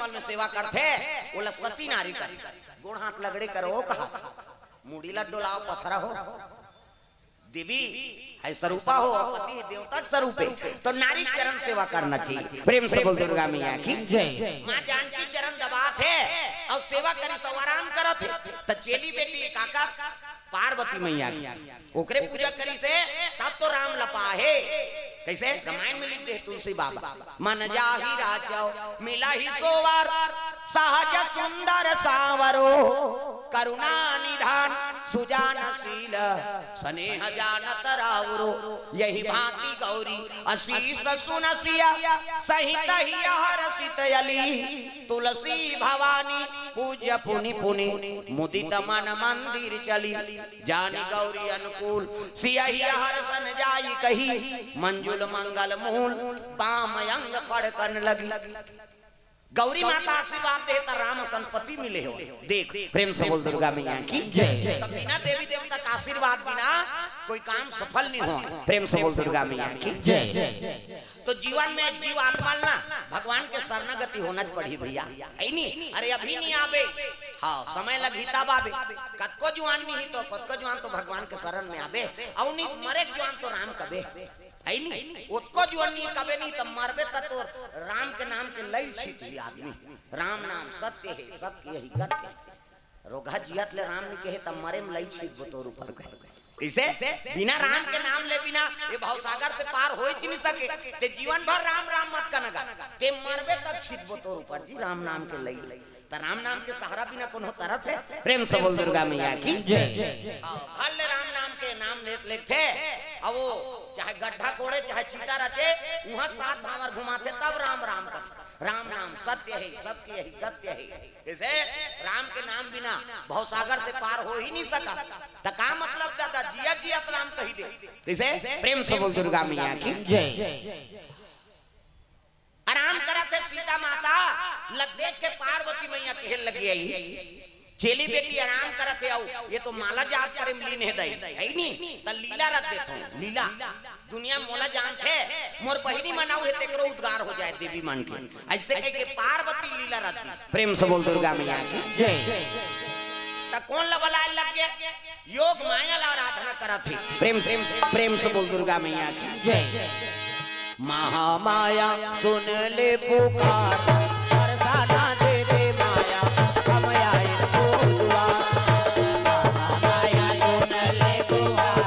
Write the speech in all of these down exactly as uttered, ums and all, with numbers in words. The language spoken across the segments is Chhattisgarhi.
में सेवा करथे, ओला सती नारी कथे। गोड़ हाथ लगड़े करो, ओ कहा, मुड़ी ला डोलाओ, पथरा हो। देवी है, स्वरूपा हो, पति है, देवता के स्वरूप है, तो नारी चरण सेवा करना चाहिए। प्रेम से बोल दुर्गा मैया की। जय। माँ जानकी चरण दबात हे अउ सेवा करिस अउ आराम करत हे, त चेली बेटी काकर, पार्वती मैया की, ओकरे पूजा करिस हे, तब तो राम ल पाहे। कइसे? रामायण में लिख दे तुलसी बाबा, मन जाहि राचव मिलहि सोवर, सहज सुंदर सांवरो, करुणा निधान सुजान शील, स्नेह जानत रावरो। यही भांति गौरी असीस सुनसिया, सहित हिय हरषित अली। तुलसी भवानी पूज्य पुनि पुनि, मुदित मन मंदिर चली। जानि गौरी अनुकूल सियहिय हरषन जाई कही, मंजुल मंगल मूल बाम अंग फड़कन लगी। गौरी माता आशीर्वाद दे त राम असन पति मिले हो। देख, प्रेम से बोल दुर्गा मैया की। जय। त बिना देवी देवता का आशीर्वाद बिना कोई काम सफल नहीं हो। प्रेम से बोल दुर्गा मैया की। जय। तो जीवन में जीव आत्मा ल ना भगवान के शरणागति होना च पड़ही भैया, है नी? अरे अभी नहीं आबे, हाँ, समय लगही तब आबे। कतको जुआन नहीं ही तो, कतको जुआन तो भगवान के शरण में आबे, अउ नहीं मरे के जुआन तो राम कबे, है नी? ओतको जुआन नहीं कबे नहीं तो मरबे त तो राम के नाम के लइल छीट ही आदमी। राम नाम सत्य है, सबके यही गत्य है। रोगहा जियत ले राम नहीं कहे, तब मरे में लइल छीट बतोर ऊपर कहे। इसे बिना राम के नाम ले बिना ये भवसागर से पार हो ही नहीं सके। ते जीवन भर राम राम मत कनगा, ते मरबे तब छीट बतोर ऊपर जी राम नाम के लइल। त राम नाम के सहारा बिना कोनो तरह से। प्रेम से बोल दुर्गा मैया की। जय। हाँ, भले राम नाम के नाम लेत लेत थे, अब वो चाहे गड्ढा कोड़े, चाहे चीता रचे, वहाँ सात भांवर घुमाथे, तब राम राम कथे। राम नाम सत्य है, सबके यही गत्य है। जैसे राम के नाम बिना भवसागर से पार हो ही नहीं सका, त का मतलब दादा, जिया जियत राम कही दे। जैसे प्रेम से बोल दुर्गा मैया की। जय। आराम करत हे सीता माता ल देख के पार्वती मैया कहे लगी आई, चेली बेटी आराम करत हे, अउ ये तो माला जाप करे में लीन हे दई, है नी? त लीला रख देथों, लीला। दुनिया मोला जानथे, मोर बहिनी मन अउ हे, तेकरो उद्गार हो जाए देवी मन के। ऐसे कह के पार्वती लीला रख दी। प्रेम से बोल दुर्गा मैया की। जय। त कोन ल बलाए लग गे? योग माया ला आराधना करत हे। प्रेम से, प्रेम से बोल दुर्गा मैया की। जय। महामाया सुन ले पुकार, दर्शना दे दे माया, हम आए तो दुआर। महामाया सुन ले पुकार,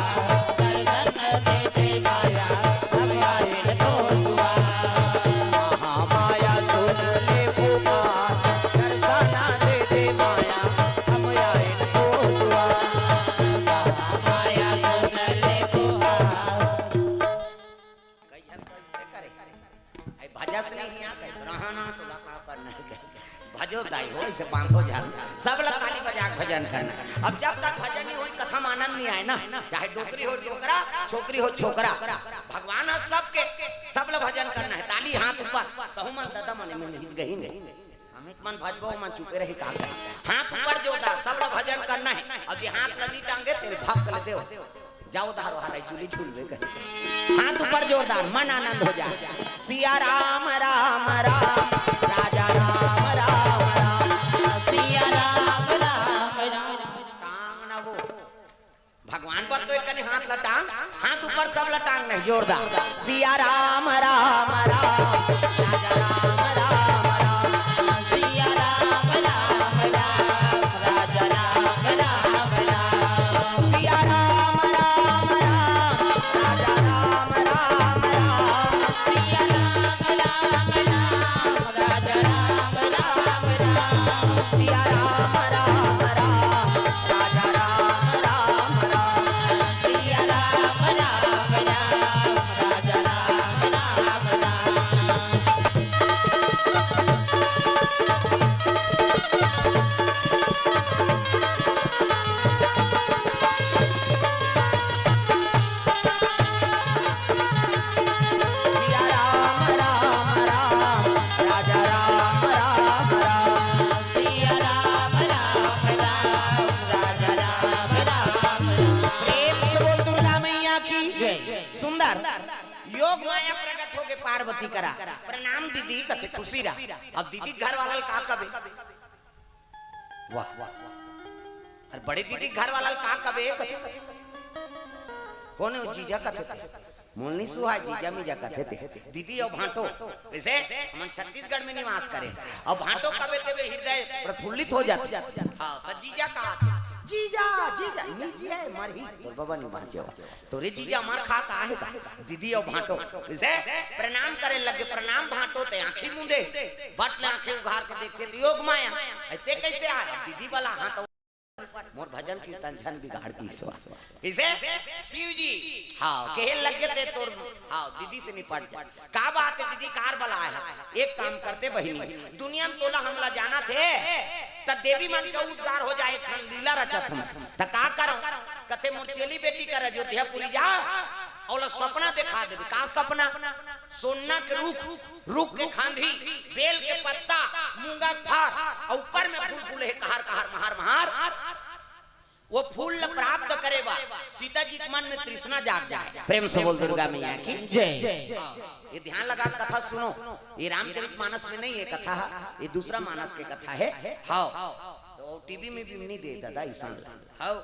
दर्शन दे दे माया, हम आए तो दुआर। महामाया सुन ले पुकार, दर्शना दे दे माया, हम आए तो दुआर। महामाया सुन ले पुकार। कई झन तो ऐसे करे, आई भजस नहीं है, कई रहना तो लगा करना है, कई भजो दाई हो, इसे बांधो जान, सब लोग ताली बजा के भजन करना। अब जब तक भजन नहीं होई, कथा में आनंद नहीं आए ना, चाहे डोकरी हो डोकरा, छोकरी हो छोकरा, भगवान है सबके, सब लोग भजन करना है। ताली हाथ ऊपर, कहूँ मन दादा मने मन हित गही नहीं। अमित मन भजबो मन चुपे रही का करे। हाथ ऊपर जोरदार, सब लोग भजन करना है। अब जे हाथ ल नी टांगे, तेल भक ले देव। जाओ धारो हारे चुली झूलबे कर। हाथ ऊपर जोरदार, मन आनंद हो जाए। सिया राम राम राम, राजा राम राम राम। सिया राम राम राम। टांग ना वो। भगवान पर तो एक कनी हाथ ल टांग, हाथ ऊपर सब ल टांग नहीं, जोरदार। सिया राम राम राम, राजा राम राम राम। सिया राम राम राम, राजा राम राम राम। सिया राम राम राम, राजा राम राम राम। सिया राम राम राम, राजा राम राम राम। सिया राम राम राम, राजा राम राम राम। सिया राम राम राम, राजा राम राम राम। माया प्रकट होगे पार्वती करा। प्रणाम दीदी कथे, खुशी रहा। अब दीदी घर वाला ल का कबे? वाह, वाह, वाह। अरे बड़े दीदी घर वाला ल का कबे? कथे, कोन हे जीजा कथे ते? मोलनी सुहाय जीजा मीजा कथे ते। दीदी अउ भांटो, कइसे? हमन छत्तीसगढ़ में निवास करे। अउ भांटो कबे तेबे हृदय प्रफुल्लित हो जाथे। हाँ, त जीजा कहा थे। जीजा, जीजा, नी जिया हे, मरही। तोर बबा नी बाँचे हो। तोरे जीजा मर खा का हे का? दीदी अउ भांटो। कइसे? प्रणाम करे लगे, प्रणाम भांटो, ते आँखी मूंदे। बट ले आँखी उघार के देखथे, त योग माया। अइ ते कइसे आय? दीदी वाला हाथ मोर भजन कीर्तन झन बिगाड़ दीस वा। कइसे? शिव जी, हाँ, कहे लगे ते तोर, हाँ, दीदी से निपट जा। का बात हे दीदी, कार बलाय हे? एक काम करते बहिनी, दुनिया में तोला हमला जानथे, त देवी मन के उद्धार हो जाय, एक ठन लीला रचत हँव। त का करँव? कथे मोर चेली बेटी कर अयोध्यापुरी जा, ओला सपना देखा देबे। का सपना? सोना के रूख, रूख के खांधी, बेल के पत्ता, मूंगा के फर, अउ ऊपर में फूल फूले हे, कहार कहार, महार महार। वो फूल ल प्राप्त करे बर सीता जी के मन में तृष्णा जाग जाय। प्रेम से बोल दुर्गा मैया की। जय। हाँ, ये ध्यान लगा के कथा सुनो, ये रामचरित मानस में नहीं है कथा, ये दूसरा मानस के कथा है। हाँ, तो टीवी में भी नहीं दे दादा, ईशान। हव,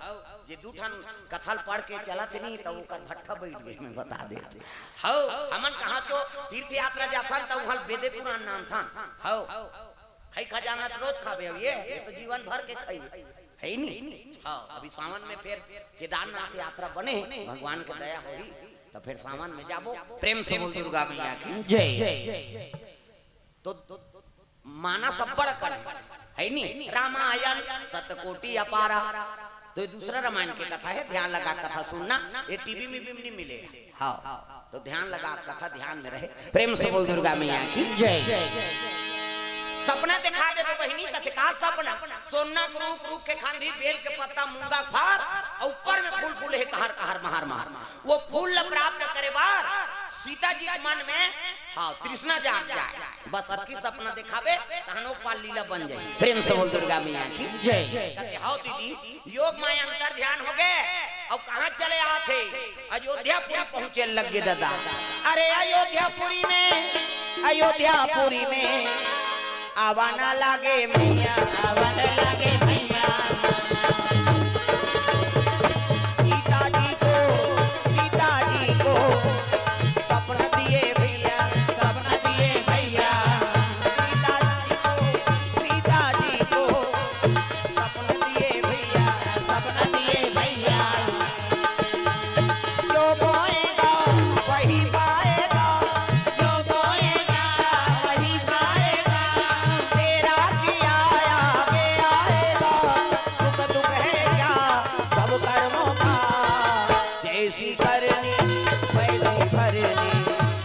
जे दू ठन कथा ल पढ़ के चलत हे नी, त ओकर भट्ठा बइठ गे, मैं बता देत हँव। हव, हमन कहाँ चो तीर्थ यात्रा जाथन, त उहाँ ल बेदे पुरान नानथन। हव, खई खजाना त रोज खाबे, अब ये, ये तो जीवन भर के खई, है नी? हव, अभी सावन में फेर केदारनाथ यात्रा बने, भगवान के दया होही, त फेर सावन में जाबो। प्रेम से बोल दुर्गा मैया की। जय। तो मानस अब्बड़ अकन हे, है नी? रामायण शतकोटि अपारा। तो ये दूसरा रामायण के कथा हे, ध्यान लगा कथा सुनना, ये टीवी में भी नहीं मिले। हाँ, तो ध्यान लगा कथा ध्यान में रहे। प्रेम से बोल दुर्गा मैया की। जय। सपना देखा देबे बहिनी, कथे का सपना? सोना के रूख, रूख के खांधी, बेल के पत्ता, मूंगा के फर, अउ ऊपर में फूल फूले हे, कहार कहार, महार महार। वो फूल ल प्राप्त करे बर सीता जी के मन में, हाँ, तृष्णा जाग जाय। बस अतकी सपना देखाबे, तहन ओ पार लीला बन जाही। प्रेम से बोल दुर्गा मैया की। जय। कथे, "हव दीदी, योग माया अंतर ध्यान होगे, अउ कहाँ चले आथे?" अयोध्यापुरी पहुँचे लगे दादा। अरे अयोध्यापुरी में, अयोध्यापुरी में आवा ना लागे मैया, आवा ना लागे मैया। सीता जी को, सीता जी को सपना दिए भैया, सपना दिए भैया। सीता जी को, सीता जी को सपना दिए भैया, सपना दिए भैया। जो बोएगा वही पाएगा, जो बोएगा वही पाएगा। तेरा किया आगे आएगा, सुख दुख है क्या सब कर्मों का। जैसी करनी वैसी भरनी,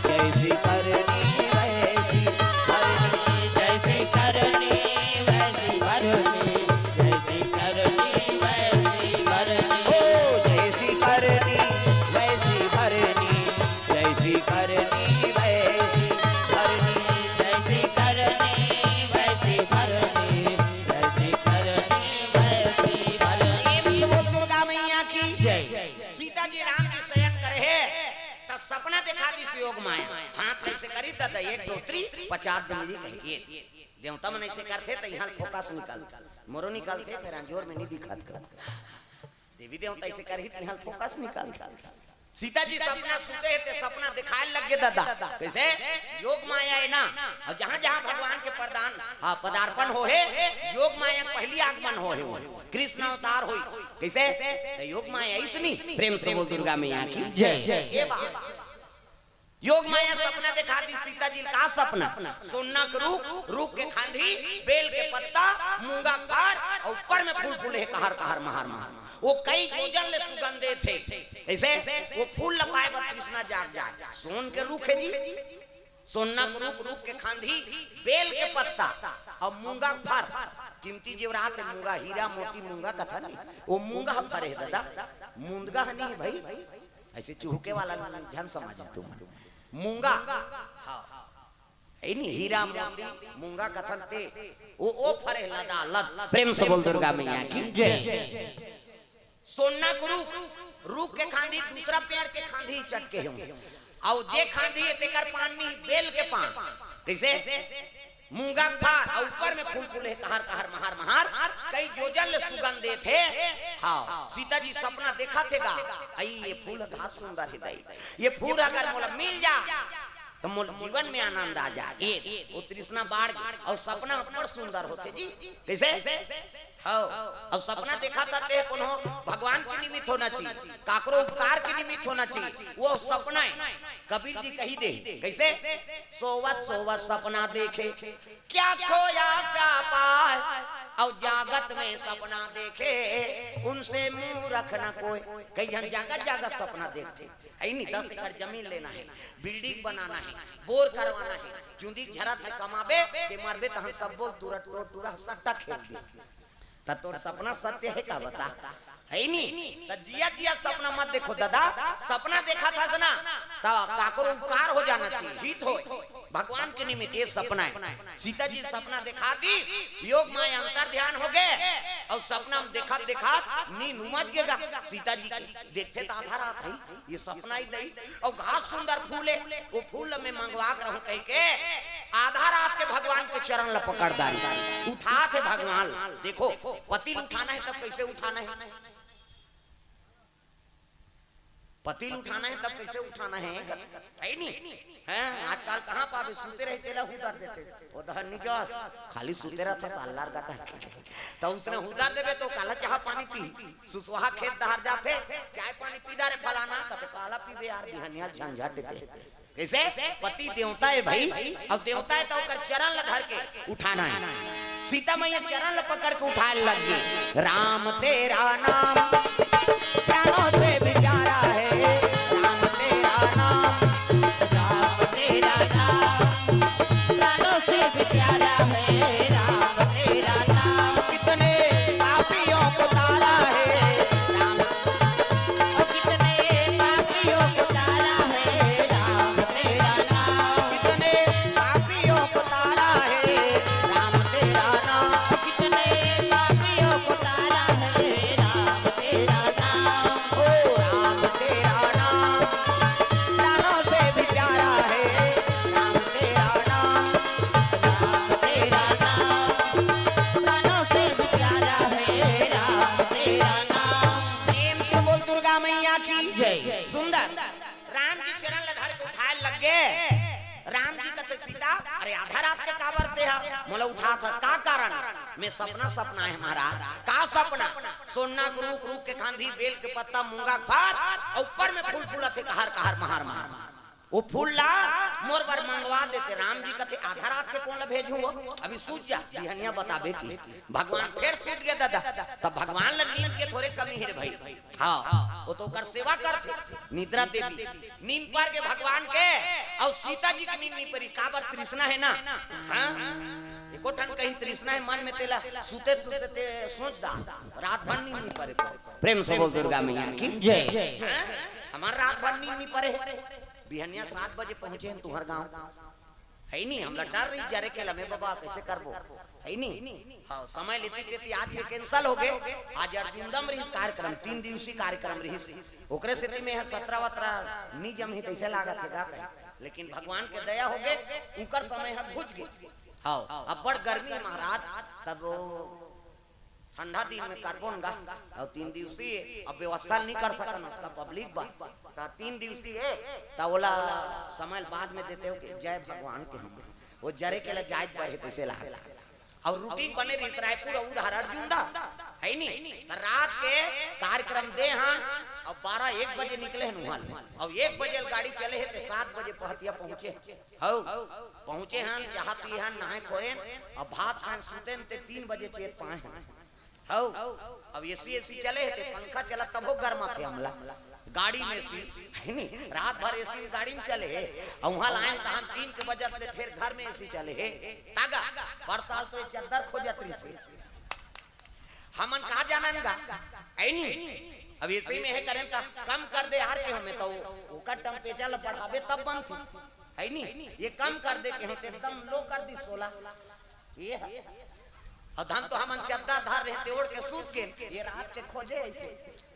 जैसी करनी वैसी भरनी। जैसी करनी वैसी भरनी, जैसी करनी वैसी भरनी। ओ जैसी करनी वैसी भरनी, जैसी करनी वैसी भरनी। जैसी करनी वैसी भरनी, जैसी करनी वैसी भरनी। प्रेम से बोल दुर्गा मैया की। जय। सीता जी राम जी शयन करे हे, त सपना देखा दिस योग माया। हाथ ऐसे करी त एक दो तीन पचास दिन मिली कही। ये देवता मन ऐसे करथे त इहाँ फोकस निकलथे, मोरो निकलथे, फेर अंजोर में नहीं दिखत। देवी देवता ऐसे करही त इहाँ फोकस निकलथे। सीता जी सपना सुते हे, ते सपना दिखाय लग गे दादा। कइसे? योग माया हे ना। अउ जहाँ जहाँ भगवान के प्रदान, हाँ, पदार्पण होहे, योग माया के पहिली आगमन होहे, वो कृष्ण अवतार होइस। कइसे? त योग माया अइसनी। प्रेम से बोल दुर्गा मैया की। जय। ये बात। योग माया सपना देखा दिस सीता जी ल। का सपना? सोना के रूख, रूख के खांधी, बेल के पत्ता, मूंगा के फर, अउ ऊपर में फूल फूले हे, कहार कहार, महार महार। वो कई योजन ले सुगंध देथे। कइसे? वो फूल ल पाय बर तृष्णा जाग जाय। सोन के रूख हे जी, सोना के रूख, रूख के खांधी, बेल के पत्ता अउ मूंगा के फर। कीमती जेवरात हे मूंगा, हीरा मोती मूंगा कथन। वो मूंगा ह फरे हे दादा, मूंदगा ह नहीं हे भाई। ऐसे चुहके वाला झन समझ तुमन। मूंगा, हाँ, हे नी, हीरा मोती मूंगा कथन ते, वो, वो फरे लदा लद। प्रेम से बोल दुर्गा मैया की। जय। सोना के रूख, रूख के खांधी दूसरा पेड़ के खांधी चटके होंगे। अउ जे खांधी हे तेकर पान नहीं, बेल के पान। कइसे? मूंगा के फार, अउ ऊपर में फूल फूले हे, कहर कहर, महार महार, कई जोजन ले सुगंध देथे। हाँ, सीता जी सपना देखथे गा, अई ये फूल घास सुंदर हे दई, ये फूल अगर मोला मिल जा त मोर जीवन में आनंद आ जा। ए, वो तृष्णा बाढ़ गे, अउ सपना बड़ सुंदर होथे जी। कइसे? हाँ, अउ सपना देखथे ते कोनो भगवान के निमित्त होना चाहिए, काकरो उपकार के निमित्त होना चाहिए। वो सपना हे। कबीर जी कहि दे, कइसे? सोवत सोवत सपना देखे, क्या खोया क्या पाए, अउ जागत में सपना देखे, उनसे मूरख न कोई। कई झन जागत जागत सपना देखथे, हे नहीं, दस एकड़ जमीन लेना हे, building बनाना हे, बोर करवाना हे, चुंदी झरत ले कमाबे, ते मरबे तहन सब बोल टूरा टूरा टूरा सट्टा खेल दे। त तोर सपना सत्य हे का बता? हे नहीं? त जिया जिया सपना मत देखो दादा, सपना देखथस ना, त काकरो उपकार हो जाना चाहिए, हित होय, भगवान के निमित्त ये सपना हे। सीता जी सपना देखा दी, योग माय अंतर ध्यान हो गे, अउ सपना में देखत देखत नींद उमज गे गा सीता जी के। देखथे त आधा रात हे, ये सपना ही नहीं। अउ घास सुंदर फूल हे, वो फूल ल मैं मंगवा के रहूं कहिके आधा रात के भगवान के चरण ल पकड़ डारिस। उठाथे भगवान ल। देखो, पति ल उठाना हे तब कइसे उठाना हे? पति ल उठाना हे तब कइसे उठाना हे? हे नहीं? हैं, आजकल कहाँ पाबे, सुते रही तेला हुदर देथे। वो दहर निजस, खाली सुते रहिथे त अल्लार गता। त उसने हुदर देबे त काला चाहा पानी पी, सुसवाहा खेत डहर जाथे, चाय पानी पी डारे फलाना, त काला पीबे यार, बिहनिया झंझट दे। कइसे? पति देवता हे भाई, अउ देवता हे त ओकर चरण ल धर के उठाना हे। सीता मैया चरण ल पकड़ के उठाए लग गे। राम तेरा नाम प्राणों से भी प्यारा है, राम तेरा नाम, राम तेरा नाम प्राणों से भी प्यारा है, राम तेरा नाम। कितने पापियों को तारा है, राम, ओ कितने पापियों को तारा है, राम तेरा नाम। कितने पापियों को तारा है, राम तेरा नाम। ओ कितने पापियों को तारा है, राम तेरा नाम। ओ राम तेरा नाम प्राणों से भी प्यारा है, राम तेरा नाम। राम तेरा नाम प्राणों से भी प्यारा है, राम तेरा नाम। प्रेम से बोल दुर्गा मैया की जय। सुंदर। राम जी चरण ल धर के उठाए लग गे। राम जी कथे, सीता, अरे आधा रात के काबर ते हा मोला उठाथस, का कारण? मैं सपना सपनाए हंव महाराज। का सपना? सोना के रूख, रूख के खांधी, बेल के पत्ता, मूंगा के फार, अउ ऊपर में फूल फूलत हे, कहर कहर महार महार। वो फूल ला मोर बर मंगवा देते। राम जी कथे, आधा रात के कोन ला भेजहूं वो? अभी सूत जा, बिहनिया बताबे कि। भगवान फेर सूत गे दादा। तब भगवान ला नींद के थोरे कमी हे रे भाई। हाँ, वो तो ओकर सेवा करथे, निद्रा देवी। नींद पर गे भगवान के, अउ सीता जी के नींद नहीं परिस, काबर? तृष्णा हे ना। हाँ, एको ठन कहीं तृष्णा हे मन में तेला, सुते सुते ते सोच दा, रात भर नींद नहीं परे तो। प्रेम से बोल दुर्गा मैया की जय। हाँ? हमार रात भर नींद नहीं परे। बिहनिया सात बजे पहुंचे हन तुंहर गांव। हे नहीं, हमला डर रहिस जरे के लमे बाबा, कइसे करबो? हे नहीं? हाँ, समय लेती लेती आज ये cancel हो गे। आज अर्जुंदा म रहिस कार्यक्रम, तीन दिवसीय कार्यक्रम रहिस। ओकरे सेती में ह सतरा वतरा नी जमही तइसे लागत हे गा कहे। लेकिन भगवान के दया हो गे, उंकर समय ह घुच गे। हाँ, अब्बड़ गर्मी महाराज, तब वो ठंडा दिन में करबो न गा, अउ तीन दिवसीय अब व्यवस्था नहीं कर सकन, ओतका public बा, त तीन दिवसीय, त ओला समय बाद में देते हो कि जय भगवान के हम, वो जरे के ला जाए बर हे तइसे ला। अउ routine बने रहिस रायपुर अउ उधार अर्जुंदा, हे नी? त रात के कार्यक्रम दे हन, अउ बारह एक बजे निकले हन उहाँ ले, अउ एक बजे ल गाड़ी चले हे, त सात बजे पहतिया पहुँचे। हव, पहुँचे हन, चाहा पिए हन, नहाए खोएन, अब भात खाएन, सुतेन ते तीन बजे चेत पाए हन। हव, अब AC, AC चले हे, ते पंखा चलत तभो गरमाथे हमला। गाड़ी में AC, हे नी, रात भर AC में गाड़ी में चले हे, अउ उहाँ लाएन तहन तीन के बजत ते फेर घर में AC चले हे। तागा, बरसात तो ये चद्दर खोजत रहिस हे। हमन का जानन गा? हे नी? अब AC में हे करेन त कम कर दे यार के हमें तो ओकर temperature ल बढ़ाबे तब बनथे। हे नी? ये कम कर दे के हमें एकदम low कर दिस सोला। ये ह-, अउ धन तो हमन चद्दर धर रहे ते ओढ़ के सूत गेन। ये रात के खोजे अइसे।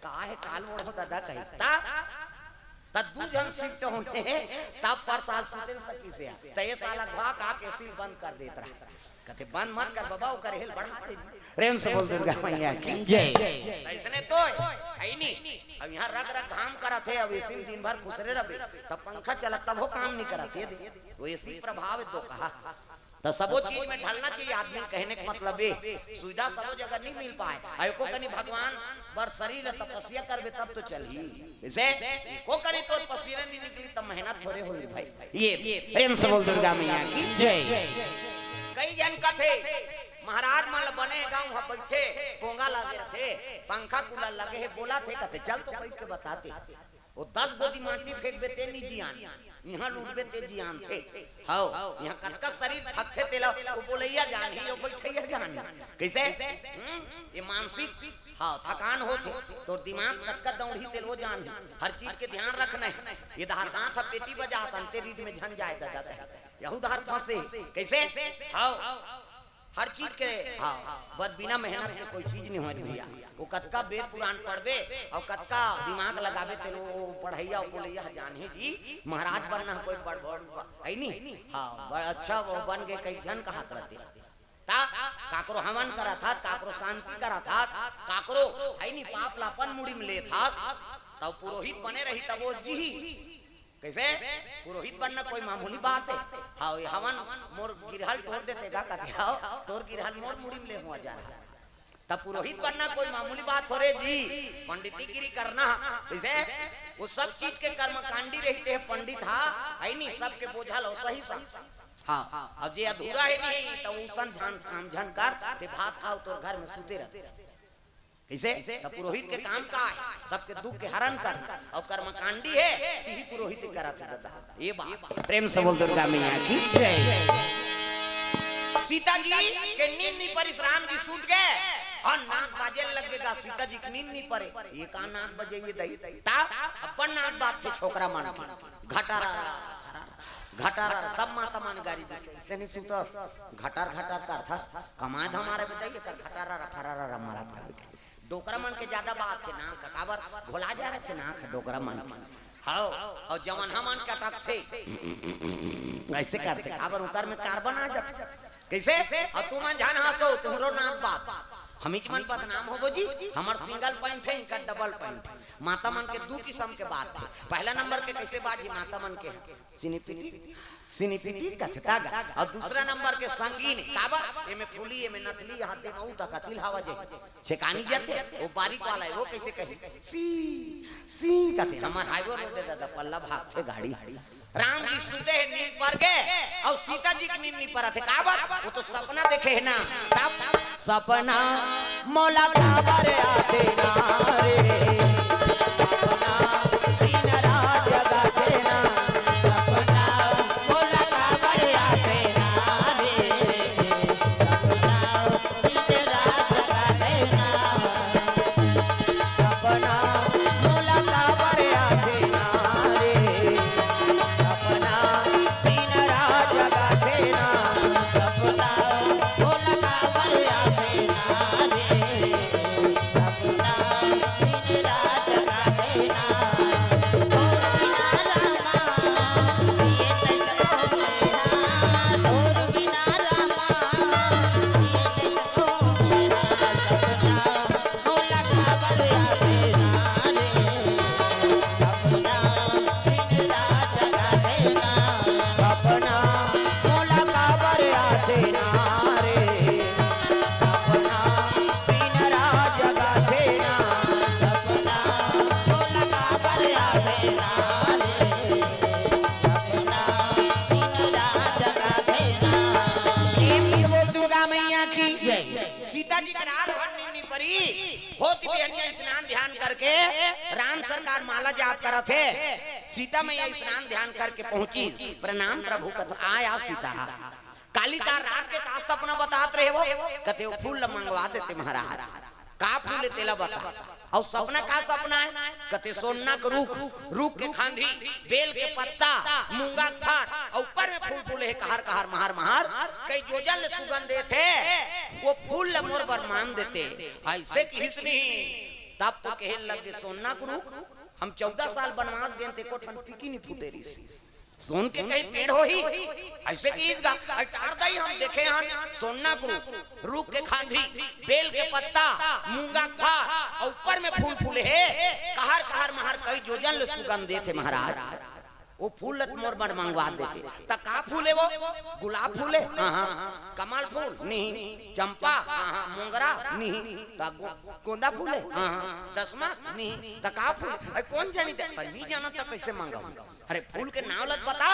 का हे काल ओढ़ो दादा कही। त त दू झन शिफ्ट होने, तब प्रसाद सुते सकी से आ। त ये साला घा का के सील बंद कर देत रहा। कथे, "बंद मत कर बाबा, ओकर हेल बढ़ा दे।" प्रेम से बोल दुर्गा मैया की जय। त इसने तो है ही नहीं। अब यहाँ रग रग घाम करत हे, अब इसी दिन भर खुसरे रहे, तब पंखा चलत, तब वो काम नहीं करत हे। दे, वो इसी प्रभाव है, तो कहा। त सबो चीज में ढलना चाहिए। आदमी कहने का मतलब ये, सुविधा सबो जगह नहीं मिल पाए। अउ एको कनी भगवान बर शरीर तपस्या करबे तब तो चलही। जैसे एको कनी तो पसीना नहीं निकली, तब मेहनत थोड़े होई भाई। ये प्रेम से बोल दुर्गा मैया की जय। कई जन कथे, "महाराज मन ल बने गांव ह बैठे, पोंगा लागे रथे, पंखा कूलर लगे हे, बोला थे," कथे, "चल तो बैठ के बताते।" वो दस गोदी माटी फेंकबे ते नी जियान, इहाँ लूटबे ते जियान थे। हव, इहाँ कतका शरीर थकथे तेला, वो बोलैया जानही, वो बैठैया जानही। कैसे? हम्म? ये मानसिक, हाँ, थकान होथे। तोर दिमाग कतका दौड़ही तेल वो जानही। हर चीज के ध्यान रखना है। ये धार हाथ ह पेटी बजात, अंते रीढ़ में झन जाए दादा कहे। यहू धार फंसे। कैसे? हव। हर चीज के, हाँ, बर बिना मेहनत के कोई चीज नहीं होय भैया। वो कतका वेद पुराण पढ़बे अउ कतका दिमाग लगाबे, तेन वो पढ़ैया, वो बोलैया ह जानही जी, महाराज बनना कोई बड़, बड़, बड़, है नी? हाँ, बड़ अच्छा वो बन के कई झन कहत रहते। ता काकरो हवन करत हस, काकरो शांति करत हस, काकरो है नी पाप ला अपन मुड़ी में लेत हस, तब पुरोहित बने रही तब वो जी कैसे? पुरोहित बनना कोई मामूली बात है? हाँ, ये हवन मोर गिरहल टोर देते गा, कथे, "हाँ, तोर गिरहल मोर मुड़ी में ले हुआ जा रहा।" तब पुरोहित बनना कोई मामूली बात हो रे जी, पंडितीगिरी करना। कैसे? वो सब चीज के कर्मकांडी रहते हैं पंडित, हाँ, है नी, सबके बोझल हो सही सब। हाँ, अब जे अधूरा है नहीं, तो उसन ध्यान काम झन कर, ते भात खाओ, तोर घर में सुते रहते। कैसे? त पुरोहित के काम का है? सबके दुख के हरण करना। अउ कर्मकांडी है, यही पुरोहित करत है दादा। ये बात। प्रेम से बोल दुर्गा मैया की जय। सीता जी के नींद नी परिस, राम जी सूत गए अउ नाक बाजे लग गा। सीता जी के नींद नी परे। ये का नाक बजे ये दई? ता अपन नाक बात थे छोकरा मन के। घटारा, घटारा, सब माता मन गारी दी। ऐसे नहीं सूतस। घटार घटार करथस। कमाए धमारे में दई कर घटारा, फरारा, मारत रहे। डोकरा मन के ज्यादा बात थे नाक, काबर भोला जा रहे थे नाक डोकरा मन के। हव, अउ जवन हमन के अटक थे, कैसे करते? काबर ओकर में कार्बन आ जाथे। कैसे? अउ तुमन झन हंसो, तुम्हरो नाक बात। हमीच मन बदनाम होबो जी, हमर सिंगल पैंट है, इनका डबल पैंट है। माता मन के दू किसम के बात थे। पहला नंबर के कैसे बाजी माता मन के है? सिनी पिटी, सिनी पिटी कथे तागा। अउ दूसरा नंबर के संगीन, काबर? एमे फूली, एमे नथली, हाथ दे मऊ तक तिल हवा जे। छेकानी जथे, वो बारीक वाला है, वो कैसे कही? सी, सी कथे, हमर हाईवे रोड दे दादा, पल्ला भागथे गाड़ी। राम जी सुते हे, नींद पर गे, अउ सीता जी के नींद नी परत हे। काबर? वो तो सपना देखे हे ना। तब सपना मोला काबर आथे ना रे, सपना दिन रात जगाथे ना, सपना मोला काबर आथे ना रे, सपना दिन रात जगाथे ना, सपना मोला काबर आथे ना रे, सपना दिन रात जगाथे ना, सपना मोला काबर आथे ना रे, सपना दिन रात जगाथे ना। तोर बिना रामा, ये कैसे कहूँ मैं, तोर बिना रामा, ये कैसे कहूँ मैं, सपना मोला काबर आथे ना रे, सपना दिन रात जगाथे ना, सपना मोला काबर आथे ना रे, सपना दिन रात जगाथे ना, सपना मोला काबर आथे ना रे, सपना दिन रात जगाथे ना। प्रेम से बोल दुर्गा मैया की जय। सीता जी के रात भर नींद नी परी। होत बिहनिया स्नान ध्यान करके राम सरकार माला जाप करत हे। सीता मैया स्नान ध्यान करके पहुंची। "प्रणाम प्रभु," कथे, "आया सीता।" "काली का रात के का सपना बतात रहे हो?" कथे, "वो फूल ल मंगवा देते महाराज।" "का फूल हे तेला बता।" "अउ सपना का सपना हे?" कथे, "सोन्ना के रूख, रूख के खांधी, बेल के पत्ता, मूंगा के फर, अउ ऊपर में फूल फूले हे, कहर कहर, महार महार, कई जोजन ले सुगंध देथे, वो फूल ल मोर बर मांग देते।" ऐसे किहिस नहीं, तब तो कहे लगे, "सोन्ना के रूख, हम चौदह साल बनवास गेन, ते एको ठन पीकी नहीं फूटे रिहिस। सोन के कहीं पेड़ होही, अइसे किहिस गा। अइ टार दई हम देखे हन, सोन्ना के रूख, रूख के खांधी, बेल के पत्ता, मूंगा के फर, अउ ऊपर में फूल फूले हे। कहर कहर महर कई जोजन ले सुगंध देथे महाराज। वो फूल ल त मोर बर मंगवा देते। त का फूल हे वो? गुलाब फूल हे? हाँ, हाँ। कमल फूल? नहीं। चंपा? हाँ, हाँ। मोंगरा? नहीं। त गो-, गोंदा फूल हे? हाँ, हाँ। दसमा? नहीं। त का फूल हे? अरे कोन जानी ते? त नहीं जानन त कइसे मंगाहूं? अरे फूल के नाव ल त बता।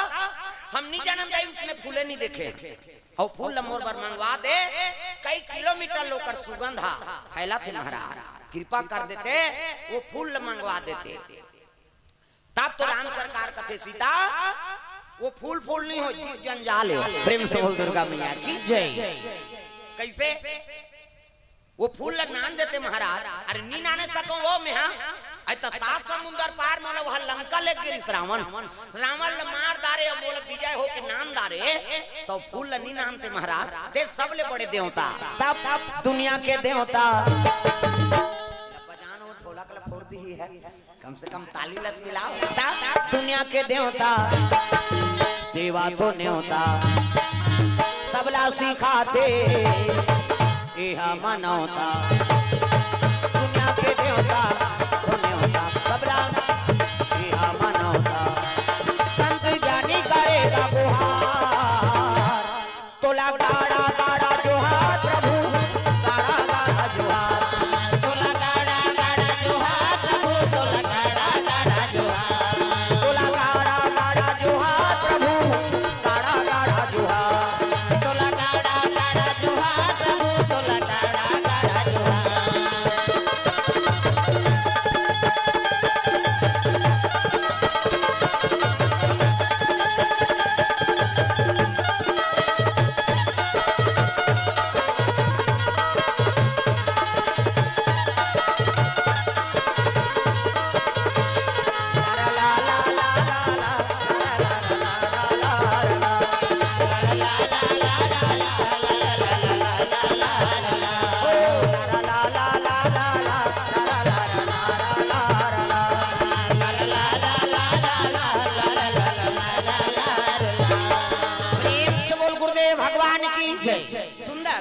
हम नहीं जानन दाई, उसने फूले नहीं देखे। अउ फूल ल मोर बर मंगवा दे। कई किलोमीटर ले ओकर सुगंध ह फैलत हे महाराज। कृपा कर देते, वो फूल ल मंगवा देते। तब तो राम सरकार कथे, सीता, वो फूल फूल नहीं हो, जीव जंजाल हे। प्रेम से बोल दुर्गा मैया की जय। कइसे? वो फूल ल नान देते महाराज। अरे नी नाने सकंव वो मेहा। अइ त सात समुंदर पार मोला उहां लंका लेग गे रिहिस रावण। रावण ल मार डारे अउ मोला विजय होके नान डारे। त फूल ल नी नानते महाराज। ते सबले बड़े देवता। सब दुनिया के देवता। बजानो ढोलक ल फोर दिही हे। कम से कम ताली ल त मिलाव। ता दुनिया के देवता, सेवा तो नेवता, सबला सिखाथे एहा मनौता। दुनिया के देवता, तो नेवता, सबला एहा मनौता। संत ज्ञानी करे गा गुहार। तोला गाड़ा गाड़ा जोहार प्रभु, गाड़ा गाड़ा जोहार। तोला गाड़ा गाड़ा जोहार प्रभु, तोला गाड़ा गाड़ा जोहार। तोला गाड़ा गाड़ा जोहार प्रभु, गाड़ा गाड़ा जोहार। तोला गाड़ा गाड़ा जोहार प्रभु, तोला गाड़ा गाड़ा जोहार। प्रेम से बोल गुरुदेव भगवान की जय। सुंदर।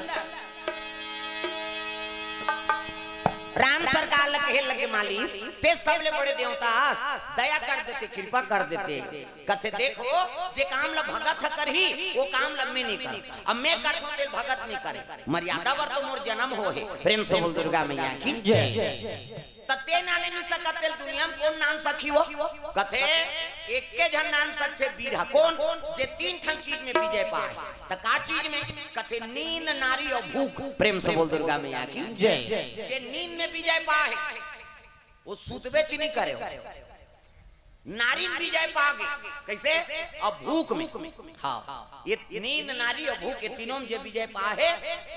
राम सरकार ल कहे लगे, मालिक, ते सबले बड़े देवता अस, दया कर देते, कृपा कर देते। कथे, देखो, जे काम ल भगत ह करही, वो काम ल मैं नहीं करंव। अब मैं करथंव, तेल भगत नहीं करे। मर्यादा बर तो मोर जनम होहे। प्रेम से बोल दुर्गा मैया की जय। त ते नाने नहीं सकत, तेल दुनिया में कोन नान सकही वो? कथे, एक्के झन नान सकथे वीर ह। कोन? जे तीन ठन चीज में विजय पाए। त का चीज में? कथे, नींद, नारी अउ भूख। प्रेम से बोल दुर्गा मैया की जय। जे नींद में विजय पाए, वो सुतबेच नहीं करे। नारी में विजय पागे। कइसे? अउ भूख में। हाँ, ये नींद, नारी अउ भूख, ये तीनों में जे विजय पाहे,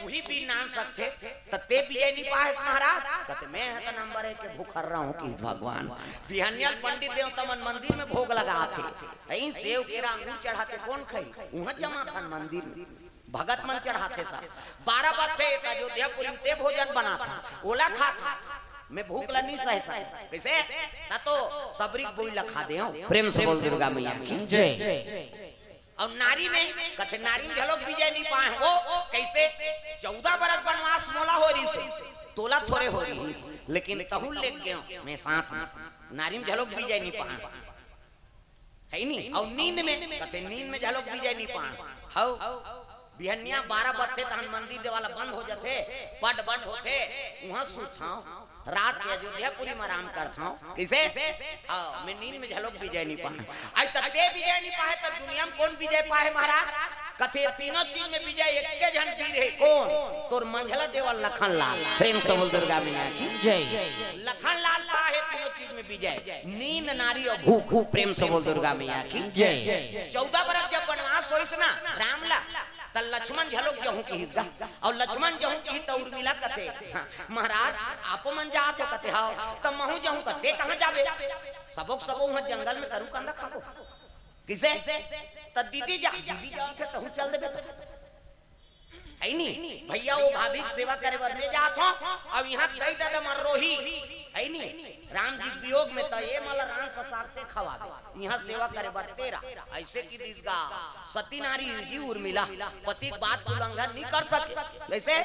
उही वीर नान सकथे। त ते विजय नहीं पाहेस महाराज? कथे, मैं ह त नंबर एक के भूखर्रा हंव, किहिस भगवान। बिहनिया ल पंडित देवता मन मंदिर में भोग लगाथे। अई सेव केरा अंगूर चढ़ाथे, कोन खाही? उहां जमाथन मंदिर में। भगत मन चढ़ाथे सब। बारह बजथे त अयोध्यापुरी में ते भोजन बनाथा, ओला खाथा। मैं भूख ल नहीं सहे सकंव। कइसे? त तो सबरी बोई ल खा देंव। प्रेम से बोल दुर्गा मैया की जय। अउ नारी में कथे, नारी में घलोक विजय नहीं पाए हो। कइसे? चौदह बरस बनवास मोला हो रिहिस, तोला थोरे हो रिहिस, लेकिन तहू लेग गेंव मैं साथ में। नारी में घलोक विजय नहीं पाए। हे नी? अउ नींद में, कथे नींद में घलोक विजय नहीं पाए। हव, बिहनिया बारह बजथे तहन मंदिर देवाला बंद हो जाथे, पट बंद होथे, उहां सुतथंव। रात के अयोध्यापुरी में आराम करथंव। कइसे? हाँ, मैं नींद में घलोक विजय नहीं पाए। अई त ते विजय नहीं पाए त दुनिया में कोन विजय पाए महाराज? कथे तीनों चीज में विजय एक्के झन वीर हे। कोन? तोर मंझला देवर लखन लाल। प्रेम से बोल दुर्गा मैया की जय। लखन लाल पाए तीनों चीज में विजय। नींद, नारी अउ भूख। प्रेम से बोल दुर्गा मैया की जय। चौदह बरस जब बनवास होइस ना राम ला, त लक्ष्मण घलोक जहूं किहिस गा। अउ लक्ष्मण जहूं किहिस त उर्मिला कथे, हाँ, महाराज, आपो मन जात हो? कथे, हव। त महूं जहूं? कथे, कहां जाबे? सबो के सबो उहां जंगल में तरू कंदा खाबो। कइसे? त दीदी जा, दीदी जात हे, तहूं चल देबे। हे नी? भइया, वो भाभी के सेवा करे बर मैं जात हंव, अउ इहां दई ददा मन रोही। है नी? राम जी वियोग में त ये मला राम प्रसाद से खवावे, यहाँ सेवा करे बर तेरा, ऐसे की दिस गा। सती नारी जी उर्मिला, पति के बात के उल्लंघन नहीं कर सके। वैसे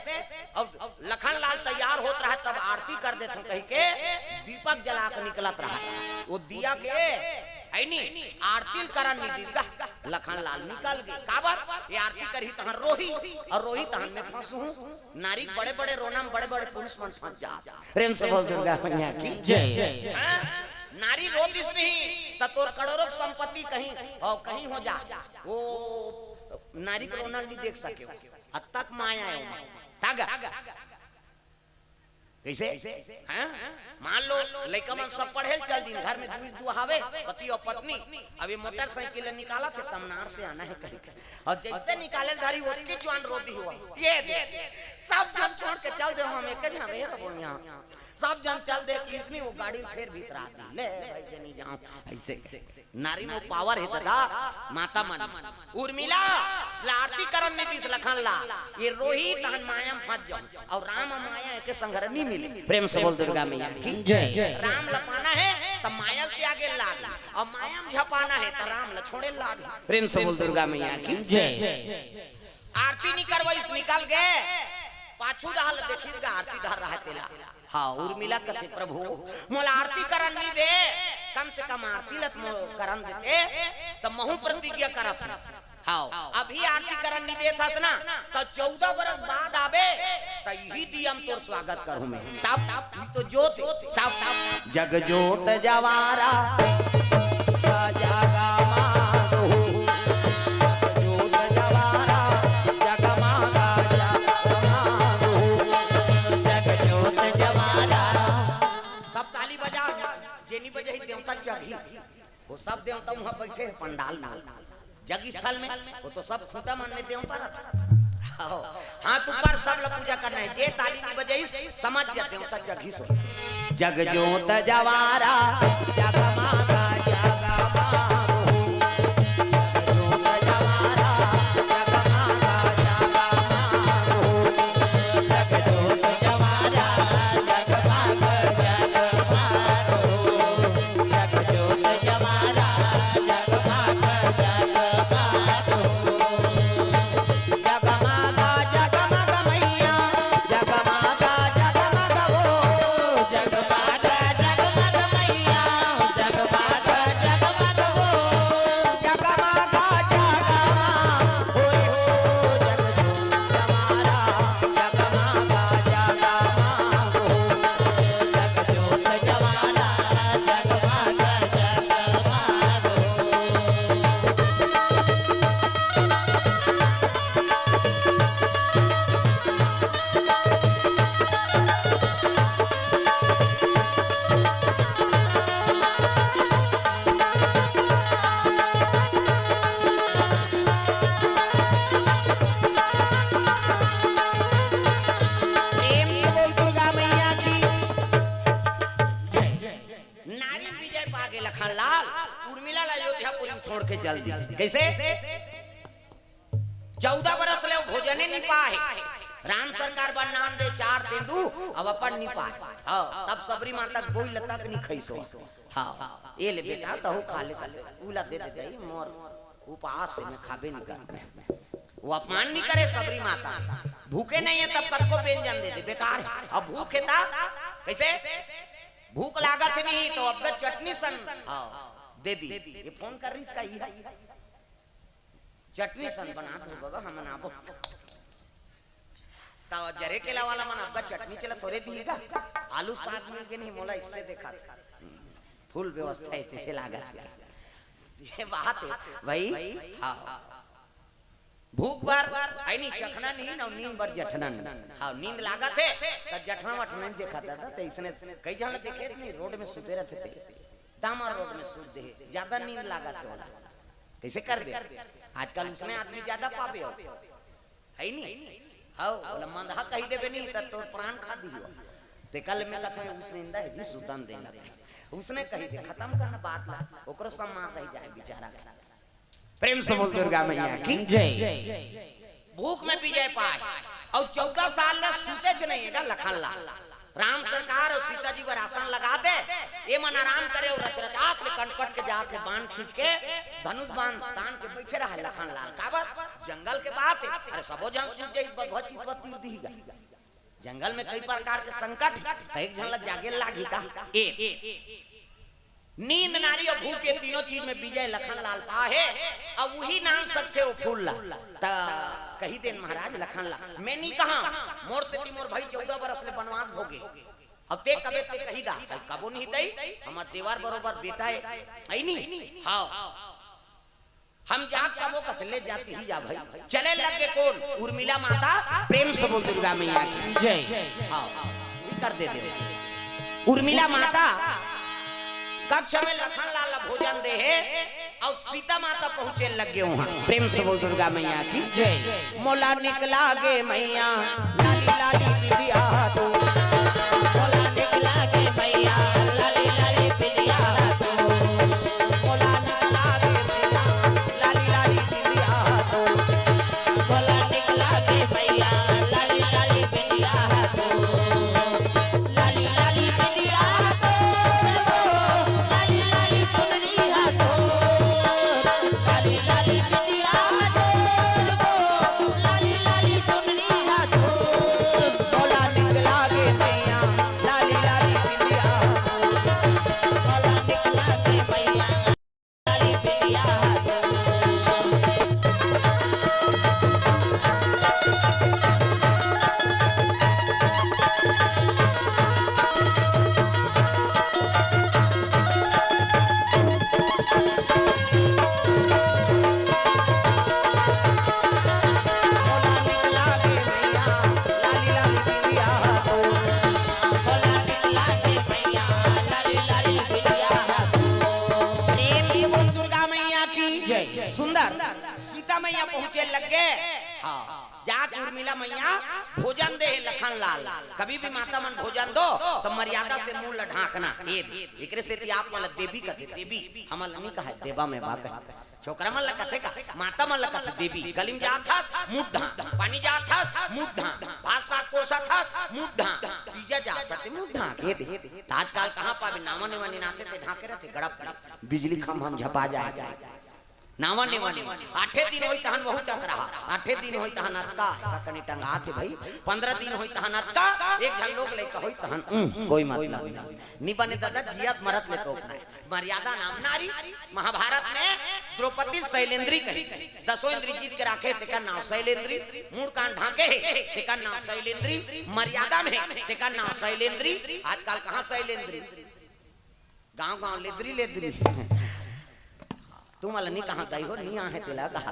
अब लखन लाल तैयार होत रहा, तब आरती कर देथन कहि के दीपक जला के निकलत रहा। वो दिया के, है नी, आरती ल करन नहीं दिस गा। लखन लाल निकल गे, काबर? ये आरती करही तहन रोही, और रोही तहन में फंसहूं। नारी के बड़े बड़े रोना में बड़े बड़े पुरुष मन फंस जात। प्रेम से बोल दुर्गा मैया की जय। हाँ? नारी रो दिस नहीं, त तोर करोड़ों संपत्ति कहीं, और कहीं हो जा, वो नारी के रोना नहीं देख सके। अतक माया है ओमा। तागा। कैसे? हाँ? मान लो, लइका मन सब पढ़े ल चल दिन, घर में दू, दू हावे, पति और पत्नी। अब ये मोटरसाइकिल निकालत हे, तमनार से आना है कहीं। और जैसे निकाले धारी, ओतके जुआन रो दिही हुआ, ये दे, सब झन छोड़ के चल दे, हम एक झन रहे रहो यहाँ। सब झन चल दे, किसनी वो गाड़ी फेर भीतरा दी, ले भाई जनी जाओ, ऐसे। नारी में पावर है दादा, माता मन। उर्मिला, ला आरती करन नहीं दिस लखन ला। ये रोही तहन माया में फंस जाओ। और राम और माया के संघर नहीं मिले। प्रेम से बोल दुर्गा मैया की जय। राम ल पाना है त माया ल त्यागे लाग, और माया में झपाना है त राम ल छोड़े लाग। प्रेम से बोल दुर्गा मैया की जय। आरती नहीं करवाइस, निकल गे। पाछू दहा ल देखिस गा, आरती धर रहा तेला। हाँ, उर्मिला कथे, "प्रभु, मोला आरती करन नहीं दे, कम से कम आरती ल त मोला करन देते, त महू प्रतिज्ञा करत हूँ।" हाँ, अभी आरती करन नहीं देत हस ना, त चौदह बरस बाद आबे, त इही दिया म तोर स्वागत करहूँ मैं। तब, तब, ई तो जोत, तब, तब, जग जोत जवारा, जग मागहु। जग जोत जवारा, जग मागा, जग मागहु। जग जोत जवारा। सब ताली बजाओ, जेनी बजाही देवता चघी। वो सब देवता वहाँ बैठे हैं पंडाल में, जग स्थल में। वो तो सब खूंटा मन में देवता रहता। हाथ ऊपर, सब लोग पूजा करना है। जे ताली नहीं बजाइस, समझ जा देवता चघी सो। जग जोत जवारा, जग मागा, जग मागो। जग जोत जवारा, जग मागा, जग मागो। जग जोत जवारा, जग मागा, जग मागो। जग जोत जवारा, जग मागा, जग मागो। जगमगा जगमग मैया, जगमगा जगमग हो। जगमगा जगमग मैया, जगमगा जगमग हो। जगमगा जगमग होय हो, जगजोत जवारा, जगमगा जगमग हो। जगजोत जवारा, जगमगा जगमग हो। प्रेम से बोल दुर्गा मैया की। नारी विजय पागे लखन लाल, उर्मिला ला अयोध्यापुरी में छोड़ के चल दी। कैसे? चौदह बरस ले भोजने नहीं पाए। राम सरकार बर नान दे चार तेंदू, अब अपन नहीं पाए। हाँ, तब सबरी माता गोई लता के नहीं खइसो। हाँ, ये ले बेटा, तहु खा ले, खा ले। उला दे दे दे, मोर उपास है, मैं खाबे नहीं कर। वो अपमान नहीं करे सबरी माता। भूखे नहीं है तब कतको व्यंजन दे दे, बेकार है। अब भूख है ता कैसे? भूख लागत नहीं तो अब चटनी सन, हाँ, दे दी। ये फोन कर रही इसका, ये चटनी सन बना दो बाबा, हम बनाबो। तो जरे केला वाला मन अब्बा चटनी चला थोड़े दिएगा। आलू साग मिल के नहीं मोला इससे देखा था। फुल व्यवस्था है, तैसे लागत है। ये बात है भाई। हाँ, भूख बार है नहीं, चखना नहीं ना, नींद बार जठना नहीं। हाँ, नींद लागत है तो जठना वठना नहीं देखा दादा। तो इसने कई जन देखे नहीं, रोड में सुते रहते थे, डामर रोड में सुते, ज्यादा नींद लागत है वाला। कैसे करबे? आजकल उसने आदमी ज्यादा पाबे हो, है नी? हव, ओला मंदहा कहि देबे नी, त तोर प्राण खा दिही। तेकर ले मैं कथों, उसने इंदा है भी सुतन देना। उसने कहि दे, खतम करना बात ला, ओकरो सम्मान रह जाए बेचारा के। प्रेम से बोल दुर्गा मैया की जय। भूख में विजय पाए, अउ चौदह साल ले सुतेच नहीं है गा लखन लाल। राम सरकार अउ सीता जी बर आसन लगा दे, ये मन आराम करे अउ रच रचात ले कनपट के जात ले बाण खींच के धनुष बाण तान के बइठे रहा लखन लाल। काबर? जंगल के बात हे। अरे सबो झन सूत जाही, बघवा चितवा तीर दिही गा। जंगल में कई प्रकार के संकट हे, त एक झन ला जागे लागही का? ए नींद नारी अउ भूख, ये तीनों चीज में विजय लखन लाल पाहे। अउ उही नान सकथे ओ फूल ला। त कही देन महाराज लखन लाल, मैं नी कहा, मोर सेती मोर भाई चौदह बरस ले बनवास भोगे। अब ते कबे ते कही दा, कबो नहीं दई, हमर देवर बरोबर बेटा हे, हे नी? हाँ। हम जात कबो कथले जाती ही जा भाई। चले लगे कोन? उर्मिला माता, प्रेम से बोल दुर्गा मैया की। जय। हाँ, कर दे दे। उर्मिला माता कक्ष में लखन लाल भोजन दे हे, अउ सीता माता पहुंचे लगे उहाँ। प्रेम से बोल दुर्गा मैया की। जय। मोला निकला गे मैया, लाली लाली बिंदिया तो। मोला निकला गे मैया, लाली लाली बिंदिया तो। मोला निकला गे मैया, लाली लाली बिंदिया तो। मोला निकला गे मैया, लाली लाली बिंदिया तो। लाली लाली बिंदिया तो, लाली लाली चुनरी हा तो। लाली लाली बिंदिया हा तो, लाली लाली चुनरी हा तो। मोला निकला गे मैया, लाली लाली बिंदिया हा तो। मोला निकला गे मैया, लाली बिंदिया हा तो। प्रेम से बोल दुर्गा मैया की। जय। सुंदर सीता मैया पहुंचे लग गे। हाँ, जाके उर्मिला मैया भोजन दे हे लखन लाल। कभी भी माता मन भोजन दो तो मर्यादा से मुंह ला ढांकना। ये दे। एकरे सेती आप मन ला देवी कथे, देवी, हमन ला नी कहे, देवा में बा कहे। छोकरा मन ला कथे का, माता मन ला कथे देवी। गली में जात हस, मुंह ढांक, पानी जात हस, मुंह ढांक, भात साग परोसत हस, मुंह ढांक, तीजा जात हस, मुंह ढांक, ये दे। त आजकल कहाँ पाबे, नावा नेवा निनाथे ते ढांके रथे, गड़प गड़प। बिजली खंभा में झपा जाए। नावा नेवा निनाथे। आठे दिन होही तहन वहू टकराहा, आठे दिन होही तहन अतका, का कनी टंगाथे भाई, पंद्रह दिन होही तहन अतका, एक झन लोग लइका होही तहन, उम, कोई मतलब नहीं। नी बने दादा, जियत मरत ले तोपना हे। मर्यादा नाम नारी। महाभारत में द्रौपदी ल शैलेंद्री कही, दसों इंद्री जीत के राखे, तेकर नाव शैलेंद्री। मुड़ कान ढांके हे, तेकर नाव शैलेंद्री। मर्यादा में हे, तेकर नाव शैलेंद्री। आजकल कहाँ शैलेंद्री? गांव गांव लेदरी लेदरी। तुमन ला नी कहा दई हो, नी आहे तेला कहा।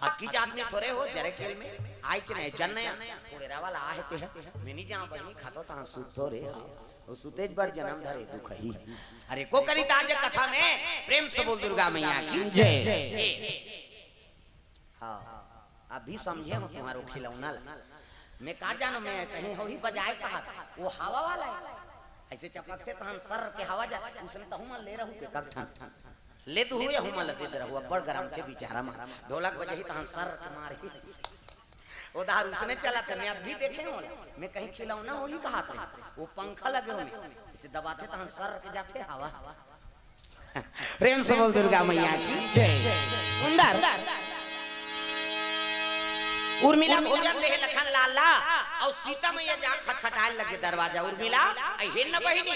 अक्की जात में थोरे हो, जरे खेल में आइच नया जन नया। कोड़ेरा वाला आहे ते हे, मैं नी जांव बहिनी, खातो तहां सुतो रे। हाँ। वो सुतेच बर जन्म धरे दुखही। अरे को करी ताज कथा में प्रेम से बोल दुर्गा मैया की। जय। ए। हाँ, अभी समझे हो तुम्हारो खिलौना ला। मैं का जानो, मैं कहीं होही बजाए कहा था, वो हवा वाला हे। ऐसे चपकथे तहन सर के हवा जा, उसने तहु मन ले रहू के कक ठन। ले दुहू या हुमा लदे दे रहू, अब्बड़ गरम थे बेचारा मन। ढोलक बजही तहन सर के मारही। उधार उसने चला था, मैं अभी देखे हो, मैं कहीं खिलौना होही कहा था, वो पंखा लगे हो में, इसे दबाथे तहन सर के जाथे हवा। प्रेम से बोल दुर्गा मैया की। जय। सुंदर। उर्मिला भोजन देहे लखन लाल ला, अउ सीता मैया जा खटखटाए लगे दरवाजा। उर्मिला, आई हेर न बहिनी,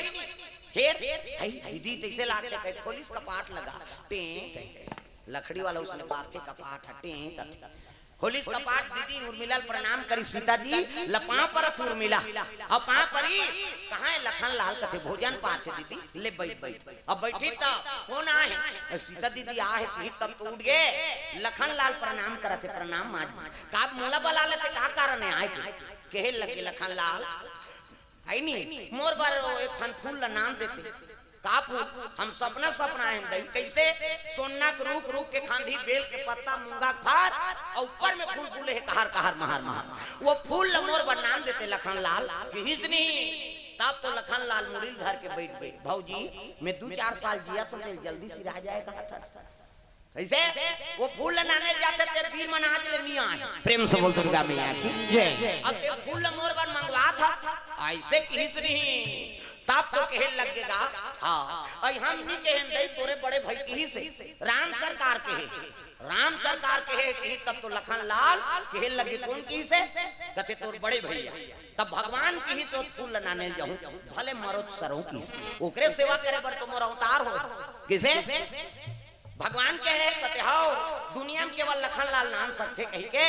हेर, आई दीदी तैसे लागथे, कहीं खोलिस कपाट लगा, टें, कहीं कैसे। लकड़ी वाला उसने बाथे कपाट ह, टें, कथे। खोलिस कपाट, दीदी उर्मिला ल प्रणाम करी, सीता जी ल पांव परत उर्मिला। अब पांव परी, कहाँ हे लखन लाल, कथे भोजन पाथे दीदी, ले बैठ, बैठ। अब बैठी त कोन आहे? अरे सीता दीदी आहे, कही तब तो उठ गे। लखन लाल प्रणाम करत हे, प्रणाम माँ जी। का मोला बला लेते, का कारण हे आए के? कहे लगे लखन लाल, है नी, मोर बर एक ठन फूल ल नान देते। का फूल? हम सपना सपना हे दई। कैसे? सोना के रूख, रूख के खांधी, बेल के पत्ता, मूंगा के फार, अउ ऊपर में फूल फूले हे कहर कहर महर महर। वो फूल ल मोर बर नान देते लखन लाल, किहिस नहीं। तब तो लखन लाल मुड़ी ल धर के बैठ गे। भौजी, मैं दू चार साल जियत हों, जल्दी सिरा जाए कहा था। कैसे? वो फूल ल नाने जाथे ते बीर मन आज ले नी आए। प्रेम से बोल दुर्गा मैया की। जय। अब ते फूल ल मोर बर मंगवात हस। अइसे किहिस नहीं, तब तो कहे लगेगा। हाँ, अइ हम नहीं कहेन दई, तोरे बड़े भाई किहिस हे, राम सरकार कहे, राम सरकार कहे किहिस, तब तो लखन लाल कहे लगे, कोन किहिस हे? कथे तोर बड़े भैया। तब भगवान किहिस ओ फूल ल नाने ल जाहूं, भले मरों त सरहूं किहिस। ओकरे सेवा करे बर तो मोर अवतार होय। कइसे? भगवान कहे, कथे हव, दुनिया में केवल लखन लाल नान सकथे कहिके,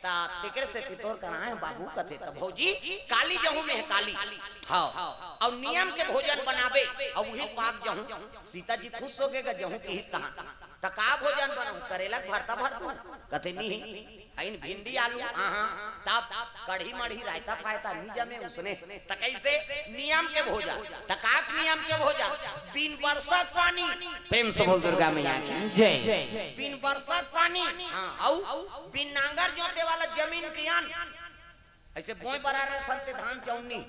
त तेकरे सेती तोर करा आए हंव बाबू कथे, त भौजी काली जाहूं मैं काली। हव, अउ नियम के भोजन बनाबे, अउ उही पाक जाहूं। सीता जी खुश होगे गा, जाहूं किहिस तहां। त का भोजन बनाहूं? करेला के भरता भर दूं? कथे नहीं। अइन भिंडी आलू, आहा, तब कढ़ी मढ़ी रायता फायता नी जमे उसने। त कइसे? नियम के भोजन। त का के नियम के भोजन? बिन बरसा के पानी। प्रेम से बोल दुर्गा मैया की। जय। बिन बरसा के पानी, हाँ, अउ बिन नांगर जोते वाला जमीन के अन्न। अइसे बोए बरारे रथन ते धान चौनी,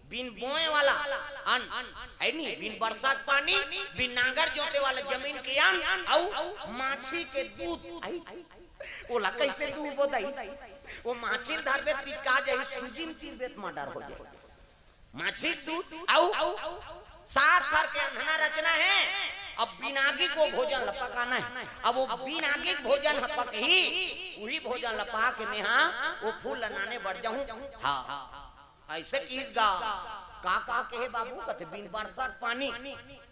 बिन बोए वाला अन्न, हे नी? बिन बरसा के पानी, बिन नांगर जोते वाला जमीन के अन्न, अउ माछी के दूध, अइ, ओला कइसे दूहबो दई? ओ माछी ल धरबे त पिचका जाही, सूजी म तीरबे त मर्डर हो जाही। माछी के दूध अउ सात थर के अंधना रचना हे। अब बिन आगी के भोजन ल पकाना हे। अब ओ बिन आगी के भोजन ह पकही, उही भोजन ल पाके मेहा ओ फूल ल नाने बर जाहूं। हाँ, अइसे किहिस गा। का, का कहे बाबू? कथे बिन बरसा के पानी।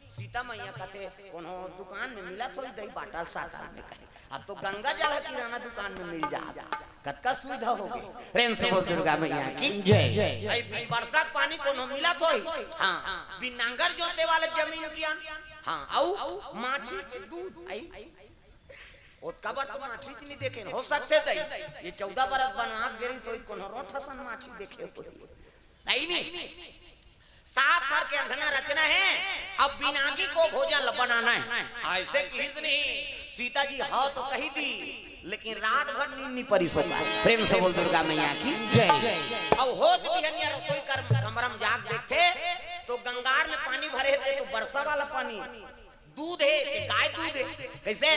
सीता मैया कथे कोनो दुकान में मिलत होही दई, बाटल साटल में कहे। अब तो गंगा जल ह किराना दुकान में मिल जात। कतका सुविधा होगे। प्रेम से बोल दुर्गा मैया की। जय। अइ बिन बरसा के पानी कोनो मिलत होही? हाँ। बिन नांगर जोते वाला जमीन के अन्न? हाँ। अउ माछी के दूध? अइ ओतका बर तो माछी के नी देखेन, हो सकथे दई, ये चौदह बरस बनवास गे रही त कोनो रोंट असन माछी देखे होही। अइ नी? सात थर के अंधना रचना हे, अब बिन आगी के भोजन ल बनाना हे। अइसे किहिस नहीं, सीता जी हव तो कहि दी, लेकिन रात भर नींद नी परिस ओकर। प्रेम से बोल दुर्गा मैया की। जय। अउ होत बिहनिया रसोई कर कमरा म जाके देखथे, त गंगार में पानी भरे हे, त बरसा वाला पानी, दूध हे, त गाय दूध हे। कइसे?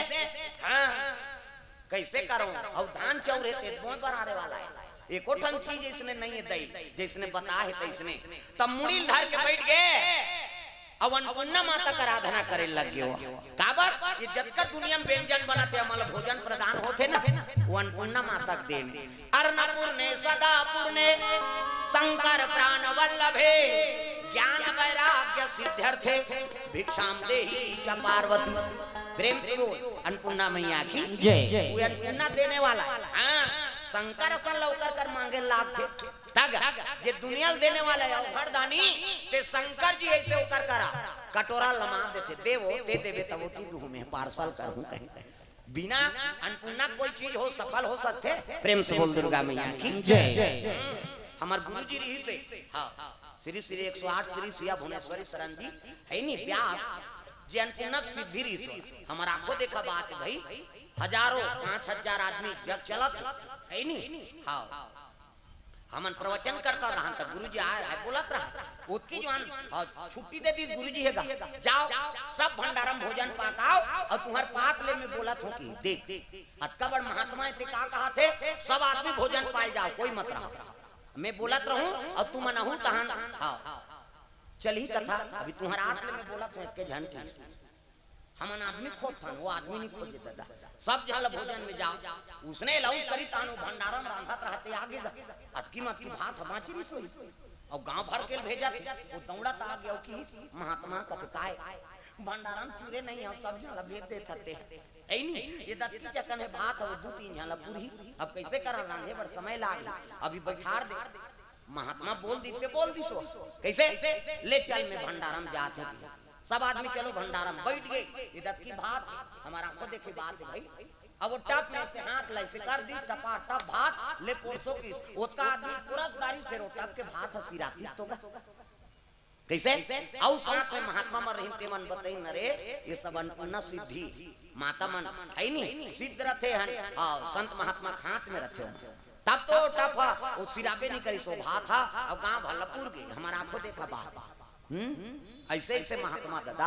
हाँ। कइसे करंव? अउ धान चाउर हे ते बोए बरारे वाला हे। एको ठन चीज अइसने नइ हे दई, जइसने बताए हे तइसने। तब मुड़ी ल धर के बइठ गे, अउ अन्नपूर्णा माता के आराधना करे लग गे। काबर? ये जतका दुनिया म व्यंजन बनत हे, हमन ल भोजन प्रदान होथे ना, ओ अन्नपूर्णा माता के देन। अन्नपूर्णे सदा पूर्णे शंकर प्राण वल्लभे ज्ञान वैराग्य सिद्ध्यर्थे भिक्षाम देहि च पार्वती। प्रेम से बोल, अन्नपूर्णा मैया की जय। वो अन्नपूर्णा देने वाला हे। हाँ, शंकर असन ल ओकर कर मांगे लागथे। तग, जे दुनिया ल देने वाला हे, अवघड़ दानी, ते शंकर जी अइसे ओकर करा कटोरा लमा देथे, देवो, दे देबे तब ओती दुहूं में पार्सल करहूं कहीं। बिना अन्नपूर्णा कोई चीज हो, सफल हो सकथे? प्रेम से बोल दुर्गा मैया की जय। हमर गुरु जी रहिस हे, हाँ, श्री श्री एक सौ आठ श्री सिया भुवनेश्वरी शरण जी, हे नी व्यास, जे अन्नपूर्णा के सिद्धि रहिस हे। हमर आंखों देखा बात हे भई, हजारों, पांच हजार आदमी जग चलत हे, हे नी? हाँ। हमन प्रवचन करत रहन त गुरु जी आय, आय बोलत रहन। ओतकी जुवार, हाँ, छुट्टी दे दिस गुरु जी हे गा, जाव, सब भंडारा म भोजन पाकाव, अउ तुंहर पात ले मैं बोलत हंव कि देख, अतका बड़ महात्मा हे ते का कहत हे, सब आदमी भोजन पाय जाव, कोई मत रहा। मैं बोलत रहूं अउ तुमन आहू तहन, हाँ, चलही कथा। अभी तुंहर आत ले मैं बोलत हंव, एके झन किहिस। हमन आदमी खोजथन, ओ आदमी नी खोजे ददा। सब झन ल भोजन में जाव, उसने अलाउंस करी तान ओ भंडारा म रांधत रहत हे आगे गा। अतकी म अतकी भात ह बांच रहिस होही। अउ गांव भर के ल भेजत हे, ओ दौड़त आगे अउ किहिस, महात्मा कथे काय? भंडारा म चूरे नइ हे, सब झन ल भेज देथस ते। अइ नी, ये दतकी चकन हे भात ह, ओ दू तीन झन ल पुरही। अब कइसे करन, रांधे बर समय लागही। अभी बइठार दे। महात्मा बोल दिस ते बोल दिस ओ। कइसे? ले चल, मैं भंडारा म जात हंव। सब आदमी चलो भंडारा म। बइठ गे। ये दतकी भात, हमर आंखों देखे बात हे भई। अब ओ टप में से हाथ ल अइसे कर दिस, टपा टप भात ले परोसो किहिस। ओतका आदमी पुरस डारिस, फेर ओ टप के भात ह सिरातिस तो गा। कइसे? अउ साथ में महात्मा मन रहिन, ते मन बतइन, अरे, ये सब अन्नपूर्णा सिद्धि, माता मन हे नी, सिद्ध रथे हन। हाँ, संत महात्मा के हाथ में रथे हन। तब तो टप ह, ओ सिराबे नी करिस ओ भात ह, अउ गांव भर ल पुर गे, हमर आंखों देखा बात। हम्म? अइसे, अइसे महात्मा ददा,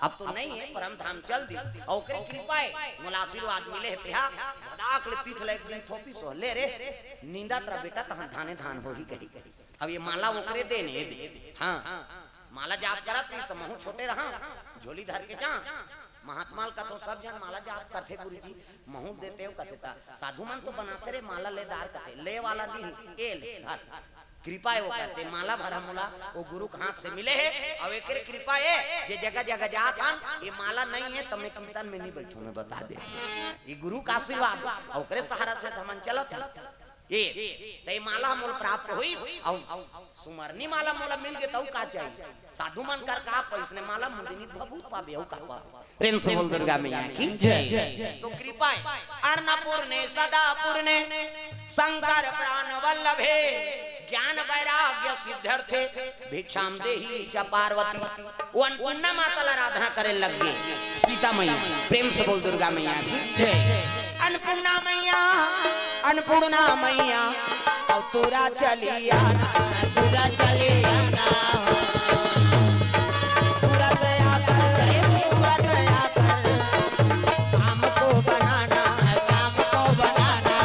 अब तो नइ हे, परम धाम चल दिस, अउ ओकरे कृपा हे, मोला आशीर्वाद मिले हे, तेहा, भदाक ले पीठ ल एक दिन थोपिस ओ, ले रे, नींदत रह बेटा, तहन धाने धान होही कही। अब ये माला ओकरे देन हे दे। हाँ, माला जाप करत रहिस, महूँ छोटे रहा, झोली धर के जा। महात्मा ल कथों, सब झन माला जाप करथे गुरुजी, महूँ ल देते हो कथे। त साधु मन तो बनाथे रे माला, ले दार कथे, ले वाला नहीं, ए ले धर। कृपा हे वो कथे, माला भर मोला वो गुरु के हाथ से मिले हे, अउ एकरे कृपा हे जे जगह जगह जात हन, ये माला नहीं हे त मैं कीर्तन में नहीं बैठूं, मैं बता देथों। ये गुरु का आशीर्वाद, अउ ओकरे सहारा से हमन चलत हन। ए, त ए माला मोल प्राप्त होई, अउ सुमरनी माला मोला मिल गे, त अउ का चाहिए? साधु मन कर का पैसने माला मुंदिनी भभूत पाबे, अउ का पाबे? प्रेम से बोल दुर्गा मैया की। जय। तो कृपा हे। अन्नपूर्णे सदा पूर्णे शंकर प्राण वल्लभे, ज्ञान वैराग्य सिद्ध्यर्थे भिक्षाम देही च पार्वती। वो अन्नपूर्णा माता ला आराधना करे लग गे सीता मैया। प्रेम से बोल दुर्गा मैया की। जय। अन्नपूर्णा मैया, अन्नपूर्णा मैया, अउ तुरा चली आना। तुरा चली आना। तुरत आकर, तुरत आकर, काम को बनाना। काम को बनाना।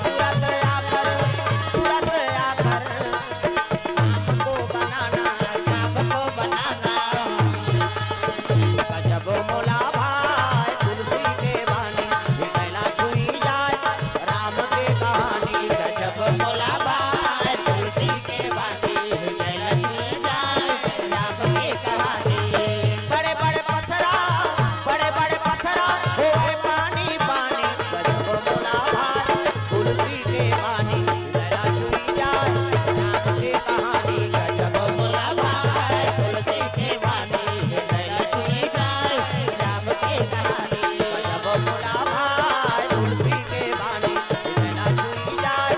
तुरत आकर, तुरत आकर, काम को बनाना। काम को बनाना। गजब मोला भाए तुलसी के बानी, हृदय ला छुई जाए राम के कहानी। गजब मोला भाए तुलसी के बानी, हृदय ला छुई जाए राम के कहानी। बड़े बड़े पथरा, बड़े बड़े पथरा होए पानी पानी। गजब मोला भाए तुलसी के बानी, हृदय ला छुई जाए राम के कहानी। गजब मोला भाए तुलसी के बानी, हृदय ला छुई जाए राम के कहानी। गजब मोला भाए तुलसी के बानी, हृदय ला छुई जाए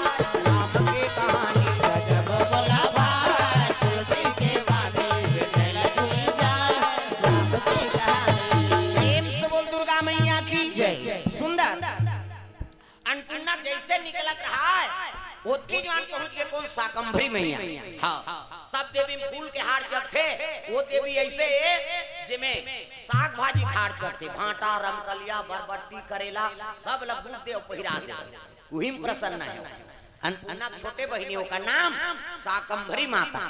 राम के कहानी। गजब मोला भाए तुलसी के बानी, हृदय ला छुई जाए राम के कहानी। प्रेम से बोल दुर्गा मैया की। जय। सुंदर। अन्नपूर्णा जइसे निकलत रहय, ओतकी जुवार पहुंच गे कोन? शाकंभरी मैया। हाँ, सब देवी में फूल के हार चघथे, वो देवी अइसे हे जेमे साग भाजी के हार चघथे, भांटा, रमकलिया, बरबट्टी, करेला, सब ल बूंद दे अउ पहिरा दे, उही में प्रसन्न हे। अन्नपूर्णा के छोटे बहिनी, ओकर नाम शाकंभरी माता।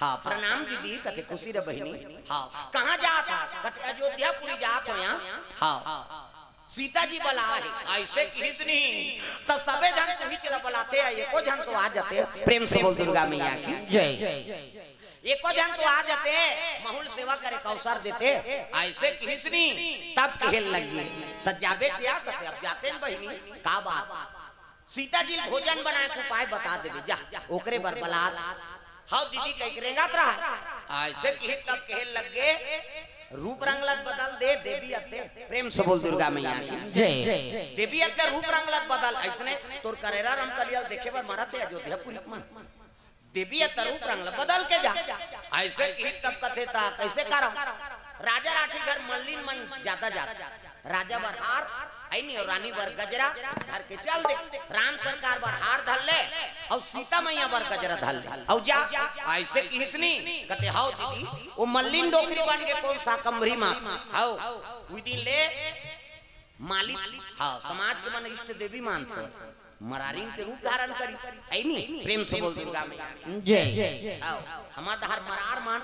हाँ, प्रणाम दीदी, कथे खुशी रह बहिनी। हाँ, कहाँ जात हव? कथे अयोध्यापुरी जात हों। हाँ, सीता जी बलाए हे, अइसे किहिस नहीं, त सबे झन तुही चला बलाते, एको झन तो आ जाते। प्रेम से बोल दुर्गा मैया की। जय। एको झन तो आ जाते, महूँ ल सेवा करे के अवसर देते, अइसे किहिस नहीं, तब कहे लग गे, त जाबे चिया कथे, अब जाते न बहिनी, का बात? सीता जी ल भोजन बनाए के उपाय बता देबे, जा, ओकरे बर बलात। हव दीदी कहिके रेंगत रहय। अइसे किहिस तब कहे लग गे, रूप रंग ल बदल दे देवी अत्ते। प्रेम से बोल दुर्गा मैया की। जय। देवी अत्ते रूप रंग ल बदल, अइसने तोर करेला रमकलिया ल देखे बर मरत हे अयोध्यापुरी के मन। देवी अत्ते रूप रंग ल बदल के जा। अइसे किहिस तब कथे त कइसे करंव? राजा राठी घर मल्लिन मन जादा जात। राजा बर हार, अइनी अउ रानी बर गजरा धर के चल दे। राम सरकार बर हार धर ले, अउ सीता मैया बर गजरा धर ले, अउ जा। अइसे किहिस नहीं, कथे हव दीदी, वो मल्लिन डोकरी बन गे कोन? शाकंभरी माता। हव, उही दिन ले मालिक, हाँ, समाज के मन इष्ट देवी मानथे, मरारिन के रूप धारण करिस, हे नहीं? प्रेम से बोल दुर्गा मैया। जय। हव, हमर डहर मरार मन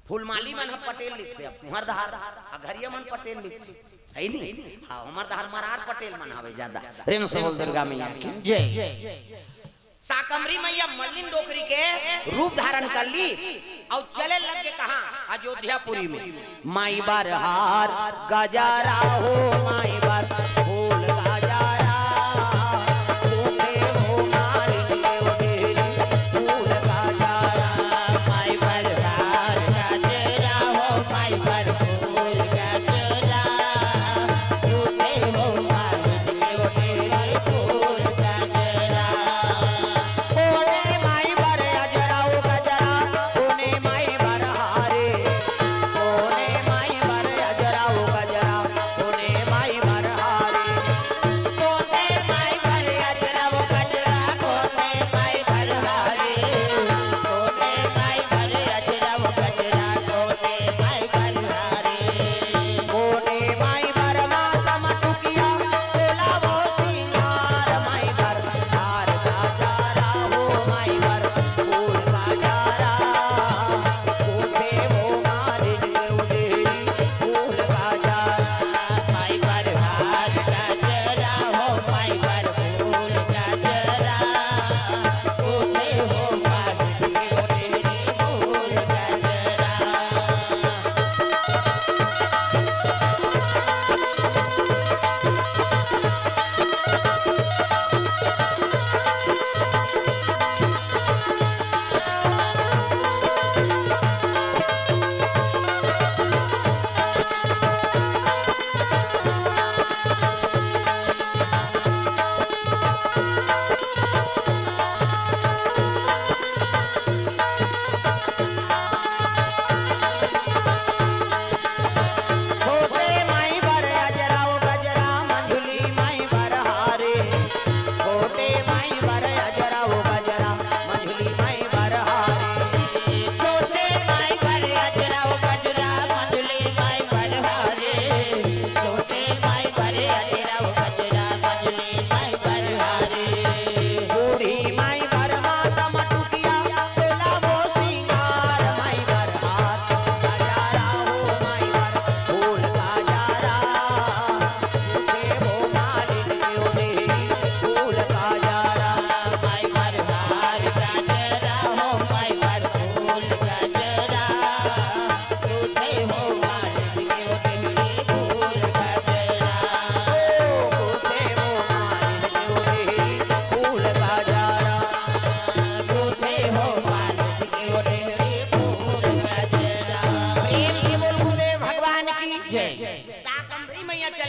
फूलमाली मन ह पटेल लिखथे, अब तुंहर डहर अघरिया मन पटेल लिखथे, हे नहीं? हाँ, हमर डहर मरार पटेल मन हवे जादा। प्रेम से बोल दुर्गा मैया की। जय। शाकंभरी मैया मल्लिन डोकरी के रूप धारण कर लिस अउ चले लग गे कहाँ? अयोध्यापुरी में। माई बर हार गजरा हो, माई बर फूल गजरा, फूले हो मालिन के ओ डेहरी फूल गजरा। माई बर हार गजरा हो, माई बर फूल गजरा, फूले हो मालिन के ओ डेहरी फूल गजरा। कोने माई बर अजरा ओ गजरा, कोने माई बर हारे, कोने माई बर अजरा ओ गजरा, कोने माई बर हारे।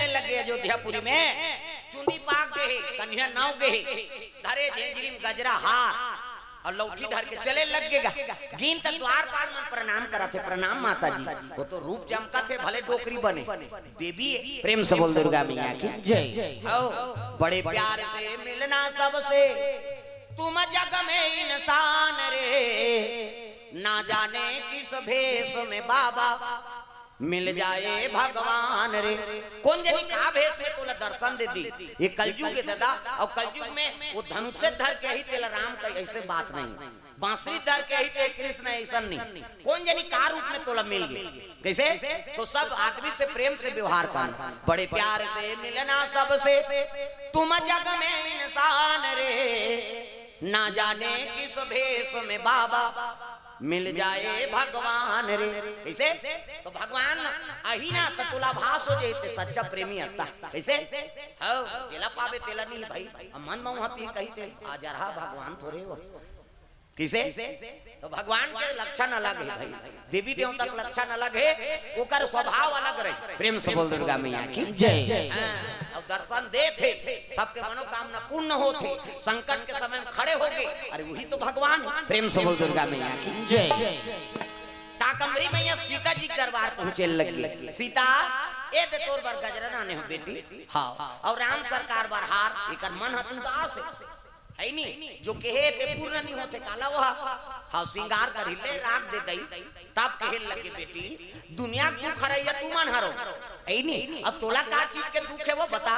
लगे अयोध्यापुरी में, चुंदी पाक गे हे, कनिहा नव गे हे, धरे झेंझरी म गजरा हार, अउ लौठी धर के चले लग गे गा। गिन त द्वारपाल मन प्रणाम करत हे, "प्रणाम माता जी।" वो तो रूप चमकत हे, भले डोकरी बने, देवी हे। प्रेम से बोल दुर्गा मैया की। जय। हौ, बड़े प्यार से मिलना सबसे, तुम जग में इंसान रे, ना जाने किस भेष में बाबा मिल जाए भगवान रे। कोन जनी का भेष में तोला दर्शन दे दी। ये कलयुग हे दादा, अउ कलयुग में वो धनुष धर के ही तेला राम कही, अइसे बात नहीं। बांसुरी धर के ही ते कृष्ण, अइसन नहीं। कोन जनी का रूप में तोला मिल गे। कइसे? तो सब आदमी से प्रेम से व्यवहार करना, बड़े प्यार से मिलना सबसे, तुम जग में इंसान रे, ना जाने किस भेष में बाबा मिल जाए भगवान रे। कइसे? तो भगवान आही ना, त तोला आभास हो जाही ते सच्चा प्रेमी अत्ता। कइसे? हौ, जेला पाबे तेला नहीं भाई। अब मन म उहाँ पी कही ते, आ जरहा भगवान थोरे हो। कइसे? तो भगवान के लक्षण अलग हे भाई, देवी देवता के लक्षण अलग हे, ओकर स्वभाव अलग रही। प्रेम से बोल दुर्गा मैया की। जय। हाँ, अउ दर्शन देथे, सबके मनोकामना पूर्ण होथे, संकट के समय में खड़े होगे, अरे वही तो भगवान हे। प्रेम से बोल दुर्गा मैया की। जय। शाकंभरी मैया सीता जी के दरबार पहुंचे लगी। "सीता, ए दे तोर बर गजरा लाने हों बेटी।" हाँ। अउ राम सरकार बर हार, एकर मन ह उदास हे। हे नी, जो कहे ते पूर्ण नहीं होथे, काला वो। हाँ, श्रृंगार कर ले, राख दे दई। तब कहे लगे, "बेटी, दुनिया के दुख हरैया तुमन हरो।" हे नी, अब तोला का चीज के दुख हे वो बता।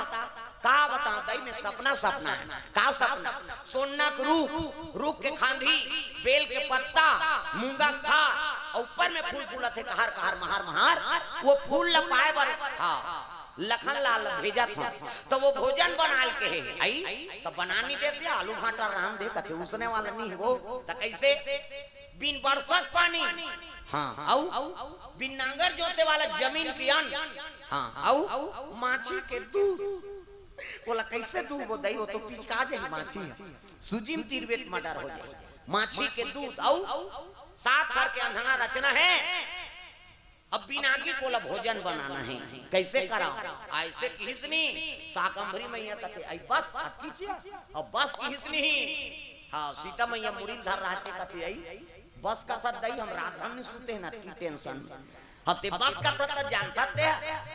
का बताओं दई, मैं सपना सपना हे। का सपना? सोना के रूख, रूख के खांधी, बेल के पत्ता, मूंगा के खार, अउ ऊपर में फूल फूलत हे, कहर कहर, महार महार। वो फूल ल पाए बर, हाँ, लखन लाल भेजत हंव, त वो भोजन बनाल कहे, आई, त बना नहीं देस, आलू भांटा रांध दे, कथे उसने वाला नहीं वो, त कइसे? बिन बरसा के पानी, हाँ, अउ बिन नांगर जोते वाला जमीन के अन्न, हाँ, अउ माछी के दूध, ओला कइसे दूध वो दई, वो तो पिचका जाही माछी ह, सूजी म तीर बेट मर्डर हो जाही, माछी के दूध, अउ सात घर के अंधना रचना हे, अब बिन आगी के ओला भोजन बनाना हे, कइसे कराओं? अइसे किहिस नी, शाकंभरी मैया कथे, "अई बस, अतकी चिया?" अब बस किहिस नी। हाँ, सीता मैया मुड़ी ल धर रहथे, कथे, "अई बस कथस दई, हम रात भर नी सुते हन, अतकी tension।" अब ते बस कथस त जानथस ते,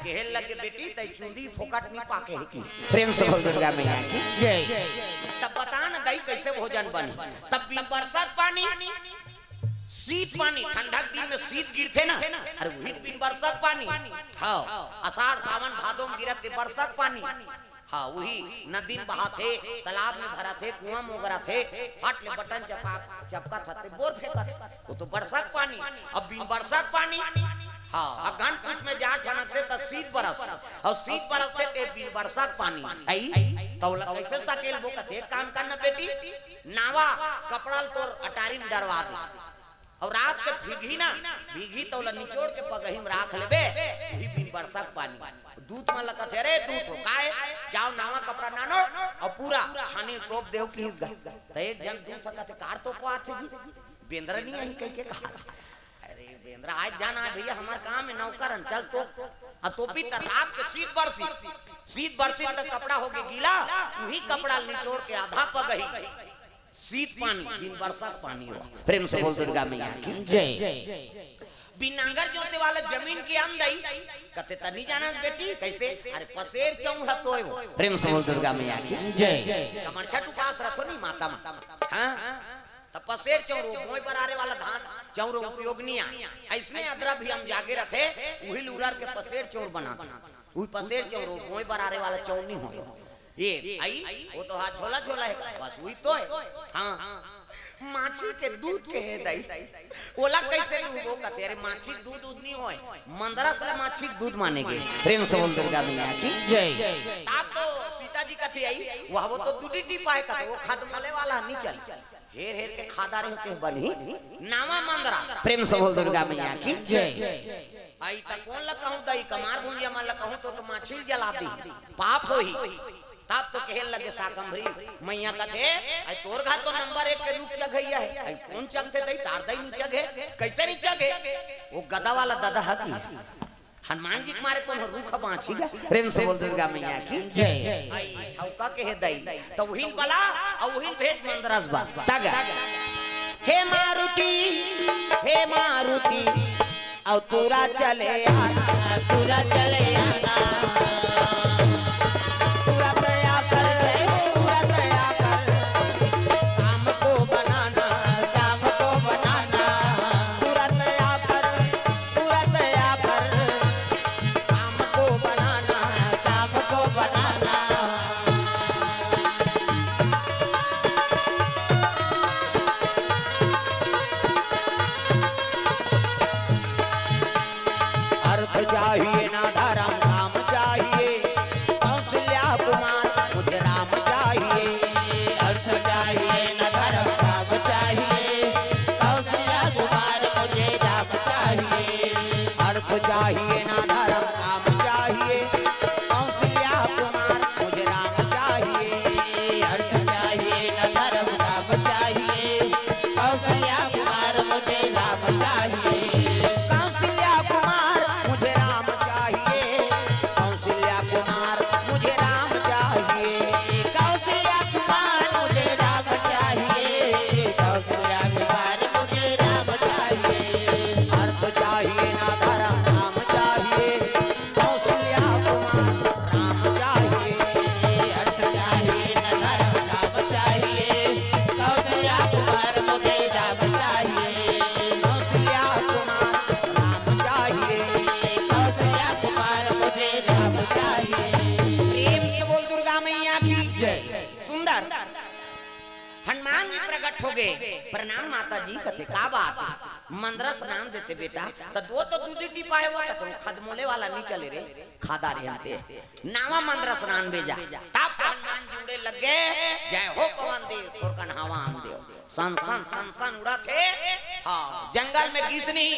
कहे लगे, "बेटी, तई चुंदी फोकट नी पाके हे किस।" प्रेम से बोल दुर्गा मैया की। जय। तब बता न दई, कइसे भोजन बनही? तब बिन बरसा के पानी, शीत पानी, ठंडा के दिन में शीत गिरथे ना, अरे वही बिन बरसा के पानी। हाँ, आषाढ़, सावन, भादो में गिरत ते बरसा के पानी। हाँ, वही नदी में बहाथे, तालाब में भराथे, कुआं में उगराथे, फट ले बटन चपका, चपकत हे ते बोर फेंकत हे, वो तो बरसा के पानी। अब बिन बरसा के पानी, हाँ, अगहन पूस में जाड़ ठनकथे त शीत बरसथे, अउ शीत बरसथे ते बिन बरसा के पानी। अई, त ओला कइसे सकेलबो? कथे, "एक काम करना बेटी, नावा कपड़ा ल तोर अटारी में डरवा दे, अउ रात के भीगही ना, भीगही त ओला निचोड़ के पगही में राख लेबे, वही बिन बरसा के पानी।" दूत मन ल कथे, "अरे दूत हो, काय? जाओ नावा कपड़ा नानो, अउ पूरा छानी तोप देव किहिस गा।" त एक झन दूत ह कथे, "कार तोपवाथे जी, बेंदरा नी आही?" कहिके कहा। "अरे बेंदरा, आज जाना हे भैया, हमर काम हे, नौकर हन, चल तोप।" अउ तोपही त रात के शीत बरसी, शीत बरसी त कपड़ा होगे गीला, उही कपड़ा ल निचोड़ के आधा पगही शीत पानी, बिन बरसा के पानी हो। प्रेम से बोल दुर्गा मैया की। जय। बिन नांगर जोते वाला जमीन के अन्न दई, कथे, "त नी जानस बेटी, कइसे?" "अरे पसेर चौंर ह तोय वो।" प्रेम से बोल दुर्गा मैया की। जय। कमरछठ उपास रथो नी माता मन। हाँ? त पसेर चौंर वो बोय बरारे वाला धान, चौंर उपयोग नी आय। अइसने अदरा भी हम जागे रथे, उही ल उरर के पसेर चौंर बनाथे। उही पसेर चौंर वो बोय बरारे वाला चौंर नी होय। ए, अई, वो तो हाथ झोला झोला हे, बस उही तो हे। हाँ। माछी के दूध कहे दई, ओला कइसे दूबो? कथे, "अरे माछी के दूध उध नी होय, मंदरस ल माछी के दूध माने गे।" प्रेम से बोल दुर्गा मैया की। जय। तब तो सीता जी कथे, "अई, वो, वो तो दूटी टीपा हे," कथे, "वो खदमले वाला नी चल।" हेर हेर के खादा रहे के बनही नावा मंदरा। प्रेम से बोल दुर्गा मैया की। जय। अई त कोन ल कहूं दई, कमार भुंजिया मन ल कहूं तो, तो माछी ल जला दी, पाप होही। तब तो कहे लगे शाकंभरी मैया कथे, "अई तोर घर तो नंबर एक के रूख चघइया हे, अई कोन चघथे दई, तार दई नी चघे, कइसे नी चघे?" वो गदा वाला ददा ह कि हनुमान जी के मारे कोनो रूख बाँची गा। प्रेम से बोल दुर्गा मैया की। जय। आई ठौका के हे दई, त उहिल बला, अउ उहिल भेज मंदरस बा। तग। हे मारुति, हे मारुति, अउ तुरा चले आना। तुरा चले आना। तुरत आकर, तुरत आकर, काम को बनाना। काम को बनाना। तुरत आकर, तुरत आकर, काम को बनाना। काम को बनाना। अर्थ चाहिए ना धर्म, काम चाहिए। कौशल्या कुमार, मुझे राम चाहिए। अर्थ चाहिए ना धर्म, काम चाहिए। कौशल्या कुमार, मुझे राम चाहिए। अर्थ चाहिए ना धर्म, काम चाहिए। कौशल्या कुमार, मुझे राम चाहिए। अर्थ चाहिए ना धर्म, काम चाहिए। कौशल्या कुमार, मुझे राम चाहिए। कौशल्या कुमार, मुझे राम चाहिए। कौशल्या कुमार, मुझे राम चाहिए। कौशल्या कुमार, मुझे राम चाहिए। कौशल्या कुमार, मुझे राम चाहिए। अर्थ चाहिए ना धर्म, काम चाहिए। कौशल्या कुमार, राम चाहिए। अर्थ चाहिए ना धर्म, काम चाहिए। कौशल्या कुमार, मुझे राम चाहिए। कौशल्या कुमार, राम चाहिए। कौशल्या कुमार, मुझे राम चाहिए। प्रेम से बोल दुर्गा मैया की जय। सुंदर। हनुमान जी प्रकट हो गए। प्रणाम माता जी। कथे का बात हे? मंदरस नान देते बेटा। त दो तो दूधी टीपा हे वो, कथे खदमोले वाला नहीं चले रे। खादा रे हंते। नावा मंदरस नान बेजा। तब हनुमान जी उड़े लग गए। जय हो पवन देव, थोरकन हवा आन देव। सन सन सन सन उड़त हे। हाँ, जंगल में गिस नहीं,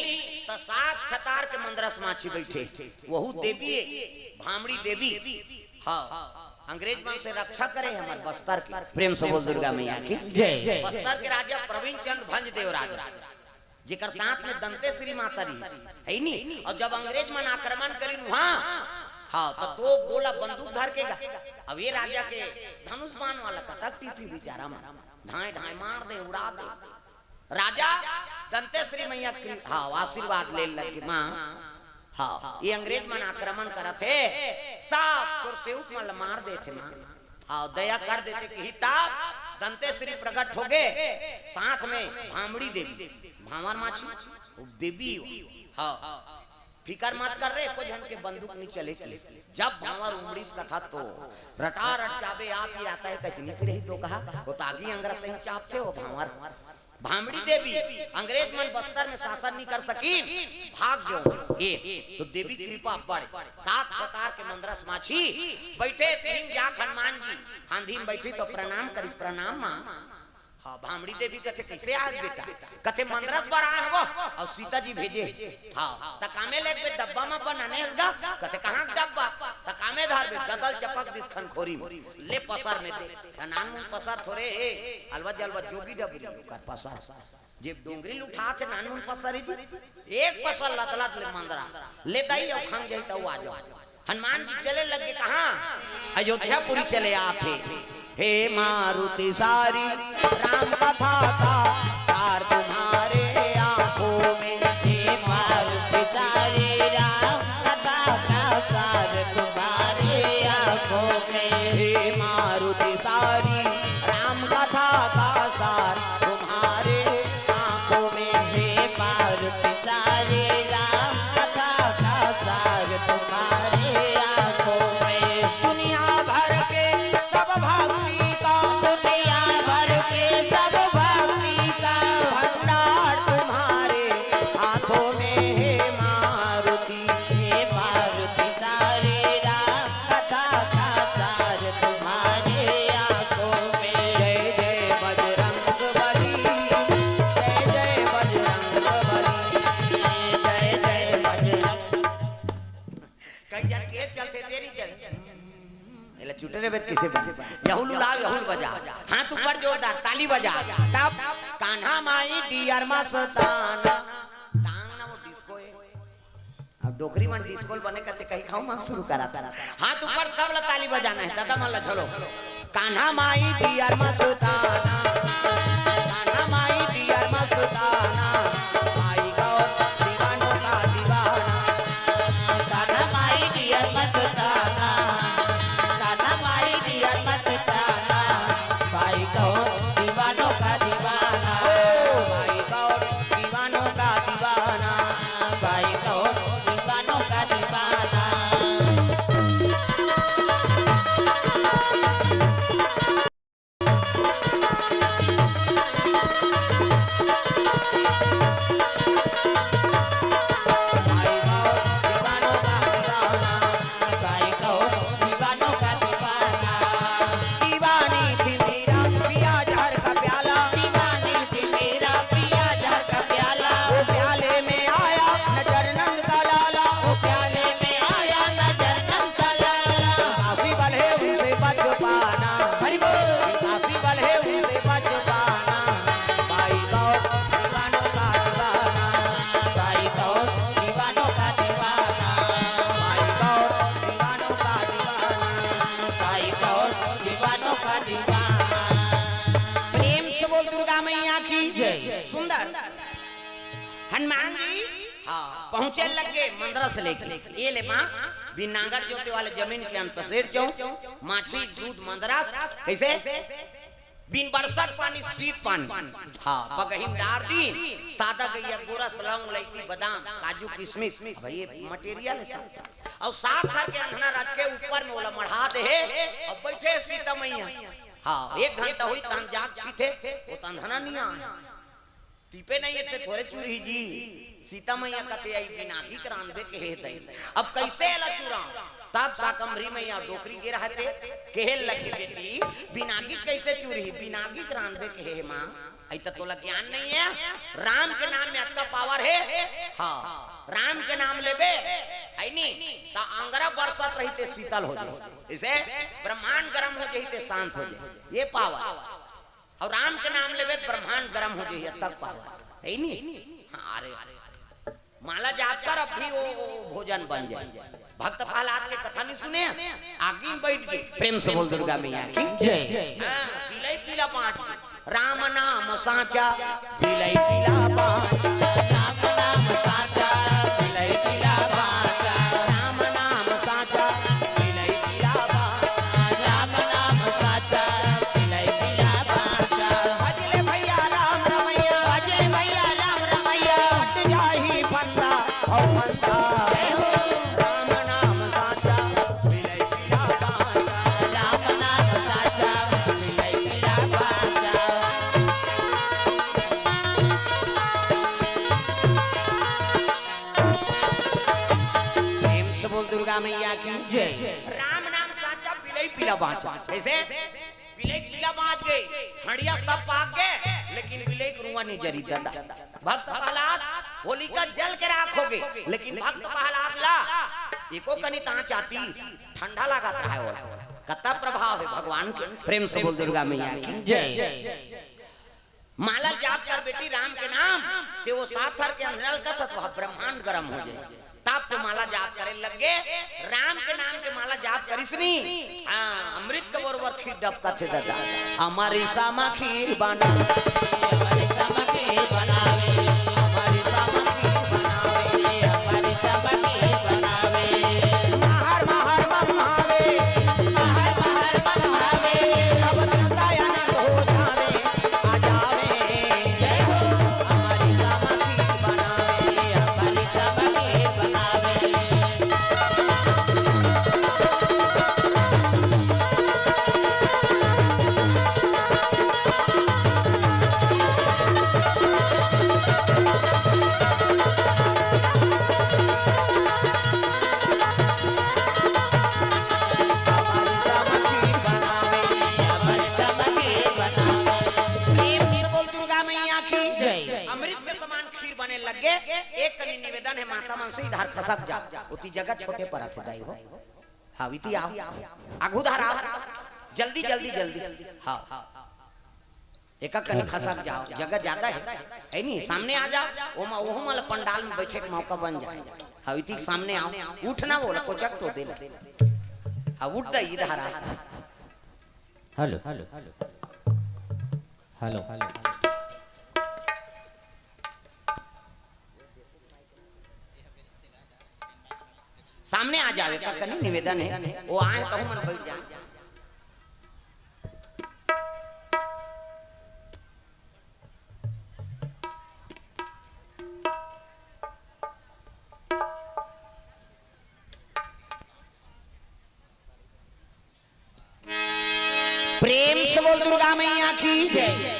त सात छतार के मंदरस माछी बैठे। वहू देवी हे, भामड़ी देवी। हाँ, अंग्रेज मन से रक्षा करे हमर बस्तर के। प्रेम से बोल दुर्गा मैया की। जय। बस्तर के राजा प्रवीण चंद भंज देव राजा, जेकर साथ में दंतेश्वरी माता रहिस, हे नी? अउ जब अंग्रेज मन आक्रमण करिन उहाँ, हाँ, त दो गोला बंदूक धर के गा। अब ये राजा के धनुष बाण वाला कतक टीपी बिचारा मन, ढाई ढाई मार दे, उड़ा दे। राजा दंतेश्वरी मैया के, हाँ, आशीर्वाद ले लग गे, माँ, हाँ, ये अंग्रेज मन आक्रमण करत हे, सब तोर सेवक मन ल मार देथे माँ। हाँ, दया कर देते कही। तब दंतेश्वरी प्रकट हो गए, साथ में भामड़ी देवी, भांवर माछी, वो देवी हो। हाँ, फिकर मत कर रे, एको झन के बंदूक नहीं चले के। जब भांवर उमड़िस कथा तो रटा रट चाबे आप ही आता है, कतनी की रही तो कहा, वो तागी अंगरा सही चापथे हो भांवर। भामड़ी देवी, अंग्रेज मन बस्तर में शासन नहीं कर सकी, भाग गयो। ए, तो देवी कृपा बड़, सात छतार के मंदरस माछी, बैठे तीन जाक हनुमान जी, खांधी में बैठी तो प्रणाम करिस, "प्रणाम माँ।" हाँ, भामड़ी देवी कथे, "कैसे आज बेटा?" कथे, "मंदरस बर आए हवो, अउ सीता जी भेजे।" हाँ, त कामे लेके डब्बा में बनाने हस गा? कथे, "कहाँ के डब्बा?" त कामे धार बे, गदल चपक दिस खनखोरी में, "ले पसर में दे।" नानमुन पसर थोरे हे, अलवा जलवा जोगी डबरी ओकर पसर। जेब डोंगरी ल उठाथे नानमुन पसर ही जी, एक पसर लतलत ले मंदरस, ले दई अउ खंग जाई त आ जाओ। हनुमान जी चले लगे कहाँ? अयोध्यापुरी चले आथे। हे मारुति सारी राम कथा का सार तुम्हारे आंखों में। हे मारुति सारी राम कथा का सार तुम्हारे आंखों में। हे मारुति सारी राम कथा का सार तुम्हारे आंखों में। हे मारुति सारी राम कथा का सार तुम्हारे आंखों में। दुनिया भर के सब भक्ति का, दुनिया भर के सब भक्ति का भंडार तुम्हारे हाथों में हे मारुति। हे मारुति सारी राम कथा का सार तुम्हारे आंखों में। जय जय बजरंग बली, जय जय बजरंग बली, जय जय बजरंग। कई जन के चलते देरी चल। एला चुटे रे बेत किसे बन। यहुल उड़ाओ, यहुल बजा। हाथ ऊपर जोरदार, ताली बजा। तब कान्हा माई डियर मस्ताना। टांग ना वो डिस्को है। अब डोकरी मन डिस्को ल बने कथे कही खाऊ मन शुरू करा था। हाथ ऊपर, सब ला ताली बजाना हे, दादा मन ला झोलो। कान्हा माई डियर मस्ताना, कान्हा माई डियर मस्ताना, आई गौर दीवानों का दीवाना। कान्हा माई डियर मस्ताना, कान्हा माई डियर मस्ताना, भाई गौर दीवानों का दीवाना। ओ भाई गौर दीवानों का दीवाना, भाई गौर दीवानों का दीवाना। भाई गौर दीवानों का दीवाना, भाई गौर दीवानों का दीवाना। दीवानी थी मेरा पिया जहर का प्याला, दीवानी थी मेरा पिया जहर का प्याला। वो प्याले में आया नजर नंद का लाला, वो प्याले में आया नजर नंद का लाला। काशी वाले उनसे बच पाना, हरि बोल। काशी वाले उनसे बच पाना। भाई गौर दीवानों का दीवाना, भाई गौर दीवानों का दीवाना, भाई गौर दीवानों का दीवाना, भाई गौर दीवानों का दीवाना। प्रेम से बोल दुर्गा मैया की जय। सुंदर हनुमान जी, हाँ, पहुंचे लग गए मंदरस लेके। ये ले माँ, बिन नांगर जोते वाले जमीन के अंत सेर चौ, माछी दूध मंदरस, कैसे? बिन बरसत पानी, सीत पानी। हाँ, पगही में डार दी, सादा गैया, गोरस, लौंग, इलायची, बादाम, काजू, किशमिश। अब ये मटेरियल है सब। अउ सात घर के अंधना रच के ऊपर में ओला मढ़ा दे हे। अब बैठे सीता मैया। हाँ, एक घंटा हुई तहन जाग छीटे, वो तो अंधना नहीं आए। तीपे नहीं एते थोरे चूरही जी। सीता मैया कथे आई बिनागी के रांधबे कहे दई। अब कैसे एला चूराव? तब साकम्भरी मैया डोकरी गे रहते, कहे लगे बेटी, बिनागी कैसे चूरही? बिनागी के रांधबे कहे हे माँ। आई त तोला ज्ञान नहीं है। राम के नाम में अतका पावर है। हाँ, राम के नाम लेबे, है नी, त अंगरा बरसत रहिते शीतल हो जाए। इसे ब्रह्मांड गर्म हो जाए ते शांत हो जाए। ये पावर। अउ राम के नाम लेबे त ब्रह्मांड गरम हो जही, तब पावन। है नी? हाँ, अरे, माला जाप कर, अब भी वो, वो भोजन बन जाए। भक्त प्रहलाद के कथा नहीं सुने? आगी में बैठ गए। प्रेम से बोल दुर्गा मैया की जय। हाँ, बिलई पीला बाँच। राम नाम साँचा, बिलई पीला बाँच। राम नाम साँचा, बिलई पीला बाँच। राम नाम साँचा, बिलई पीला बाँच। राम नाम साँचा, बिलई पीला बाँच। भजले भैया राम रमैया, भजले भैया राम रमैया। कट जाही फंदा, हौ फंदा। जय हो। राम नाम साँचा, बिलई पीला बाँच। राम नाम साँचा, बिलई पीला बाँच। प्रेम से बोल दुर्गा मैया की जय। राम नाम साँचा, बिलई पीला बाँच। कैसे? बिलई पीला बाँच गे, हँड़िया सब पाक गे, लेकिन बिलई के रुआँ नहीं जरी दादा। भक्त प्रहलाद होलिका जल के राख हो गे, लेकिन भक्त प्रहलाद ला एको कनी ताँच आतिस, ठंडा लागत रहय ओला। कत्ता प्रभाव हे भगवान के। प्रेम से बोल दुर्गा मैया की जय। माला जाप कर बेटी राम के नाम, ते वो सात घर के अंधरा ल कथस, वहाँ ब्रह्मांड गरम हो जाए। तब तो माला जाप करे लग गे, राम के नाम के माला जाप करिस नी। हाँ, अमृत के बरोबर खीर डबकथे दादा। हमारी सामा खीर बना, हमारी सामा खीर बनावे, हमारी सामा खीर बनावे, हमारी सामा खीर बनावे। महर महर मम्हावे, महर महर मम्हावे, अब तू दयानंद हो जावे। आ जावे। जय हो। हमारी सामा खीर बनावे, हमारी सामा खीर बनावे। हमारी सामा खीर बनावे, हमारी सामा खीर बनावे। प्रेम से बोल दुर्गा मैया की जय। अमृत के समान खीर बने लग गे। एक कनी निवेदन हे माता मन से, इधर खसक जाव, ओती जगह छोटे परत हे दाई हो। हाँ, इती आव, आगू धर आव, जल्दी जल्दी जल्दी। हाँ, एक कनी खसक जाव, जगह ज्यादा हे, है नी? सामने आ जाव, ओमा ओहू मन ल पंडाल में बैठे के मौका बन जाए। अउ इतिक सामने आव, उठ ना बोला, कोचक तो दे ला। हाँ, उठ दा, इधर आ। Hello, hello, hello. सामने आ जावे का कनी निवेदन हे, वो आए तो मन बैठ जाए। प्रेम से बोल दुर्गा मैया की जय।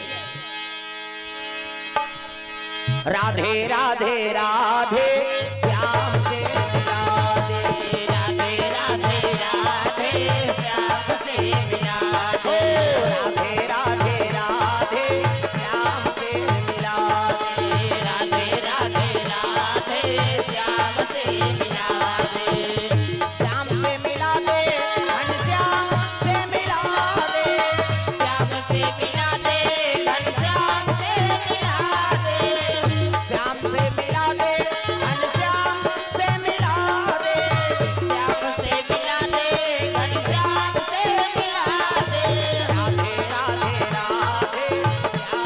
राधे राधे राधे श्याम से मिला दे। राधे राधे राधे श्याम से मिला दे। ओ राधे राधे राधे श्याम से मिला दे। राधे राधे राधे श्याम से मिला दे। श्याम से मिला दे, घनश्याम से मिला दे। श्याम से मिला दे, घनश्याम से मिला दे। श्याम से मिला दे, घनश्याम से मिला दे। श्याम से मिला दे, घनश्याम से मिला दे। राधे राधे राधे श्याम से मिला दे। राधे राधे राधे श्याम से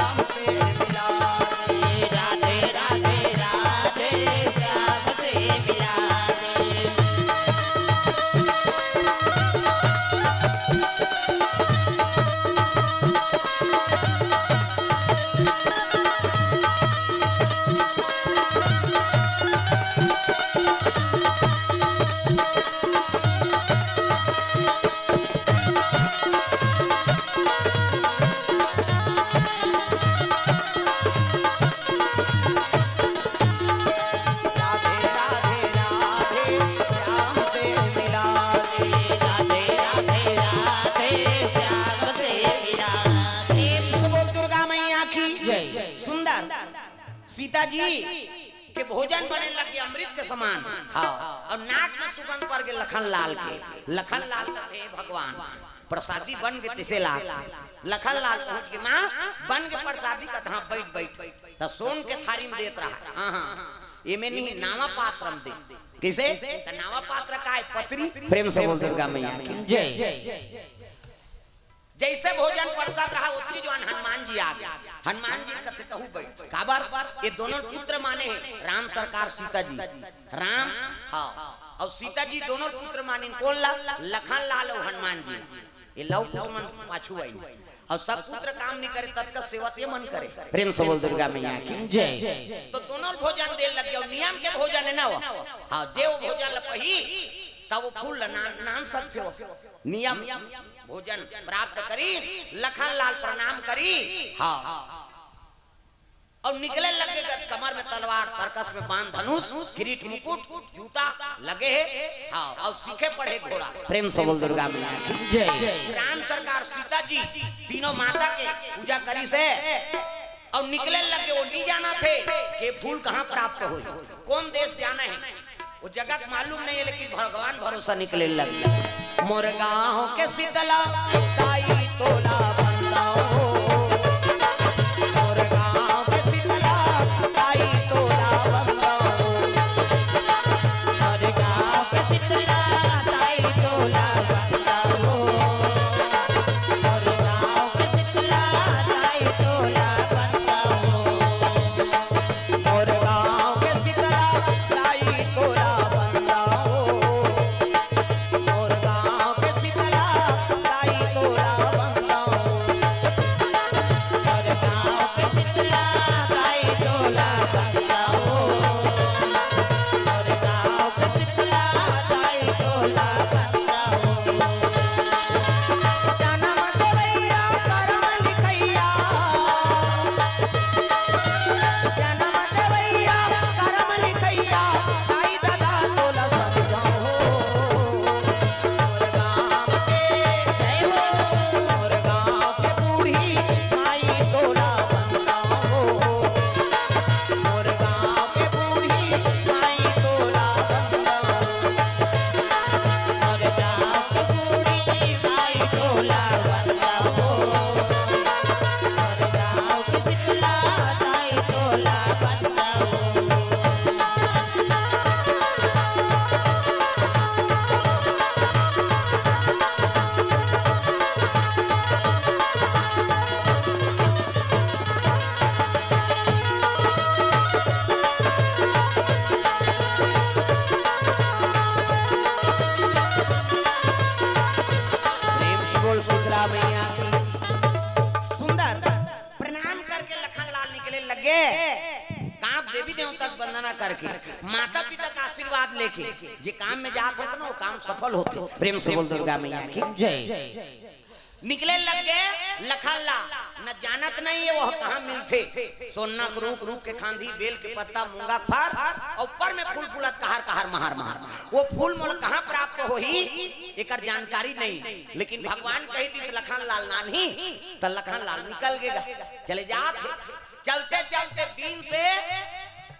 मिला दे। राधे राधे राधे श्याम से मिला दे। राधे राधे राधे श्याम से मिला दे। प्रेम से बोल दुर्गा मैया की जय। सुंदर सीता जी के भोजन बने लगे अमृत के समान। हाँ, अउ नाक में सुगंध पर के लखन लाल के, लखन लाल थे भगवान। प्रसादी बन के तिसे लाग। लखन लाल पहुंच के, "माँ, बन के प्रसादी का धाम, बैठ, बैठ।" त सोन के थारी में देत रहा। हाँ, हाँ, हाँ। एमे नहीं, नावा पात्र में दे। किसे? त नावा पात्र का है? पतरी। प्रेम से बोल दुर्गा मैया की। जय। जैसे भोजन परसत रहा, ओतकी जो हनुमान जी आ गए। हनुमान जी कथे, "तहु बैठ।" काबर? ये दोनों पुत्र माने हैं, राम सरकार सीता जी। राम, हाँ, अउ सीता जी दोनों पुत्र मानिन। कोन ला? लखन लाल अउ हनुमान जी। ये लव कुश मन पाछू आई। अउ सब पुत्र काम नहीं करे, ततका सेवा ते मन करे। प्रेम से बोल दुर्गा मैया की जय। तो दोनों भोजन दे लग जाओ, नियम के भोजन है ना वो। हाँ, जे वो भोजन ल पही, तब वो फूल ल नान, नान सकथे वो। नियम भोजन प्राप्त करी, लखन लाल प्रणाम करी। हाँ। अउ निकले लगे गत, कमर में तलवार, तरकस में बाण धनुष, किरीट मुकुट, जूता लगे हे, हाँ, अउ सीखे पड़े घोड़ा। प्रेम से बोल दुर्गा मैया की जय। राम सरकार सीता जी तीनों माता के पूजा करिस हे, अउ निकले लगे, वो नहीं जाना थे कि फूल कहाँ प्राप्त होई, कौन देश जाना है। वो जगह के मालूम नहीं है, लेकिन भगवान भरोसा निकले लग गया। मोर गाँव के शीतला ताई तोला बंदाओ। मोर गाँव के शीतला ताई तोला बंदाओ। मोर गाँव के शीतला ताई तोला बंदाओ। मोर गाँव के शीतला ताई तोला बंदाओ। मोर गाँव के शीतला ताई तोला बंदाओ। मोर गाँव के शीतला ताई तोला बंदाओ। कांप देवी देवता के वंदना करके, माता पिता का आशीर्वाद लेके जे काम में जात हस ना, वो काम सफल होथे। प्रेम से बोल दुर्गा मैया की। जय। निकले लग गे लखन लाल, न जानत नहीं हे वो कहाँ मिलथे। सोना के रूख, रूख के खांधी, बेल के पत्ता, मूंगा के फर, अउ ऊपर में फूल फूलत कहर कहर महर महर। वो फूल मोला कहाँ प्राप्त होही, एकर जानकारी नहीं, लेकिन भगवान कहि दिस लखन लाल नानही, त लखन लाल निकल गे गा, चले जात हे। चलते चलते दिन से,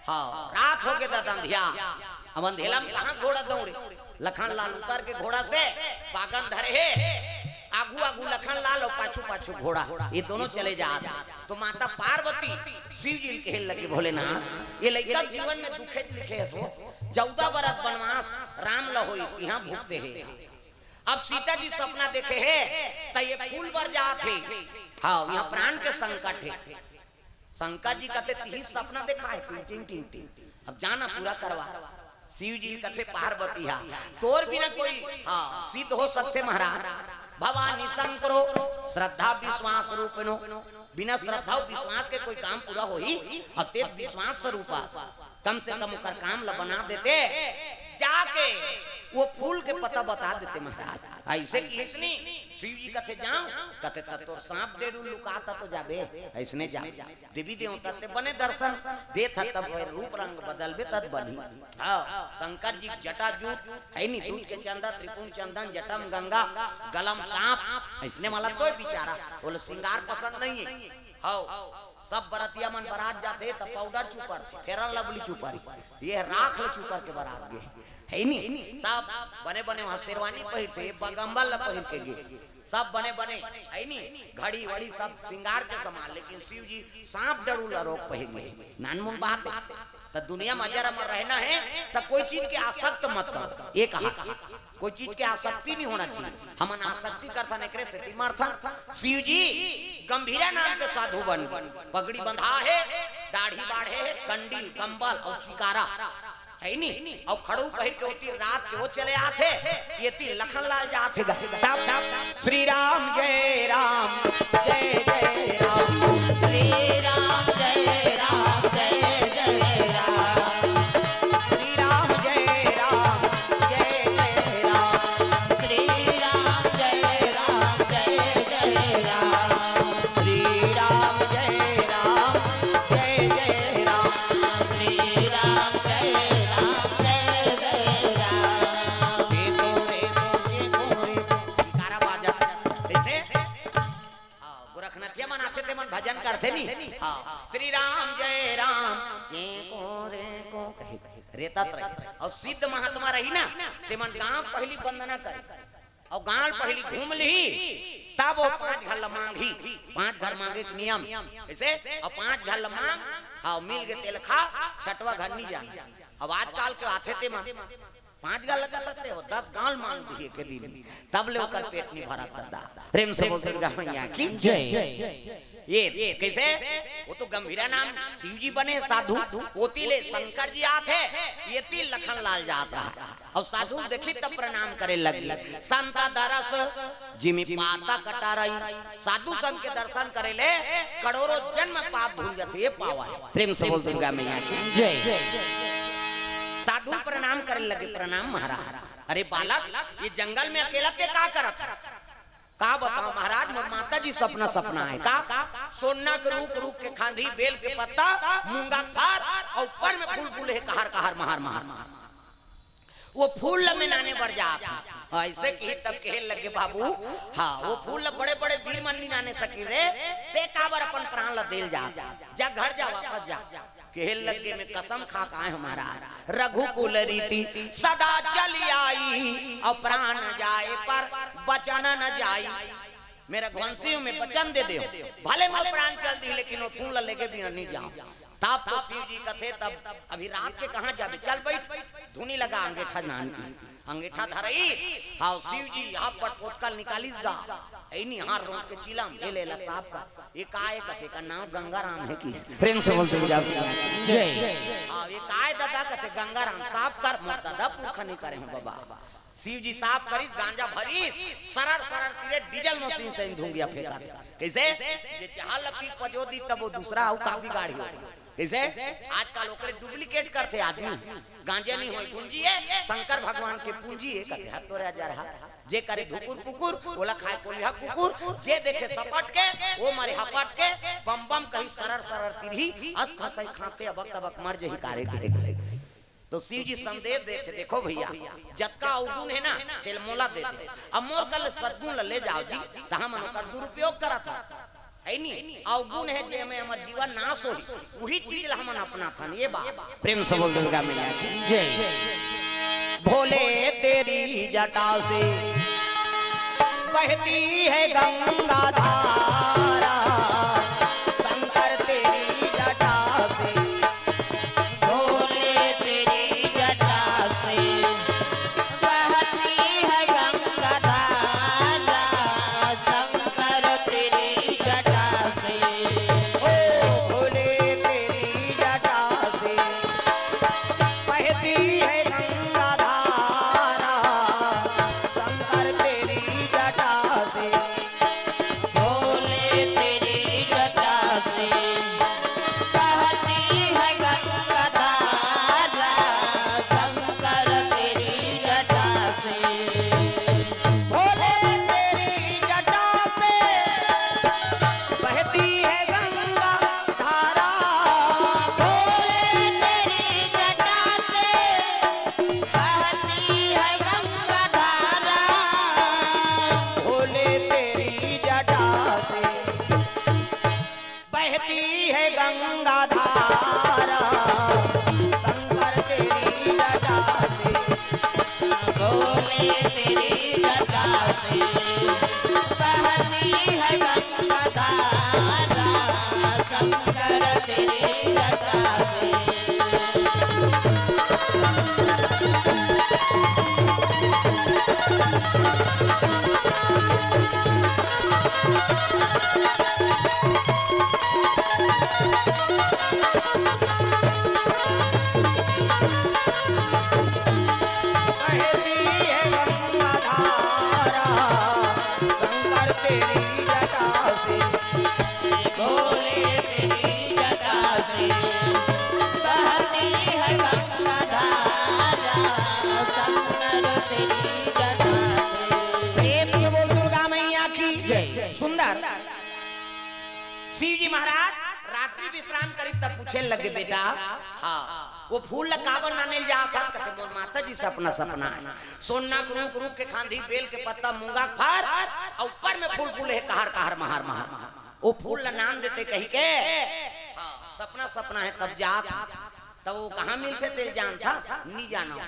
हाँ, रात हो गे दादा अंधिया। अब अंधेला में कहाँ घोड़ा दौड़े? लखन लाल उतर के घोड़ा से, बागन धरे हे, आगू आगू लखन लाल अउ पाछू पाछू घोड़ा, ये दोनों चले जात। तो माता पार्वती शिव जी ल कहे लगे, भोलेनाथ, ये लइका के जीवन में दुखेच लिखे हस वो, चौदह बरस बनवास राम ल होई, इहाँ भुगते हे। अब सीता जी सपना देखे हे, त ये फूल बर जात हे। हाँ, इहाँ प्राण के संकट हे। शंकर जी कथे, "तिही सपना देखा है, टिंग, टिंग, टिंग, टिंग। अब जाना पूरा करवा।" शिव जी कथे, "पार्वती हा, तोर बिना कोई, हाँ, सिद्ध हो सकथे महाराज? भवानी शंकरो श्रद्धा विश्वास रूपिणो।" बिना श्रद्धा अउ विश्वास के कोई काम पूरा होही? अब ते विश्वास स्वरूप आस, कम से कम ओकर काम ल बना देते, जाके वो फूल के पता बता देते महाराज। ऐसे किहिस नी, शिव जी कथे, "जाओ।" कथे, "त तोर सांप डेरू लुकात हे तो जाबे, अइसने जा।" देवी देवता ते बने दर्शन देत ह, तब रूप रंग बदलबे तब बनही। हाँ, शंकर जी जटा जूट, है नी, दूध के चंदा, त्रिपुंड चंदन, जटम गंगा, गलम सांप, अइसने वाला तो बिचारा, बोले श्रृंगार पसंद नहीं है। हाँ, सब बरतिया मन बरात जाथे त पाउडर चुपरथे, फेरन लवली चुपरी, ये राख ल चुपर के बरात गे, है नी? सब बने बने वहाँ शेरवानी पहिरथे, बगम्बल ल पहिर के गे, सब बने बने, है नी? घड़ी वड़ी सब श्रृंगार के सामान, लेकिन शिव जी सांप डरू ल रोग पहिर गे। नानमुन बात हे। त दुनिया में जरा में रहना हे, त कोई चीज के आसक्त मत करो। ये कहा, कोई चीज के आसक्ति नहीं होना चाहिए। हमन आसक्ति करथन, एकरे सेती मरथन। शिव जी गंभीरा नाम के साधु बन गे। पगड़ी बंधा हे, दाढ़ी बाढ़े हे, कंडील, कंबल अउ चिकारा, है नी? अउ खड़ू पहिर के ओती रात के वो चले आथे, एती लखन लाल जाथे गा। तब, तब, श्री राम जय राम, जय जय राम। श्री राम जय राम, जय जय राम। श्री राम जय राम, जय जय राम। श्री राम जय राम, जय जय राम। श्री राम जय राम, जय जय राम। श्री राम जय राम, जय जय राम। जे को रे को, जे को रे को। जयकारा बाजा। ऐसे? हाँ, गोरखनाथिया मन आथे, ते मन भजन करथे नी। हाँ, श्री राम जय राम, जे को रे को कहे, रेतत रही। अउ सिद्ध महात्मा रही ना, ते मन गांव पहली वंदना करे, अउ गांव पहली घूम लिही, तब वो पांच घर ल मांगही। पांच घर मांगे के नियम, ऐसे, अउ पांच घर ल मांग, हाँ, मिल गे तेल खा, छठवा घर नहीं जा। अब आजकल के आथे ते मन, पांच घर लगत हते हो, दस गांव मांग दिए के दिन, तब ले ओकर पेट नहीं भरत दादा। प्रेम से बोल दुर्गा मैया की जय। ये कैसे? वो तो गंभीरा नाम शिव जी बने साधु, ओती ले शंकर जी आथे, एती लखन लाल जात रहा। अउ साधु देखी तब प्रणाम करे लगी। संत दरस जिमि पातक टरई। साधु संत के दर्शन करे ले करोड़ों जन्म पाप धुल जाथे, ये पावा है। प्रेम से बोल दुर्गा मैया की जय। साधु प्रणाम करे लगे, "प्रणाम महाराज।" "अरे बालक, ये जंगल में अकेला ते का करत है?" "का बताओ महाराज, मोर माता जी सपना, सपना है का, सोना के रूख, रूख के खांधी, बेल के पत्ता, मूंगा के फर, अउ ऊपर में फूल फूले हे, कहार कहार, महार महार।" वो फूल ल मैं नाने बर जात हूँ। ऐसे किही तब कहे लगे, "बाबू, हाँ, वो फूल ल बड़े बड़े वीर मन नी नाने सकी रे, ते काबर अपन प्राण ल देल जात? जा घर जा, वापस जा।" कहे लगे, "मैं कसम खा के आए हूँ महाराज, रघुकुल रीति सदा चली आई, अउ प्राण जाए पर वचन न जाई।" मैं रघुवंशी हूँ, मैं वचन दे दे हूँ, भले मोर प्राण चल दी, लेकिन वो फूल ल लेगे बिना नहीं जाऊँ। तब तो शिव जी कथे, "तब अभी रात के कहाँ जाबे, चल बैठ, धुनी लगा।" अंगेठा नान की अंगेठा धरई, हाँ, शिव जी यहाँ पर पोतकल निकालिस गा, ऐनी हार रोक के चिलम, "ए ले ला साफ कर।" "ये काय?" कथे, "का नाम गंगाराम है किस?" प्रेम से बोल दुर्गा मैया की जय। "हाँ, ये काय दादा?" कथे, "गंगाराम, साफ कर।" "मोर दादा पुरखा नहीं करे हैं बाबा।" शिव जी साफ करिस, गांजा भरिस, सरर सरर तिरे डीजल मशीन से धुंगिया फेंका था। कैसे? जे जहाँ लपी पजो दी तब वो दूसरा आऊ का बिगाड़ी हो। कइसे? आजकल ओकरे डुप्लीकेट करथे आदमी। गांजा नहीं होय गुंजी ए, शंकर भगवान के पूंजी ए, कथे हत तोरे अजर हा। जे करे धुकुर पुकुर, ओला खाए कोलिहा कुकुर। जे देखे सपट के, ओ मरे हपट के। बम बम कही सरर सरर तिरही, अस खसई खाते अबक तबक मर जही कारे के। तो शिव जी संदेश देथे, देखो भैया, जतका अवगुण हे ना, तेल मोला दे दे। अब मोर कर ले सद्गुण ल ले जाव जी, त हमन ओकर दुरुपयोग करत हन, हे नी? अवगुण हे जे में हमर जीवन नाश होही, उही चीज ल हमन अपनाथन। ये बात प्रेम से बोल दुर्गा मैया की जय। भोले तेरी जटा से बहती है गंगा धारा, शंकर तेरी जटा से। भोले तेरी जटा से बहती है गंगा धारा, शंकर तेरी जटा से। ओ भोले तेरी जटा से बहती है गंगा धारा, शंकर तेरी जटा से। भोले तेरी जटा से बहती है गंगा धारा, शंकर तेरी जटा से। भोले तेरी जटा से बहती है गंगा धारा। भोले तेरी जटा से बहती है गंगा धारा। भोले तेरी जटा से बहती है गंगा धारा, शंकर तेरी जटा से। भोले तेरी जटा से बहती है गंगा धारा, शंकर तेरी जटा से। बहती है गंगा धारा, शंकर तेरी जटा से। भोले तेरी जटा से बहती है गंगा धारा, शंकर तेरी जटा से। प्रेम से बोल दुर्गा मैया की जय। सुंदर। शिव जी महाराज रात्रि विश्राम करी तब पूछे लगे, बेटा, हाँ, वो फूल ला काबर नाने जात हस? कथे, मोर माता जी से अपना सपना हे। सोना के रूख, रूख के खांधी, बेल के पत्ता, मूंगा के फर, अउ ऊपर में फूल फूले हे, कहर कहर, महार महार। वो फूल ला नान देते कही के, हाँ, सपना सपना हे, तब जात। त वो कहाँ मिलथे तेल जानथस? नी जानव।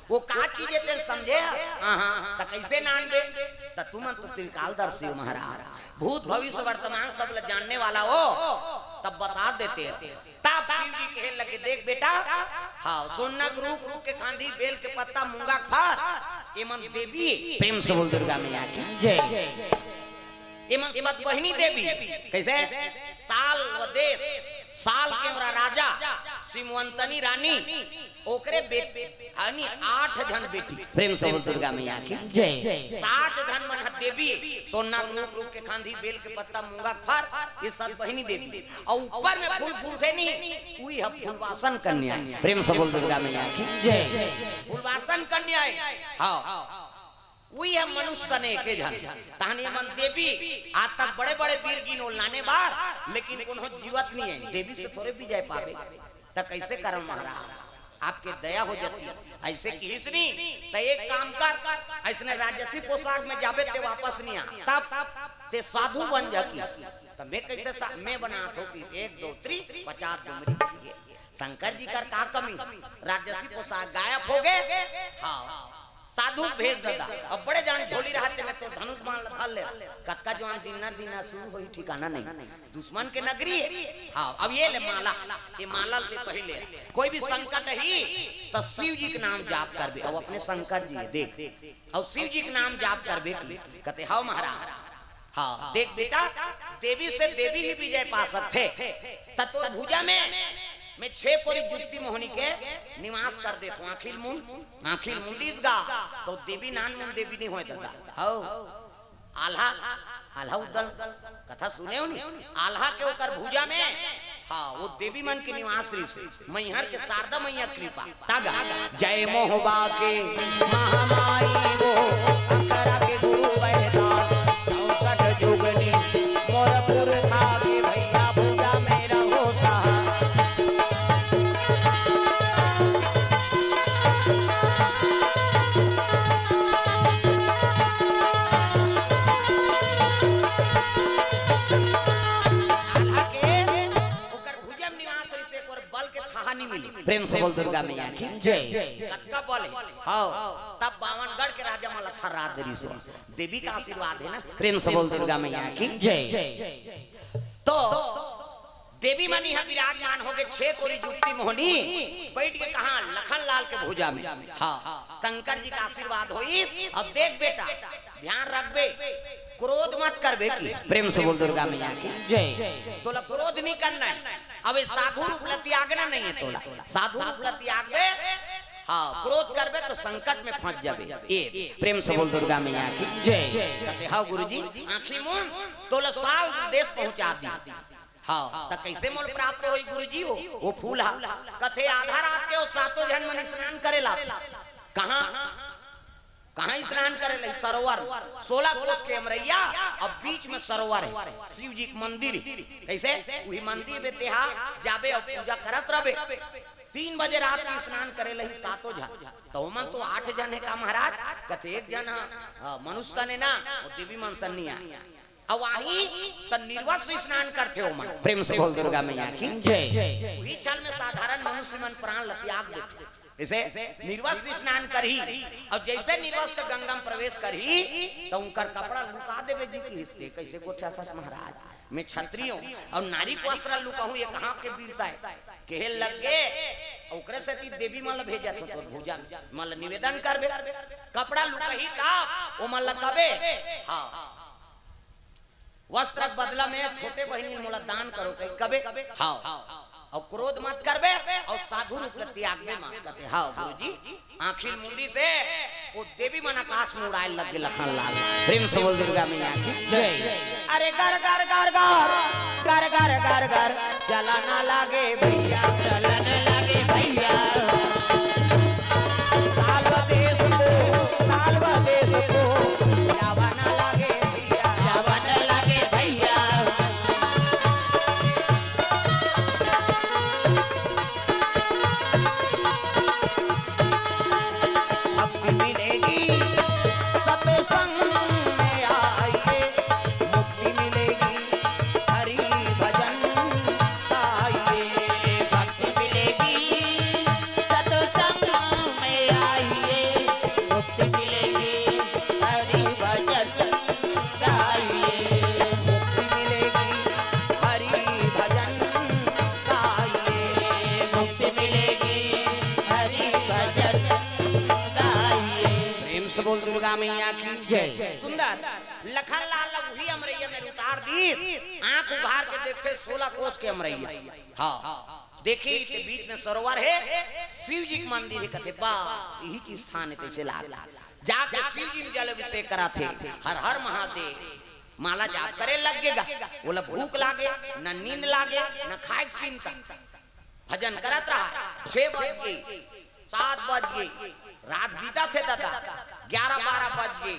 वो का चीज हे तेल समझे? हाँ, हाँ, त कइसे नानबे? त तुमन तो त्रिकालदर्शी हो महाराज, भूत भविष्य वर्तमान सब ल जानने वाला हो, तब बता देते। तब शिव जी कहे लगे, देख बेटा, हाँ, सोना के रूख, रूख के खांधी, बेल के पत्ता, मूंगा के फर, एमन देवी। प्रेम से बोल दुर्गा मैया की जय। एमन सतबहिनी देवी। कइसे? साल व देश, साल के ओरा राजा, सिमवंतनी रानी, ओकरे बेट-, यानी आठ झन बेटी। प्रेम से बोल दुर्गा मैया की जय। सात झन मन ह देवी, सोना के रूख, रूख के खांधी, बेल के पत्ता, मूंगा के फर, ये सतबहिनी देवी। अउ ऊपर में फूल फूलथे नी, उही ह फूलवासन कन्या हे। प्रेम से बोल दुर्गा मैया की जय। फूलवासन कन्या हे। हाँ। उही ह मनुष्य तने एके झन। तहन एमन देवी, आज तक बड़े-बड़े वीर गिन ओला नाने बार, लेकिन कोनो जीवत नइ हे। देवी से थोरे विजय पाबे। त कइसे करन महाराज? आपके दया हो जाती। अइसे किहिस नी, त एक काम कर, अइसने राजसी पोशाक में जाबे ते वापस नइ आ। तब ते साधु बन जा किहिस। त मैं कइसे सा-, मैं बनात हों कि एक, दो, तीन, पचास डुमरी। शंकर जी कर का कमी? राजसी पोशाक गायब होगे। हाँ। साधु भेज ददा। अब बड़े जान झोली रहते में तो धनुष बाण ल धर ले। कतका जवान दिनना दिनना शुरू होही ठिकाना नहीं। दुश्मन के नगरी हे। हाँ, अब ये ले माला, ये माला ले पहले। कोई भी संकट ही तो शिव जी के नाम जाप करबे। अब अपने शंकर जी हे, देख। अउ शिव जी के नाम जाप करबे कि कथे, "हव महाराज।" हाँ, देख बेटा, देवी से देवी ही विजय पा सकथे। त तोर भुजा में मैं छह कोरी जुक्ति मोहनी के निवास कर देथों। आँखी ल मूंद, आँखी ल मूंदिस गा, त देवी नानमुन देवी नइ होय ददा। हव। आल्हा, आल्हा उदल कथा सुने हो नी? आल्हा के ओकर भुजा में हाँ, वो देवी मन के निवास रहिसे। मैहर के शारदा मैया कृपा। तागा, जय मोहबा के महामाई वो, अखरा के गुरु वैदा, चौसठ जोगनी मोर पुरखा के भैया, पूजा में रहो सहा। आल्हा के ओकर भुजा में निवास रहिसे, एक और बल के थाहा नहीं मिले। प्रेम से बोल दुर्गा मैया की। जय। कतका बल हे। हाँ। तब बावनगढ़ के राजा मन ला थर्रा दे रहिसे। देवी का आशीर्वाद हे ना। प्रेम से बोल दुर्गा मैया की। जय। तो देवी मन इहाँ विराजमान होके छे कोरी जुगती मोहनी बइठ गे कहाँ, लखन लाल के भुजा में। हाँ, शंकर जी का आशीर्वाद होइस। अब देख बेटा, ध्यान रखबे, क्रोध मत करबे किस। प्रेम से बोल दुर्गा मैया की। जय। तोला क्रोध नहीं करना हे। अब ये साधु रूप ला त्यागना नहीं हे तोला। साधु रूप ला त्यागबे, हाँ, क्रोध करबे तो संकट में फंस जाबे। ये प्रेम से बोल दुर्गा मैया की। जय। कथे, "हाँ गुरुजी, आँखी मूंद, तोला साल देश पहुँचा दी।" हाँ, त कइसे मोल प्राप्त होई गुरुजी वो, वो फूल हा? कथे, "आधा रात के वो सातों झन मन स्नान करे ला।" कहाँ? कहाँ स्नान करे ला? सरोवर। सोलह कोस के अमरैया, अब बीच में सरोवर हे, शिव जी के मंदिर हे। कइसे? उही मंदिर में तेहा जाबे अउ पूजा करत रहबे। तीन बजे रात के स्नान करे ला ही सातों झन। त ओमन तो आठ झन हे का महाराज? कथे, "एक झन ह, हाँ, मनुष्य तन हे ना, वो देवी मन सन नइ आय।" अउ आही त निर्वस्त्र स्नान करथे ओमन। प्रेम से बोल दुर्गा मैया की। जय। उही छल में साधारण मनुष्य मन प्राण ल त्याग देथे। जइसे निर्वस्त्र स्नान करही, अउ जइसे निर्वस्त्र गंगा में प्रवेश करही, त उनकर कपड़ा लुका देबे जी किहिस ते। कइसे गोठियाथस महाराज? मैं क्षत्रिय हूँ अउ नारी के वस्त्र लुकाहूँ, ये कहाँ के वीरता हे? कहे लग गे, ओकरे सेती देवी मन ल भेजत हों तोर भुजा में, मन ल निवेदन करबे, कपड़ा लुकाही त ओमन ल कबे, हाँ, वस्त्र के बदला में छोटे बहिनी मोला दान करो कहि कबे, हाँ। अउ क्रोध मत करबे, अउ साधु रूप ल त्यागबे मत। कथे, "हाँ गुरुजी, आँखी ल मूंदिस हे।" वो देवी मन आकाश में उड़ाए लग गे लखन लाल। प्रेम से बोल दुर्गा मैया की। जय। अरे गर गर गर गर, गर गर गर गर, चला ना लागे भैया, चला ना लागे भैया। साल्व देश को, साल्व देश को, जावा ना लागे भैया, जावा ना लागे भैया। भक्ति मिलेगी सत्संग में आइए, मुक्ति मिलेगी हरि भजन गाइए। भक्ति मिलेगी सत्संग में आइए, मुक्ति मिलेगी हरि भजन गाइए। मुक्ति मिलेगी हरि भजन गाइए। मुक्ति मिलेगी हरि भजन गाइए। प्रेम से बोल दुर्गा मैया की। जय। सुंदर लखन लाल ल उही अमरैया में उतार दिस। आंख उघार के देखथे सोलह कोस के अमरैया। हाँ, देखिस त बीच में सरोवर हे, शिव जी के मंदिर हे। कथे, "बा, इही के स्थान हे।" तइसे लाग जाके शिव जी में जल अभिषेक कराथे। हर हर महादेव, माला जाप करे लग गे गा। ओला भूख लागे, न नींद लागे, न खाए के चिंता। भजन करत रहा, छह बज गे, सात बज गे, रात बीतत हे दादा, ग्यारह बारह बज गे,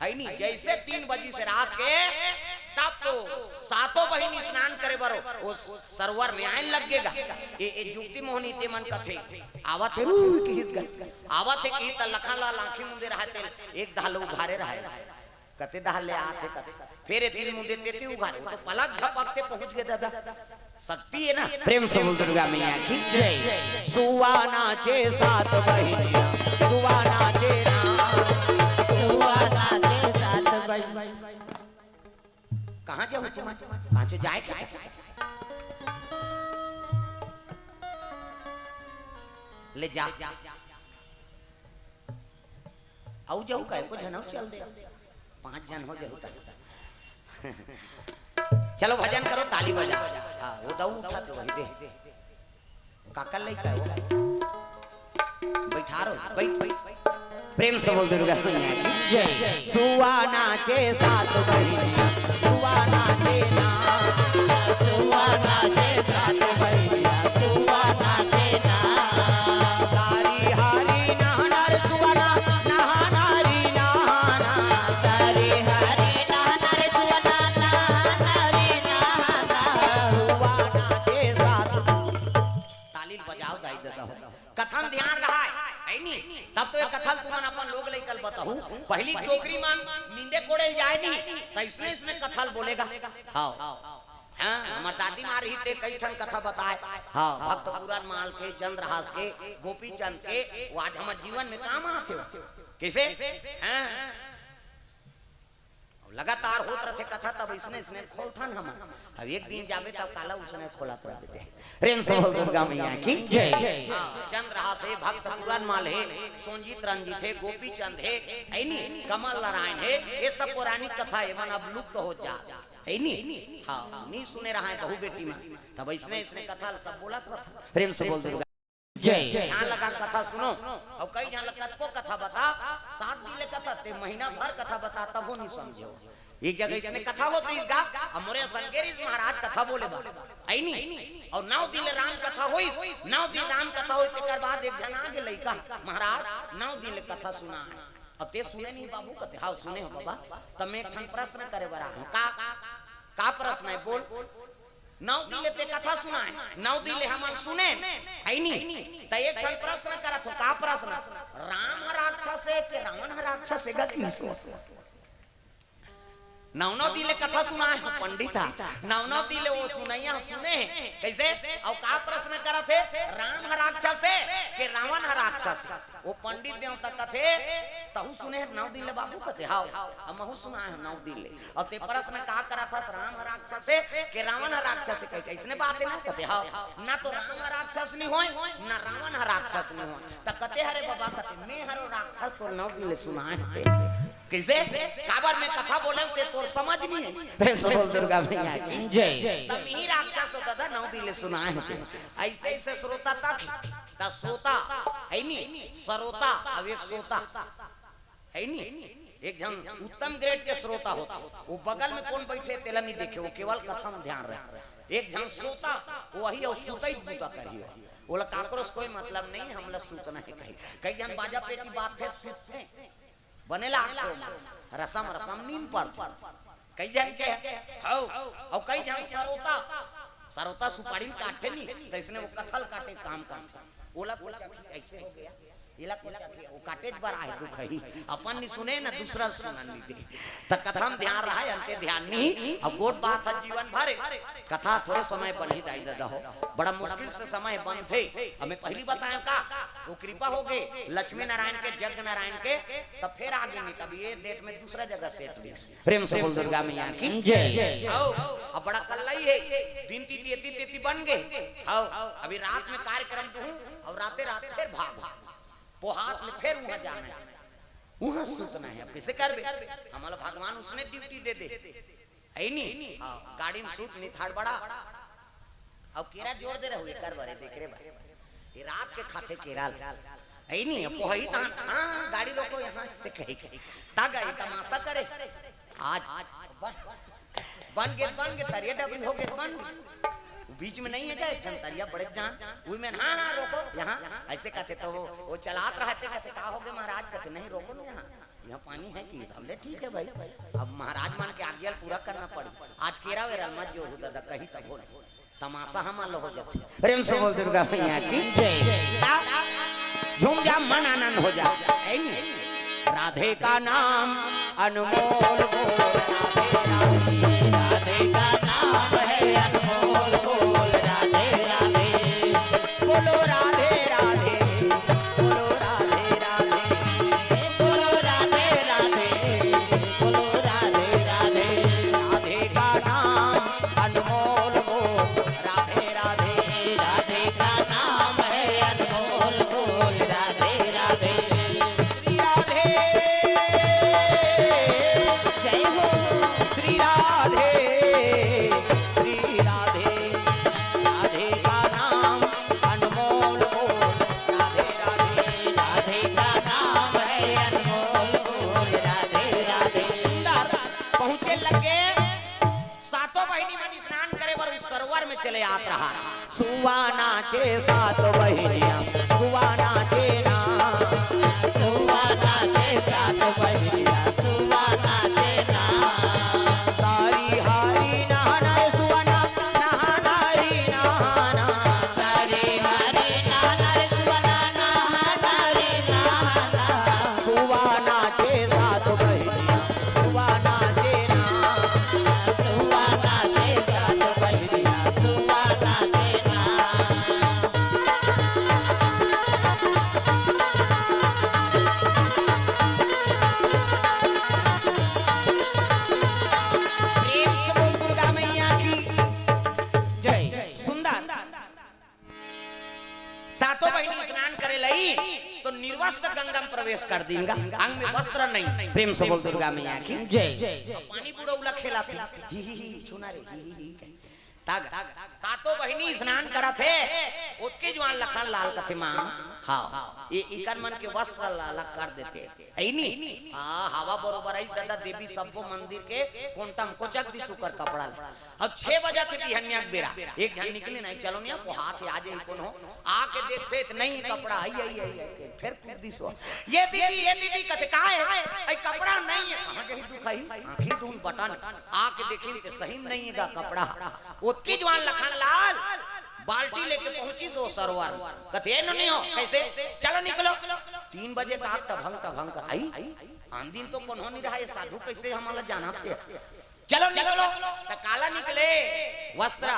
हे नी? जइसे तीन बजिस रात के, तब तो सातों बहिनी स्नान करे बर ओ सरोवर में आए लग गे गा। ए, ए जुगती मोहनी ते मन कथे, आवत हे रू किहिस गा, आवत हे किहिस त लखन लाल आंखी मुंदे रहय ते एक दाल उघारे रहय। कते डहर ले आत हे कते। फेर ए तीन मुंदे तेती उघारे, वो तो पलक झपकते पहुंच गे दादा। शक्ति हे ना। प्रेम से बोल दुर्गा मैया की। जय। सुआ नाचे सात बहिनिया, सुआ नाचे ना। सुआ नाचे सात बहिनिया। कहाँ जाहू तुम? कहाँ जो जाए के? ले जा। आऊ जाऊ का, एको झन आऊ चल दे, पांच झन हो जाहू त। चलो भजन करो, ताली बजाओ। हाँ, वो दऊ उठा थे वही दे। काकर लइका हे वो? बैठा रहो, बैठ, बैठ। प्रेम से बोल दुर्गा मैया की। जय। सुआ नाचे सात बहिनिया, सुआ नाचे ना। सुआ नाचे सात बजाव दाई ददा हो। कथा म ध्यान रहाय, है नी? तब तो ये कथा ल तुमन अपन लोग लइका ल बताहू। पहिली डोकरी मन नींदे कोड़े ल जाय नी, त इसने इसने कथा ल बोलेगा। हाँ। हाँ, हमर दादी माँ रही ते कई ठन कथा बताय। हाँ, भक्त पूरन माल के, चंद्रहास के, गोपीचंद के, वो आज हमर जीवन में काम आथे। कइसे? हाँ। अब लगातार होत रथे कथा, तब इसने इसने खोलथन हमन। अब एक दिन जाबे तब काला उसने खोलत रहिबे। प्रेम से बोल दुर्गा मैया की जय। हाँ, चंद्रहास हे, भक्त पूरन माल हे, सोंजित रंजित हे, गोपीचंद हे, है नी? कमल नारायण हे, ये सब पौराणिक कथा हे, मन अब लुप्त हो जात, है नी? हाँ, नी सुने रहा है बहू बेटी मन, तब इसने इसने कथा सब बोलत रथा। प्रेम से बोल दुर्गा जय। ध्यान लगा कथा सुनो। अउ कई झन ल कतको कथा बता, सात दिन ले कथा, ते महीना भर कथा बता, तभो नी समझे हो। एक जगह इसने कथा होत रहिस गा, अब मोरे असन गे रहिस महाराज कथा बोले बर, है नी? अउ नौ दिन ले राम कथा होइस, नौ दिन राम कथा होइस, तेकर बाद एक झन आगे लइका, महाराज, नौ दिन ले कथा सुना है, अब ते सुने नहीं बाबू? कथे, हाँ, सुने हो बाबा। तब मैं एक ठन प्रश्न करे बर आए हूँ। का, का प्रश्न है, बोल। नौ दिन ले ते कथा सुनाय, नौ दिन ले हमन सुनेन, है नी? त एक ठन प्रश्न करत हो, का प्रश्न? राम ह राक्षस हे के रावण ह राक्षस हे गा, कहिस? नौ नौ दिन ले कथा सुनाय हो पंडित ह, नौ नौ दिन ले वो सुनइया ह सुने हे। कइसे? अउ का प्रश्न करत हे? राम ह राक्षस हे के रावण ह राक्षस हे? वो पंडित देवता कथे, तहू सुने हस नौ दिन ले बाबू? कथे, हाव, हमहू सुनाय हन नौ दिन ले। अउ ते प्रश्न का करत हस, राम ह राक्षस हे के रावण ह राक्षस हे? कहे, कइसने बात हे ना? कथे, हाव, ना तो राम ह राक्षस नी होय, ना रावण ह राक्षस नी होय। त कथे हरे बाबा? कथे, मैं हरो राक्षस, तो नौ दिन ले सुनाय हन ते। कइसे? काबर मैं कथा बोले हूँ, ते तोर समझ नी हे। प्रेम से बोल दुर्गा मैया की जय। त मैं ही राक्षस हो ददा, नौ दिन ले सुनाय हन ते। अइसे, अइसे श्रोता तक त श्रोता, है नी? श्रोता, अब एक श्रोता, है नी? एक झन उत्तम grade के श्रोता होथे, वो बगल में कोन बइठे तेला नी देखे, वो केवल कथा म ध्यान रहे। एक झन श्रोता, वही अउ सुतई बूता करही, ओला काकरो से कोई मतलब नहीं, हमला सुतना हे कही। कई झन बाजा पेटी बाजथे, सुतथे, बने लागथे, रसम रसम नींद पड़थे। कई झन के हव, अउ कई झन सरोता, सरोता सुपारी ल काटथे नी, त इसने वो कथा ल काटे काम करथे। ओला कोचकही, अइसे हो गया, एला कोचकही, वो काटेच बर आहे दुखही, अपन नी सुने ना दूसरा ल सुनन नी दे। त कथा म ध्यान रहा, अंते ध्यान नहीं। अब गोठ बात ह जीवन भर, कथा थोरे समय बनही दाई ददा हो, बड़ा मुश्किल से समय बनथे। अब मैं पहिली बतायेंव का, वो कृपा हो गे लक्ष्मी नारायण के, जग नारायण के, तब फेर आगे नहीं, तब ये date में दूसरा जगह set होइस। प्रेम से बोल दुर्गा मैया की जय। हव, अब बड़ा कल्लई हे, दिन तिथि एती तेती बन गे। हव, अभी रात में कार्यक्रम दुहूँ अउ राते रात फेर भाग, पोहात ले फेर उहाँ जाना हे, उहाँ सुतना हे। अब कइसे करबे? हमला भगवान उसने duty दे दे, है नी? हाँ, गाड़ी में सुत नी, थाड़ बड़ा। अउ केरा जोर दे रहू एकर बरे, देख रे भाई, ये रात के खाथे केरा ल। है नी? अब पोहही तहां, हाँ, गाड़ी रोको यहाँ से कही, कही। ता गए तमाशा करे। आज बन, बन गे, बन गे, तरिया डबरी हो गे, बन गे। बीच में नहीं हे का एक ठन तरिया बड़े जान? उही में, हाँ, हाँ, रोको, यहाँ, अइसे कथे त वो, वो चलात रहथे, कथे, का हो गे महाराज? कथे, नहीं, रोको ना यहाँ, यहाँ पानी हे कि? हमले ठीक हे भाई, अब महाराज मन के आज्ञा ल पूरा करना पड़ी। आज केरा वेरा ल मत जोहू ददा, कही तभो ले। तमाशा हमन ल हो जाथे। प्रेम से बोल दुर्गा मैया की जय। ता झूम जा, मन आनंद हो जा। ऐ नी? राधे का नाम अनमोल बोल, राधे राधे। राधे का नाम है अनमोल बोल, राधे राधे। बोलो राधे राधे, बोलो राधे राधे। बोलो राधे राधे, बोलो राधे राधे। राधे का नाम अनमोल बोल, राधे राधे। राधे का नाम है अनमोल बोल, राधे राधे। श्री राधे। जय हो। श्री राधे, श्री राधे। राधे का नाम अनमोल बोल, राधे राधे। राधे का नाम है अनमोल बोल, राधे राधे। सुंदर पहुंचे लगे। सातों बहिनी मन स्नान करे बर उस सरोवर में चले आत रहा। सुवा नाचे सात बहिनिया, सुवा नाचे ना। सुवा नाचे सात बहिनिया, सुवा नाचे ना। तारी हारी नहाना रे सुवा ना, नहाना री नहाना। तारी हारी तो बहिनी स्नान करे लई, तो निर्वस्त्र गंगा में प्रवेश कर दीन गा, अंग में वस्त्र नहीं। प्रेम से बोल दुर्गा मैया की। जय। अब पानी बुड़ौला खेला थे, ही, ही, ही, छूना रे, ही, ही, ही, कहे। तग, सातों बहिनी स्नान करत हे, ओतके जुवान लखन लाल कथे माँ, हाँ, ये इकर मन के वस्त्र ला अलग कर देते, है नी? हाँ, हवा बरोबर आई दादा, देवी सब्बो मंदिर के कोंटा म कोचक दिस ओकर कपड़ा ला। अब छह बजे थे बिहनिया के बेरा, एक झन निकले नहीं, चलो नहीं, पोहात हे, आ जाही कोनो। आके देखथे त नहीं कपड़ा, आई, आई, आई, आई, फेर कूद दिस ओ। ये दीदी, ये दीदी, कथे का हे? आई कपड़ा नहीं हे, कहाँ जाही दुखाही? आँखी धुन बटन, आके देखिन ते सही में नहीं हे गा कपड़ा। ओतकी जुवान लखन लाल बाल्टी लेके पहुंचिस ओ सरोवर। कथे, "ए नोनी हो, कैसे? चलो निकलो।" तीन बजे तक टभंग टभंग कर आई। आन दिन तो कोनो नहीं रहा, ये साधु कैसे हमला जानथे? चलो निकलो। त काला निकले? वस्त्र,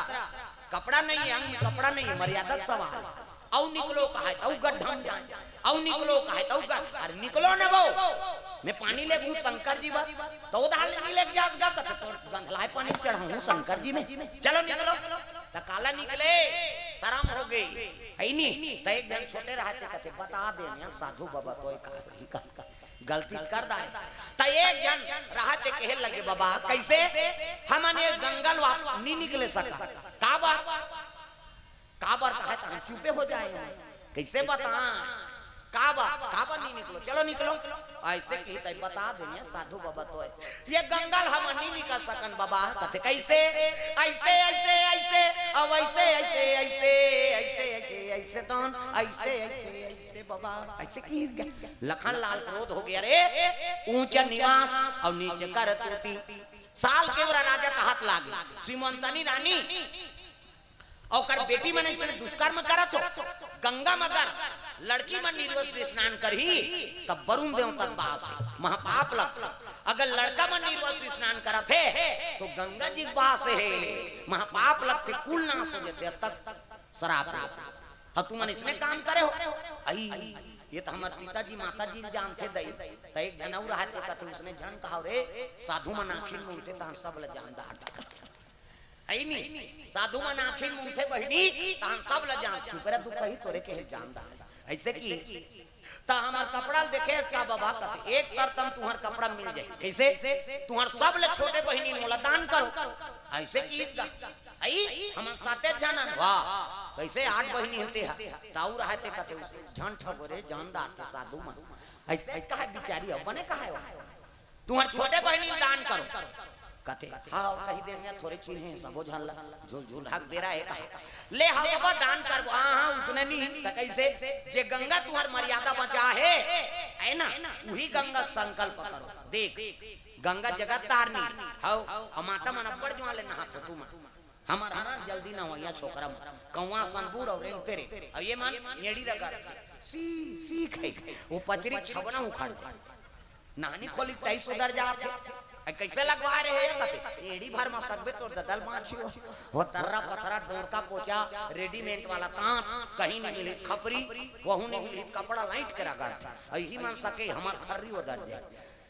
कपड़ा नहीं हे, अंग में कपड़ा नहीं हे, मर्यादा के सवाल। अउ निकलो कहे त अउ गड्ढा में जाए, अउ निकलो कहे त अउ गड्ढा, अरे निकलो न वो, मैं पानी लेगहूँ शंकर जी बर, त ओ दाल नहीं लेके जास गा, कथे तोर गंधलाए पानी चढ़ाहूँ शंकर जी में, चलो निकलो। त काला निकले, शरम हो गई, है नी? त एक झन छोटे रहते कथे, "बता दे ना साधु बाबा, तोय का, का, का गलती कर डारे।" त एक झन रहते कहे लगे, "बाबा, कैसे? हमन ये गंगा ल वाप नहीं निकले सका, का बा?" काबर कहे त हम चुपे हो जाए हन। कैसे बता? काबर, काबर नहीं निकलो? चलो निकलो। ऐसे कही तई बता देने साधु बाबा तोय। ये गंगा ल हमन नहीं निकल सकन बाबा। कथे कैसे? ऐसे, ऐसे, ऐसे, अब ऐसे, ऐसे, ऐसे, ऐसे, ऐसे, ऐसे तौन, ऐसे, ऐसे, ऐसे बाबा। ऐसे कही ग-, लखन लाल क्रोध हो गया रे। ऊंच निवास अउ नीच करतूती। साल के ओरा राजा कहत लागे। सीमंतनी रानी ओकर बेटी मन अइसने दुष्कर्म करत हो, गंगा म अगर लड़की मन निर्वस्त्र स्नान करही, तब वरुण देवता के बास हे, महापाप लगथे। अगर लड़का मन निर्वस्त्र स्नान करत हे, तो गंगा जी के बास हे, महापाप लगथे, कुल नाश हो जथे, तब श्राप हे। ह, तुमन इसने काम करे हो? आई, ये तो हमर पिताजी, माताजी जानथे दई, त एक झन अउ रहते कथे, उसने झन कहा रे, साधु मन आँखी मूंदथे, तहन सब ल जान डारथे। आई नी, साधु मन आँखी मूंदथे बहिनी, तहन सब ल जान। चुप रह, दुख कही तोरे कहे जान डार। ऐसे कि त हमर कपड़ा ल देखे का बाबा कथे, एक शर्त म तुहर कपड़ा मिल जाही। कैसे? तुहर सब ले छोटे बहिनी मोला दान करो। ऐसे की का? आई, हमन साते झन हन। वाह, कैसे आठ बहिनी होते हैं? ताऊ रहते कथे, झन ठगो रे, जानदार थे साधु मन। ऐसे, ऐसे कहा बिचारी हो, बने कहा हो? तुहर छोटे बहिनी ल दान करो। कथे, हाँ, कही दे, मैं थोरे चिन्हे, सबो झन ला, झुल, झुलहा के बेरा हे कहा। ले, हाँ बाबा, दान करबो। हाँ, हाँ, उसने नहीं, त कैसे? जे गंगा तुहर मर्यादा बचा हे, है ना, उही गंगा के संकल्प करो। देख, गंगा जगत तारनी, हव, अउ माता मन अब्बड़ जुवान ले नहात हो तुमन। हमर, हमर जल्दी नहवइया छोकरा मन, कौवा असन बूड़ अउ रेंगते रे। अउ ये मन एड़ी रगड़थे, सी, सी खाई, वो पचरी छबना उखाड़ दे। नहानी खोली टाइस उदर जात हे। अ, कैसे लगवा रहे हे? कथे, एड़ी भर म सकबे तोर ददा ल बाँची हो। वो तर्रा पथरा, डोरका पोचा, रेडीमेड वाला तांत, कहीं नहीं मिली खपरी, वहू नहीं मिली, कपड़ा लाइट के रगड़। अ, यही मन सके हमर खर्री उदर जाए।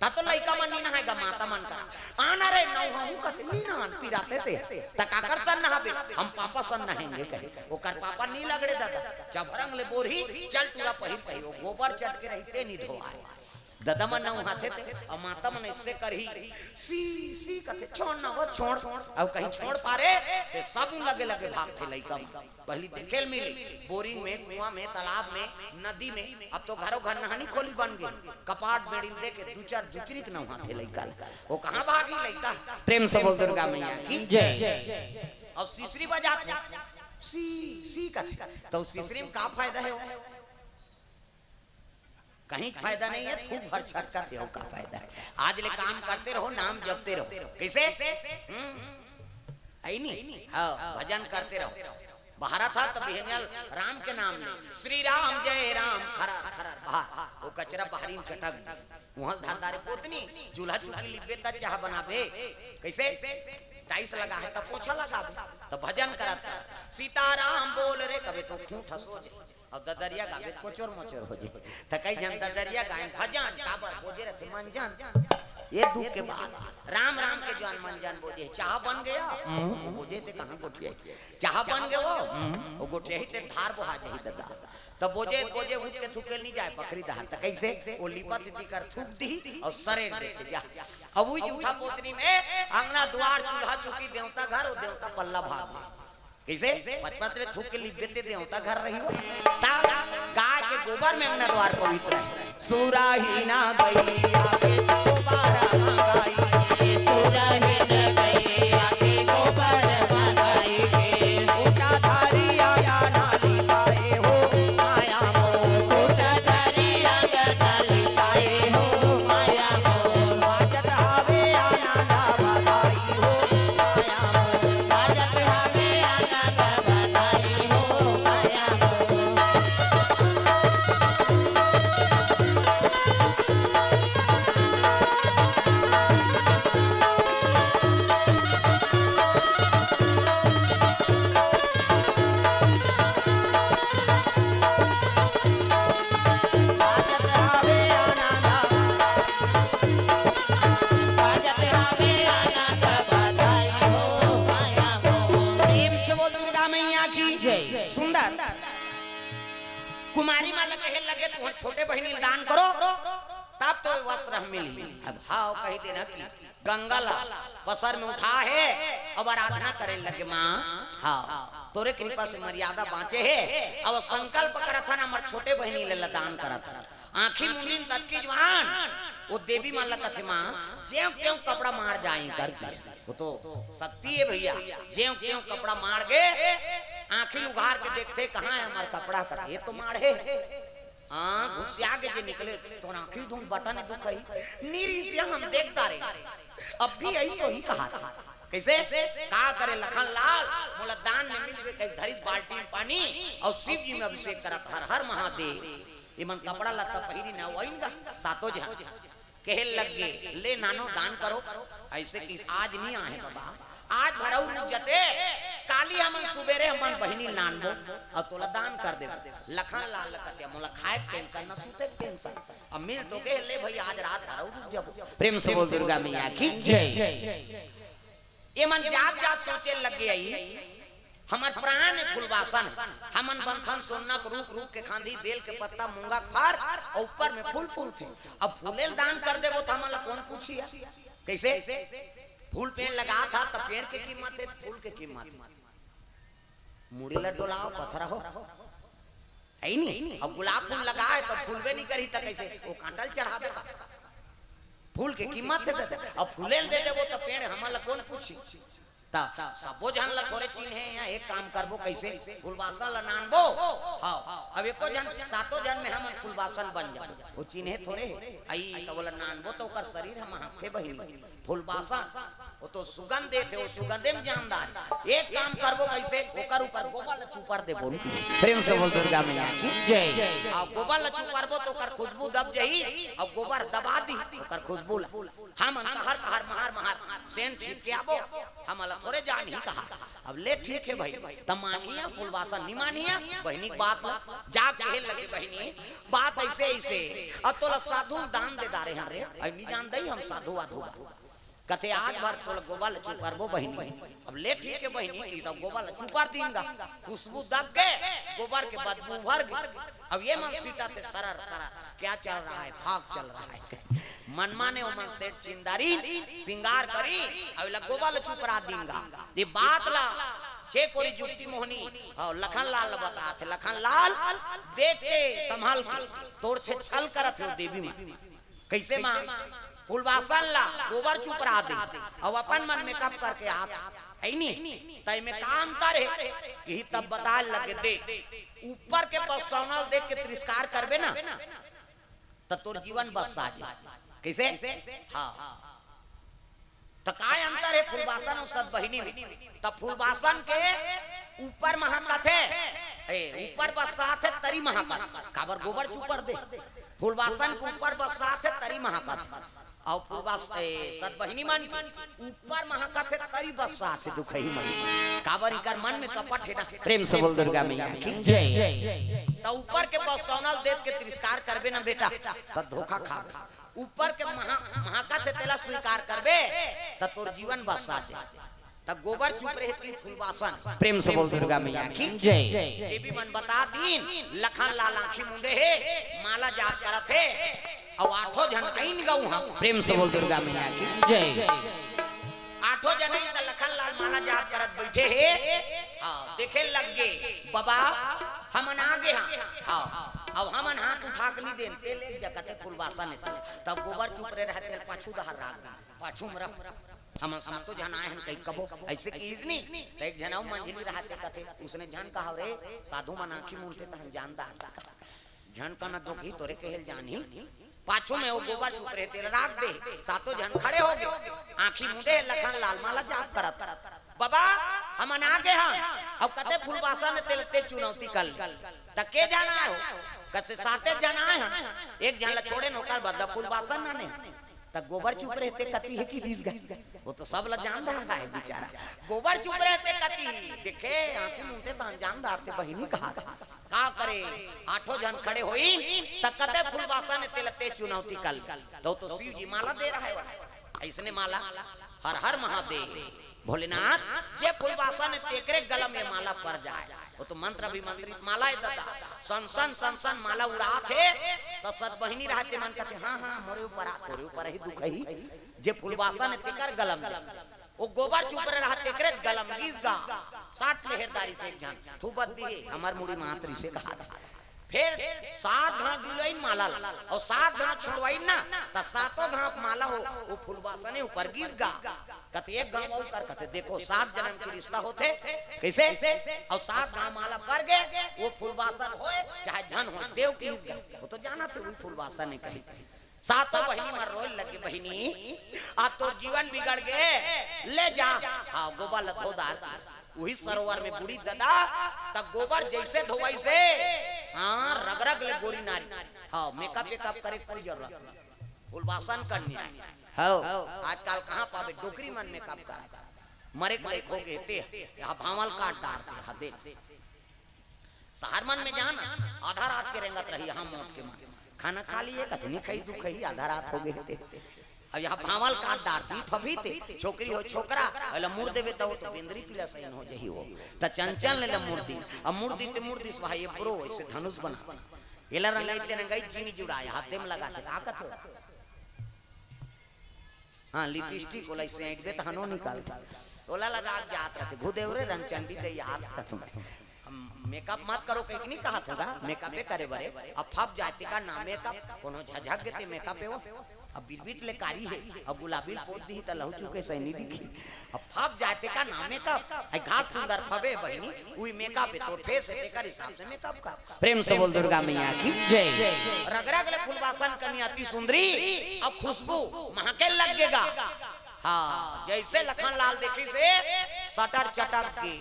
त तो लइका मन नी नहाय गा, माता मन करा। आना रे, नहाहूँ कथे, नी नहान, पिराते ते। त काकर सन नहाबे? हम पापा सन नहाएंगे कहे। ओकर पापा नी लगड़े ददा। चभरंग ले बोरही, चल टूरा पहिर पहिर, वो गोबर चट के रही, ते नी धोआय। ददा मन नहाथे ते, अउ माता मन ऐसे करही, सी, सी कथे, छोड़ ना वो, छोड़। अउ कहीं छोड़ पारे, ते सब लगे लगे भागथे लइका मन। पहली देखे ल मिली, बोरिंग में, कुआं में, तालाब में, नदी में, अब तो घरों घर नहानी खोली बन गे। कपाट बेड़ी ल दे के दू चार जुचरी के नहाथे लइका ल। वो कहाँ भागी लइका? प्रेम से बोल दुर्गा मैया की। जय। अउ सिसरी बजाथे, सी, सी कथे। त सिसरी म का फायदा हे वो? कहीं फायदा नहीं हे, थूक भर छटकत हे, अउ का फायदा हे? आज ले काम करते रहो, नाम जपते रहो। कैसे? हम्म? आई नी? हाँ, भजन करते रहो। बहरा था त बिहनिया ल राम के नाम ले, श्री राम जय राम, खरर, खरर, बहा। वो कचरा बहरी म चटक दे। उहाँ धर डारे पोतनी, चूल्हा चुकी लिपबे त चाह बनाबे। कैसे? टाइस लगा हे त पोछा लगाबे। त भजन करत करत, सीताराम बोल रे, कबे तो खूंट हंसो जे। अउ ददरिया गाबे त कोचोर मोचोर हो जे। त कई झन ददरिया गाए भजन, काबर बोजे रथे मंजन। ये दुख के बात। राम राम के जुवान मंजन बोजे, चाह बन गया? हम्म। वो बोजे ते कहाँ गोठिया? चाह बन गया वो? हम्म। वो गोठिया ही ते धार बोहा जाही ददा। त बोजे बोजे उठ के थूके ल नइ जाय बखरी डहर, त कइसे? ओ लिपत हे तिकर थूक दिही अउ सरेर देथे जा। अब उही जूठा पोतनी में अंगना दुवार चूल्हा चौकी देवता घर, ओ देवता पल्ला भाग गे। कइसे? पचपत ले थूक के लिपबे ते देवता घर रही हो। त गाय के गोबर में अंगना दुवार पवित्र हे। सुरही ना गइया के गोबर मंगाई, सुरही ना गइया के गोबर मंगाई के, उठा धरिया ना लिपाए हो माया मोर, उठा धरिया ना लिपाए हो माया मोर, बाजत हवे आनंद बधाई हो माया मोर, बाजत हवे आनंद बधाई हो माया मोर। प्रेम से बोल दुर्गा मैया की जय। सुंदर कुमारी मन ल कहे लगे, तुंहर छोटे बहिनी ल दान करो, तब तो वस्त्र मिलही। अब हव कहि देना कि गंगा ल पसर में उठा हे, अब आराधना करे लगे, माँ, हव, तोरे कृपा से मर्यादा बाँचे हे। अब संकल्प करत हन, हमर छोटे बहिनी ल दान करत हन। आँखी मुंदी ततकी जुवान, ओ देवी मन ल कथे, माँ, जेंव तेंव कपड़ा माड़ जाय कर। ओ तो शक्ति हे भइया, जेंव तेंव कपड़ा माड़ गे, आँखी उघार के देखथे, कहाँ हे हमर कपड़ा? कथे, ए तो माड़े हे। हाँ, घुसिया के जे निकले, तोर आँखी धुन बटन दुखही। निरिसिया हम देख डारेन। अब भी अइसो ही कहा था। कइसे? का करे लखन लाल, मोला दान में मिल गे कहि धरिस बाल्टी में पानी अउ शिव जी में अभिषेक करत, हर हर महादेव। एमन कपड़ा लत्ता पहिरी न, ओ आइन गा सातों झन। कहे लग गे, ले नानो दान करो। अइसे कि आज नइ आहे बाबा, आज भर अउ रुक जाते, काली हमन सुबेरे हमन बहिनी ल लानबो अउ तोला दान कर देबो। लखन लाल ल कथे, मोला खाय के tension न, सुते के tension। अब मिल तो गे, ले भई आज रात भर अउ रुक जाबो। प्रेम से बोल दुर्गा मैया की जय। एमन जात जात सोचे लग गे, अई हमर प्राण हे फूलबासन, हमन बनथन सोन्ना के रूख, रूख के खांधी, बेल के पत्ता, मूंगा के फर, अउ ऊपर में फूल फूलथे। अब फूले ल दान कर देबो त हमन ल कोन पूछही? कइसे? फूल पेड़ लगात हस त पेड़ के कीमत हे, फूल के कीमत हे। मुड़ी ल डोलाव, पथरा हो। हे नी? अब गुलाब फूल लगाय त फूलबे नइ करही त कइसे? ओ कांटा ल चढ़ाबे का? फूल के कीमत हे दे दे। अब फूले ल दे देबो त पेड़ हमन ल कोन पूछही? त सबो झन ल थोरे चिन्हे या एक काम करबो कइसे? फूलबासन ल लानबो। हव, अब एको झन, सातों झन में हमन फूलबासन बन जाबो। ओ चिन्हे थोरे हे। अई त ओला लानबो त ओकर शरीर ह महकथे बहिनी। फूलबासन, ओ तो सुगंध देथे, ओ सुगंधे में जानदार। एक काम करबो कइसे? ओकर ऊपर गोबर ल चुपर देबो। प्रेम से बोल दुर्गा मैया की जय। अउ गोबर ल चुपरबो त ओकर खुशबू दब जही, अउ गोबर दबा दिही, ओकर खुशबू ल हमन कहर कहर महर महर सेंट छिट के आबो, हमन ल थोरे जानही कहा। अब ले ठीक हे भई, त मानही या फूलबासन नइ मानही या बहिनी के बात ल, जा कहे लगे बहिनी बात अइसे अइसे, अब तोला साधु ल दान दे डारे हन रे, अब नइ जान दई हम साधु वाधु बा। कथे आज भर तोला गोबर ल चुपरबो बहिनी। अब ले ठीक हे बहिनी, कि सब गोबर ल चुपर दिन गा, खुशबू दब गे, गोबर के बदबू भर गे। अब एमन सिंटथे सरर सरर, क्या चल रहा है, फाग चल रहा है। मन माने ओमन सेठ सिंदारी सिंगार करी, अउ एला गोबर ल चुपरा दिन गा। ये बात ल छे कोरी जुक्ति मोहनी अउ लखन लाल ल बताथे। लखन लाल देख के संभल के तोर से छल करत हे ओ देवी मन। कइसे माँ? फूलबासन ला गोबर चुपरा दे अउ अपन मन मेकअप करके आत हे नी, त एमे का अंतर हे? किही तब बताय लगे, देख, ऊपर के बसौना ल देख के तिरस्कार करबे ना, त तोर जीवन बसा जाही। कइसे? हाँ। त काय अंतर हे फूलबासन अउ सतबहिनी में? त फूलबासन के ऊपर महकत हे, ए, ऊपर बरसात हे, तरी महकत हे। काबर गोबर चुपर दे। फूलबासन के ऊपर बरसात हे, तरी महकत हे। अउ फूलबास-, ए, सतबहिनी मन के ऊपर महकत हे, तरी बरसात हे, दुखही मही। काबर इकर मन में कपट हे ना। प्रेम से बोल दुर्गा मैया की जय। त ऊपर के बसौना ल देख के तिरस्कार करबे ना बेटा, त धोखा खाबे। ऊपर के महा-, महकत हे तेला स्वीकार करबे, त तोर जीवन बसा जाही। त गोबर चुपरे हे कि फूलबासन? प्रेम से बोल दुर्गा मैया की। जय। देवी मन बता दीन, लखन लाल आँखी मुंदे हे, माला जाप करत हे, अउ आठों झन आइन गा उहाँ। प्रेम से बोल दुर्गा मैया की। जय। आठों झन आइन त लखन लाल माला जाप करत बइठे हे। हाँ, देखे लग गे, "बबा, हमन आ गे हाँ।" हाँ, अउ हमन हाथ उठा के नइ देन, तेल एक जगह ते फूलबासन हे। तब गोबर चुपरे रहते, पाछू डहर राख दे, पाछू में रख। हमन सातों झन आए हन कहि कबो, अइसे किहिस नी, त एक झन अउ मंझली रहते कथे, "उसने झन कहाव रे, साधु मन आँखी मूंदथे त हम जानदार।" झन कना दोखी तोरे कहेल जानही। पाछू में वो गोबर चुपरे तेल राख दे, सातों झन खड़े हो गे, आँखी मुंदे लखन लाल माला जाप करत, "बबा, हमन आ गे हन, अउ कते फूलबासन तेल ते चुनौती कर ले।" त के झन आए हो? कथे साते झन आए हन, एक झन ला छोड़े न ओकर बदला फूलबासन आने। त गोबर चुपरे ते कति हे कि दिस गा। वो तो सब ला जानदार हे बेचारा। गोबर चुपरे ते कति देखे, आँखी मूंदथे त जानदार ते बहिनी कहा था। का करे, आठों झन खड़े होई, त कते फूलबासन तेल ते चुनौती कर ले। त वो तो शिव जी माला दे रहा हे, अइसने माला, हर हर महादेव। भोलेनाथ, जे फूलबासन हे तेकरे गला में माला पर जाए। वो तो मंत्र अभिमंत्रित माला हे दादा। सन सन सन सन माला उड़ात हे, त सत बहिनी रहते मन कथे, "हाँ, हाँ, मोरे ऊपर आ, तोरे ऊपर ही दुख ही।" जे फूलबासन हे तेकर गला में। वो गोबर चुपरे रहा तेकरे गला में गिस गा। सात लेहेरदारी से एक झन थूबत दिए, हमर मुड़ी मात रिसे कहा था। फेर सात घांव डुलवाइन माला ला, अउ सात घांव छोड़वाइन ना, त सातों घांव माला हो, वो फूलबासने ऊपर गिस गा। कथे एक घांव अउ कर, कथे देखो, सात जनम के रिस्ता होथे, कइसे? अउ सात घांव माला पर गे, वो फूलबासन होय, चाहे झन होय, देव के गिस गा। वो तो जानथे, वही फूलबासन हे कही। सातों बहिनी मन रोए लगे, "बहिनी, आज तोर जीवन बिगड़ गे, ले जा।" हाँ, गोबर ल धो डार दिस। उही सरोवर में बूड़िस दादा, त गोबर जइसे धोवइस हे, हाँ, रग रग ले गोरी नारी। हाँ, मेकअप वेकअप करे के कोई जरूरत नहीं। फूलबासन कन्या हे। हाँ, आजकल कहाँ पाबे, डोकरी मन मेकअप करत हे। मरे के लायक हो गे ते, यहाँ भांवल काट डारथे, हाँ, देख। सहर मन में जाना, आधा रात के रेंगत रही, यहाँ मोट के मन। खाना खा लिए, कथनी खाई, दू खाई, आधा रात हो गे ते। अब यहाँ भांवल काट डारथे, फफी ते, छोकरी हो छोकरा, ओला मुड़ देबे त वो तो बेंदरी पीला सही हो जही वो। त चंचल ले ला मुड़ दी, अब मुड़ दी ते मुड़ दी, सुहा ये ब्रो, अइसे धनुष बनाथे। एला रंगाई ते रंगाई, जीनी जुड़ाए, हाथे में लगाथे, का कथे? हाँ, लिपस्टिक ओला अइसे ऐंठबे त हनो निकलथे। ओला लगा के जात रथे, "घुदेव रे रनचंडी दे याद कसम।" हम मेकअप मत करो कहिके नहीं कहत हों गा, मेकअपे करे बरे। अब फप जाए तेकर नाम मेकअप, कोनो झझक गे ते मेकअप हे वो। अब बिरबिट ले कारी हे, अब गुलाबी ल पोत दिही त लहू चुके सही नहीं दिखी। अब फप जाए तेकर नाम मेकअप, आई घास सुंदर फबे बहिनी, उही मेकअप हे, तोर फेस हे तेकर हिसाब से मेकअप कर। प्रेम से बोल दुर्गा मैया की। जय। रग रग ले फूलबासन कन्या अति सुंदरी, अउ खुशबू महके लग गे गा। हाँ, जइसे लखन लाल देखिस हे, सटर चटर के,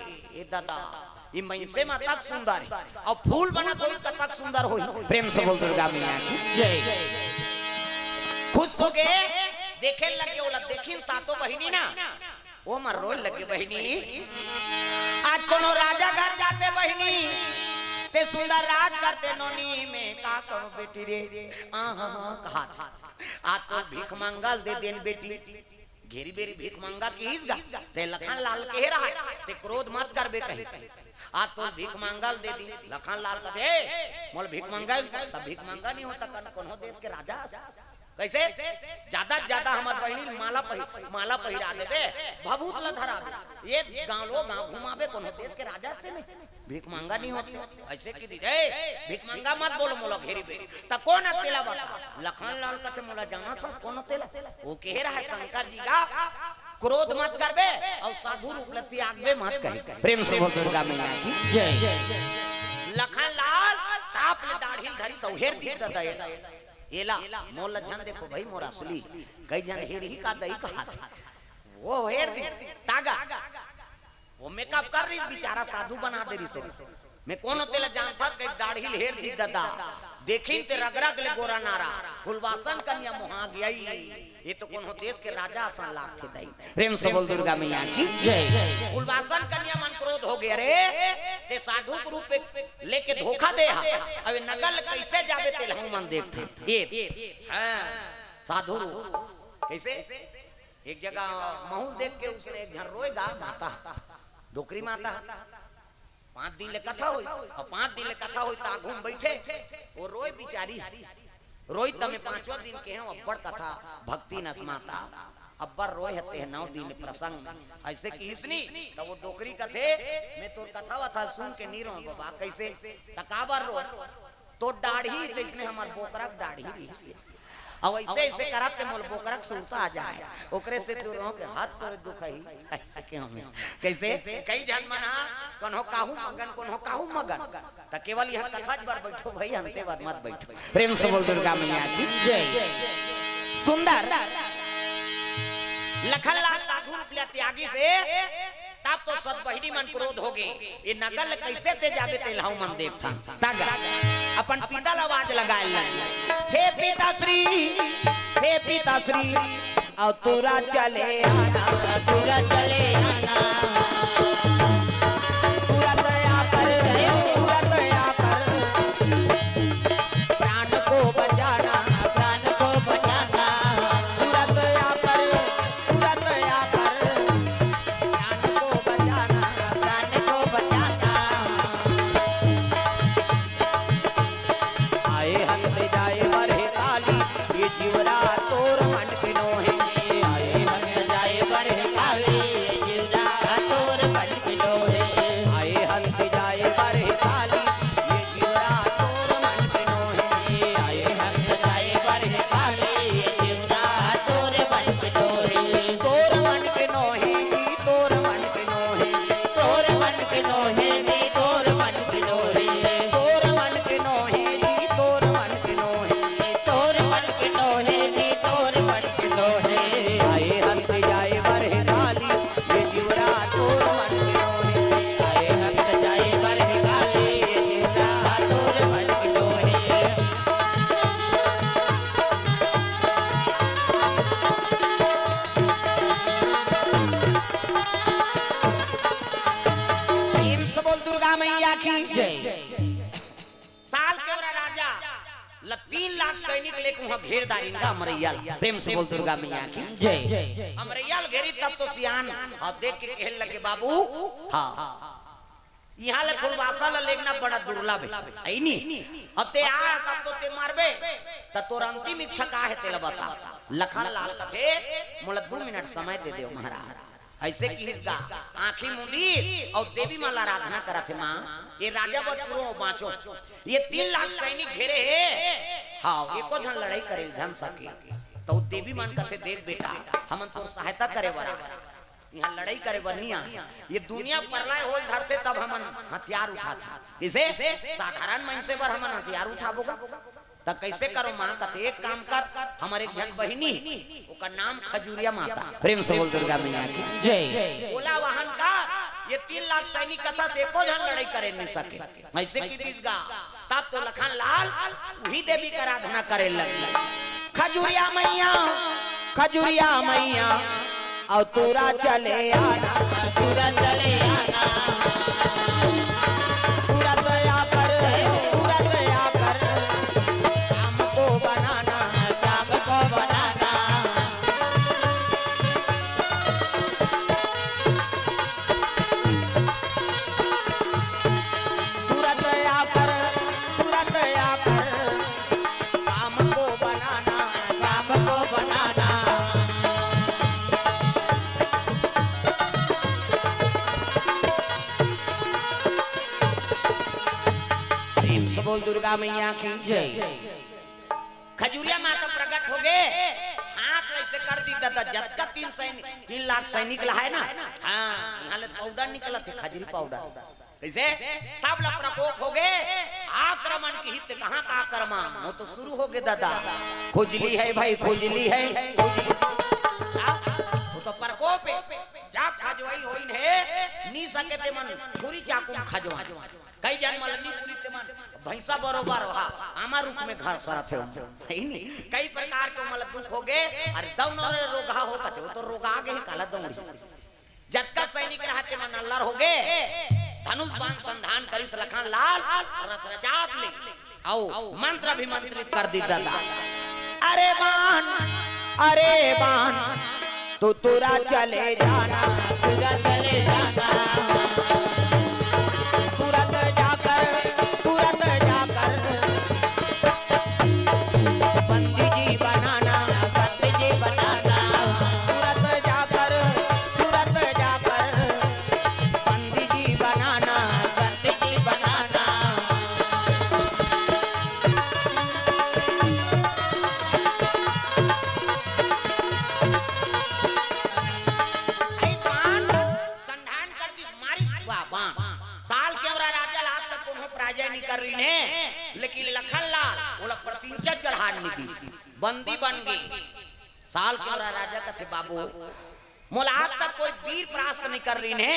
ए दादा, ये मइनसे म तक सुंदर हे, अउ फूल बनत होही त तक सुंदर होही। प्रेम से बोल दुर्गा मैया की। जय। खुश हो गे, देखे लग गे, ओला देखिन सातों बहिनी ना, ओ मन रोए लगे, "बहिनी, आज कोनो राजा घर जाते बहिनी, ते सुंदर राज करते नोनी में का करो बेटी रे।" आहा, कहा था। आज तो भीख मंगा ल दे देन बेटी। घेरी बेरी भीख मंगा किहिस गा, ते लखन लाल कहे रहा, ते क्रोध मत करबे कही। आज तो भीख मंगा ल दे दी, लखन लाल कथे, "ए, मोला भीख मंगा ल, त भीख मंगा नहीं होता कन कोनो देश के राजा अस।" कइसे? ज्यादा से ज्यादा हमर बहिनी ल माला पहि-, माला पहिरा देबे, भभूत ल धराबे, एक गांव ओ गांव घुमाबे, कोनो देश के राजा ते नहीं, भीख मंगा नहीं होते। अइसे कि दी, "ए, भीख मंगा मत बोलो मोला घेरी बेरी।" त कोन अ तेला बता? लखन लाल कथे, "मोला जानत हस कोन अ तेला?" वो कहे रहा शंकर जी गा, "क्रोध मत करबे अउ साधु रूप ल त्यागबे मत," कही। प्रेम से बोल दुर्गा मैया की। जय। लखन लाल ताप ले दाढ़ी ल धरिस अउ हेर दिस दादा, एला, मोला झन देखो भाई, मोर असली। कई झन हेरही का दई कहा था। वो हेर दिस, तागा। वो मेकअप कर रही, बेचारा साधु बना दे रही सो। मैं कोन अ तेला जानत हस, कई दाढ़ी ल हेर दिस दादा। देखिन ते रग रग ले गोरा नारा, फुलवासन कन्या मोहा गई। ये तो कोनो देश के राजा असन लागथे दाई। प्रेम से बोल दुर्गा मैया की। जय। फुलवासन कन्या मन क्रोध हो गे, "अरे, ते साधु के रूप में लेके धोखा दे हा, अबे नकल कइसे जाबे तेला हमन देखथन।" ये, हाँ, साधु रूप कइसे? एक जगह महूँ ल देख के उसने एक झन रोय गा माता, डोकरी माता। पाँच दिन ले कथा होई, अउ पाँच दिन ले कथा होई, त आघू म बइठे, वो रोय बिचारी। रोय त में पाँचवा दिन केहेंव अब्बड़ कथा भक्ति नस माता, अब्बड़ रोय हे तेह नौ दिन प्रसंग। अइसे किहिस नी, त वो डोकरी कथे, में तोर कथा वथा सुन के नी रोंव बबा। कइसे? त काबर रोय? तोर डाढ़ी तइसने हमर बोकरा के डाढ़ी रिहिस हे। अउ अइसे अइसे करत ते मोला बोकरा के सुरता आ जाय। ओकरे सेती रोंव के हाथ तोरे दुखही। अइसे केहेंव में। कइसे? कई झन मन हा कन्हो काहू मगन, कन्हो काहू मगन। त केवल इहाँ कथा बर बइठो भई, अंते बर मत बइठो। प्रेम से बोल दुर्गा मैया की। जय। सुंदर लखन लाल साधु रूप ले त्यागिस हे, तब तो सत बहिनी मन क्रोध होगे। ये नगर ल कइसे ते जाबे, तेला हमन देखथन। तब अपन पिता ल आवाज लगाय लगे, "हे पिताश्री, हे पिताश्री, अउ तुरत चले आना, तुरत चले आना, तुरत आकर, तुरत आकर, प्राण को बचाना, प्राण को बचाना, तुरत आकर, तुरत आकर, प्राण को बचाना, प्राण को बचाना।" आए हंत जाए बर हे काली, ये जीवरा तोर मन के नोहे। आए हंत जाए बर हे काली, ये जीवरा तोर मन के नोहे। आए हंत जाए बर हे काली, ये जीवरा तोर मन के नोहे। आए हंत जाए बर हे काली, ये जीवरा तोर मन के नोहे। तोर मन के नोहे जी, तोर मन के नोहे। तोर मन के नोहे जी, तोर मन के नोहे। तोर मन के नोहे जी, तोर मन के नोहे। तोर मन के नोहे जी, तोर मन के नोहे। आए हंत जाए बर हे काली, ये जीवरा तोर मन के नोहे। आए हंत जाए बर हे काली, ये जीवरा तोर मन के नोहे। प्रेम से बोल दुर्गा मैया की। जय। साल केवरा राजा ल तीन लाख सैनिक लेके उहाँ घेर डारिन गा अमरैया ल। प्रेम से बोल दुर्गा मैया की। जय। अमरैया ल घेरी तब तो सियान ह देख के कहे लगे, "बाबू, हाँ, इहाँ ले फुलबासा ल लेगना बड़ा दुर्लभ हे, हे नी? अब ते आ, सब तो ते मारबे, त तोर अंतिम इच्छा का हे, तेला बता।" लखन लाल कथे, "मोला दू मिनट समय दे देव महाराज।" अइसे किहिस गा, आँखी मूंदी अउ देवी माँ ल आराधना करत हे, "माँ, ये राजा बर पुरो बाँचो, ये तीन लाख सैनिक घेरे हे, हाँ, एको झन लड़ाई करे झन सके।" त देवी मन कथे, "देख बेटा, हमन तोर सहायता करे बर आए, इहाँ लड़ाई करे बर नी आए। ये दुनिया परलय होय धरथे तब हमन हथियार उठाथन, इसे साधारण मनसे बर हमन हथियार उठाबो गा?" त कइसे करो माँ? कथे, "एक काम कर, हमर एक झन बहिनी हे, ओकर नाम खजुरिया माता।" प्रेम से बोल दुर्गा मैया की। जय। ओला वाहन कर, ये तीन लाख सैनिक कथा से एको झन लड़ाई करे नी सके। अइसे किहिस गा, तब तो लखन लाल उही देवी के आराधना करे लगे, "खजुरिया मैया, खजुरिया मैया, अउ तुरत चले आना, तुरत चले आना, तुरत आकर, तुरत आकर, काम को बनाना, काम को बनाना।" तुरत आकर, तुरत आकर, काम को बनाना, काम को बनाना। प्रेम से बोल दुर्गा मैया की। जय। खजुरिया माता प्रकट होगे, हाथ ल अइसे कर दिस ददा, जतका तीन सैनिक, तीन लाख सैनिक ल हे ना, हाँ, इहाँ ले पाउडर निकलत हे, खजुरी पाउडर। कइसे? सब ल प्रकोप होगे, आक्रमण किहिस ते कहाँ का आक्रमण? वो तो शुरू होगे ददा, खुजली हे भाई, खुजली हे, खुजली। वो तो प्रकोप हे, जब खजवई होइन हे, नी सके ते मन छुरी चाकू म खजवा। कई झन मन ल नी पुरी ते मन भैंसा बरोबर ओहा आमा रूख में घर सरत हे, हे नी? कई प्रकार के मन ल दुख होगे, अरे दौनो रे रोगहा हो कथे, वो तो रोगा गे हे, काला दौड़ी। जतका सैनिक रहत हे मन अल्लर होगे, धनुष बाण संधान करिस लखन लाल, रचरचात ले, अउ मंत्र अभिमंत्रित कर दिस ददा। अरे बाण, अरे बाण, तो तुरंत चले जाना, तुरंत चले जाना, तुरंत जाकर, तुरंत जाकर बंदी जी बनाना, बंदी जी बनाना, तुरंत जाकर, तुरंत जाकर बंदी जी बनाना, बंदी जी बनाना। आई बाण संधान कर दिस, मारी वाह बाण। साल केवरा राजा ला आज तक कोनो पराजय नहीं कर रही ने, लेकिन लखन लाल ओला प्रत्यंचा चढ़ान नहीं दिस, बंदी बन गई। साल केवरा राजा कथे, "बाबू, मोला आज तक कोई वीर परास्त नहीं कर रही ने,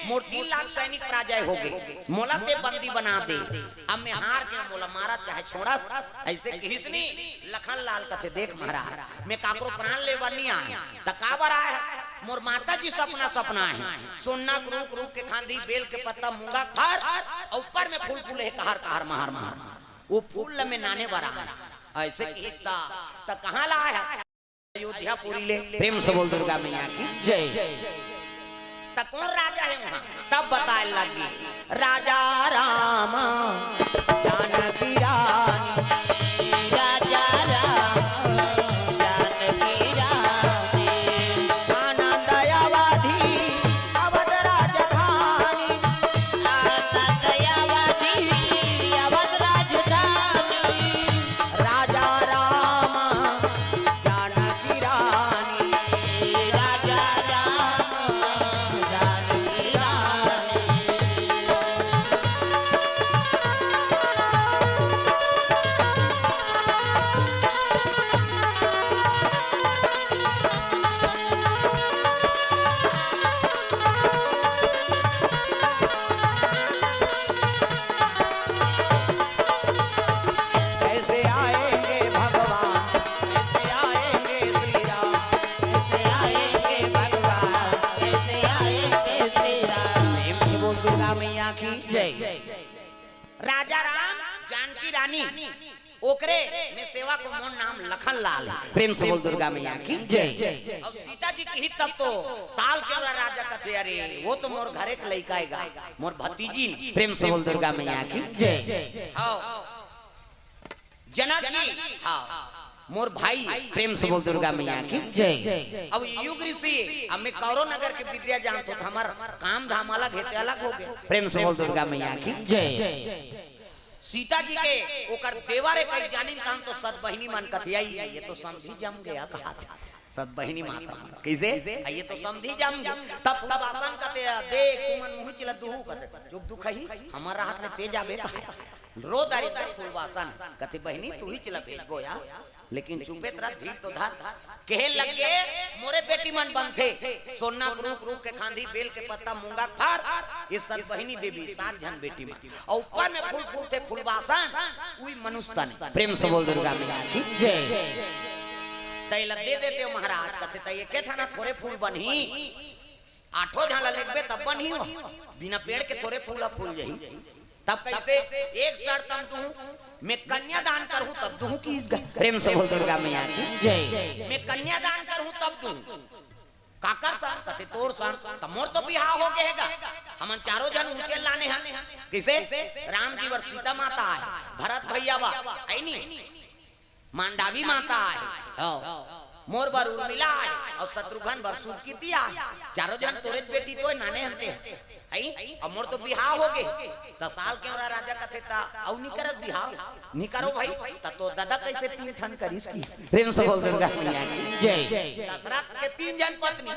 मोर तीन लाख सैनिक पराजय हो गए, मोला ते बंदी बना दे, अब मैं हार गया, मोला मारा चाहे छोड़स।" ऐसे कहिस नी। लखन लाल कथे, "देख महाराज, मैं काकरो प्राण लेवा नहीं आए, त काबर आए? मोर माता जी सपना, सपना है, सोना के रूख, रूख के खांधी, बेल के पत्ता, मूंगा के फर, अउ ऊपर में फूल फूले हे, कहर कहर, महर महर, वो फूल ल मैं नाने बर आए।" ऐसे कहिस त, त कहाँ ला आए हे? अयोध्यापुरी ले। प्रेम से बोल दुर्गा मैया की। जय। त कोन राजा हे वहाँ? तब बताए लगे, राजा राम जानकी रानी, राजा राम जानकी रानी, आनंद अवधी अवध राजधानी, आनंद अवधी अवध राजधानी, राजा राम जानकी रानी, राजा राम जानकी रानी। कैसे आएंगे भगवान, कैसे आएंगे श्री राम, कैसे आएंगे भगवान, कैसे आएंगे श्री राम। प्रेम से बोल दुर्गा मैया की जय। राजा राम, जानकी रानी, ओकरे में सेवक मोर नाम लखन लाल हे। प्रेम से बोल दुर्गा मैया की जय। अउ सीता जी कहिस तब तो साल केवरा राजा कथे, "अरे, वो तो मोर घरे के लइका हे गा, मोर भतीजी।" प्रेम से बोल दुर्गा मैया की जय। हाँ। जनक जी, हाँ, मोर भाई, प्रेम से बोल दुर्गा मैया की जय। अब युग ऋषि, अब मैं कौरव नगर के विद्या जानत हों, त हमर काम धाम अलग हे, ते अलग हो गए। प्रेम से बोल दुर्गा मैया की जय। सीता जी के ओकर देवर हे कहि जानिन, तहन तो सत बहिनी मन कथियाई, "ये तो समधी जम गया," कहा था। सत बहिनी माता मन। कइसे? "आ, ये तो समधी जम गया।" तब फूलबासन कथे, "देख, तुमन मुही चिला दुहू," कथे, "चुप दुखही, हमर हाथ ले ते जाबे कहा।" रो दारी त फूलबासन कथे, "बहिनी, तुही चिला भेजबो या, लेकिन चुपे त रह, धीर तो धर।" कहे लगे, "मोरे बेटी मन बनथे, सोना के रूख, रूख के खांधी, बेल के पत्ता, मूंगा के फर, ये सत बहिनी देवी, सात झन बेटी मन।" अउ ऊपर में फूल फूलथे फूलबासन, उही मनुष्य तन। प्रेम से बोल दुर्गा मैया की जय। तैला दे देते हो महाराज, कथे, "त एके ठन थोरे फूल बनही, आठों झन ला लेगबे तब बनही हो, बिना पेड़ के थोरे फूल ह फूल जही।" तब कइसे? "एक शर्त म दूहूं, मैं कन्यादान करहूं तब दूहूं।" कि इस ग-, प्रेम से बोल दुर्गा मैया की जय। "मैं कन्यादान करहूं तब दूहूं।" "काकर संग?" कथे, "तोर संग।" "त मोर तो बिहाव हो गए हे गा, हमन चारों झन उंचे लाने हन।" कइसे? राम जी बर सीता माता आय, भरत भैया बर, अइनी, मांडावी माता आय, हव, मोर बर उर्मिला आय, अउ शत्रुघ्न बर सुरकीति आय। चारों झन तोरेच बेटी तो नाने हन ते। हई? अब मोर तो बिहाव हो गे। त साल केवरा राजा कथे, "त अउ नी करत बिहाव?" "नी करो भाई, त तोर ददा कइसे तीन ठन करिस?" किस प्रेम से बोल दुर्गा मैया की जय। दशरथ के तीन झन पत्नी,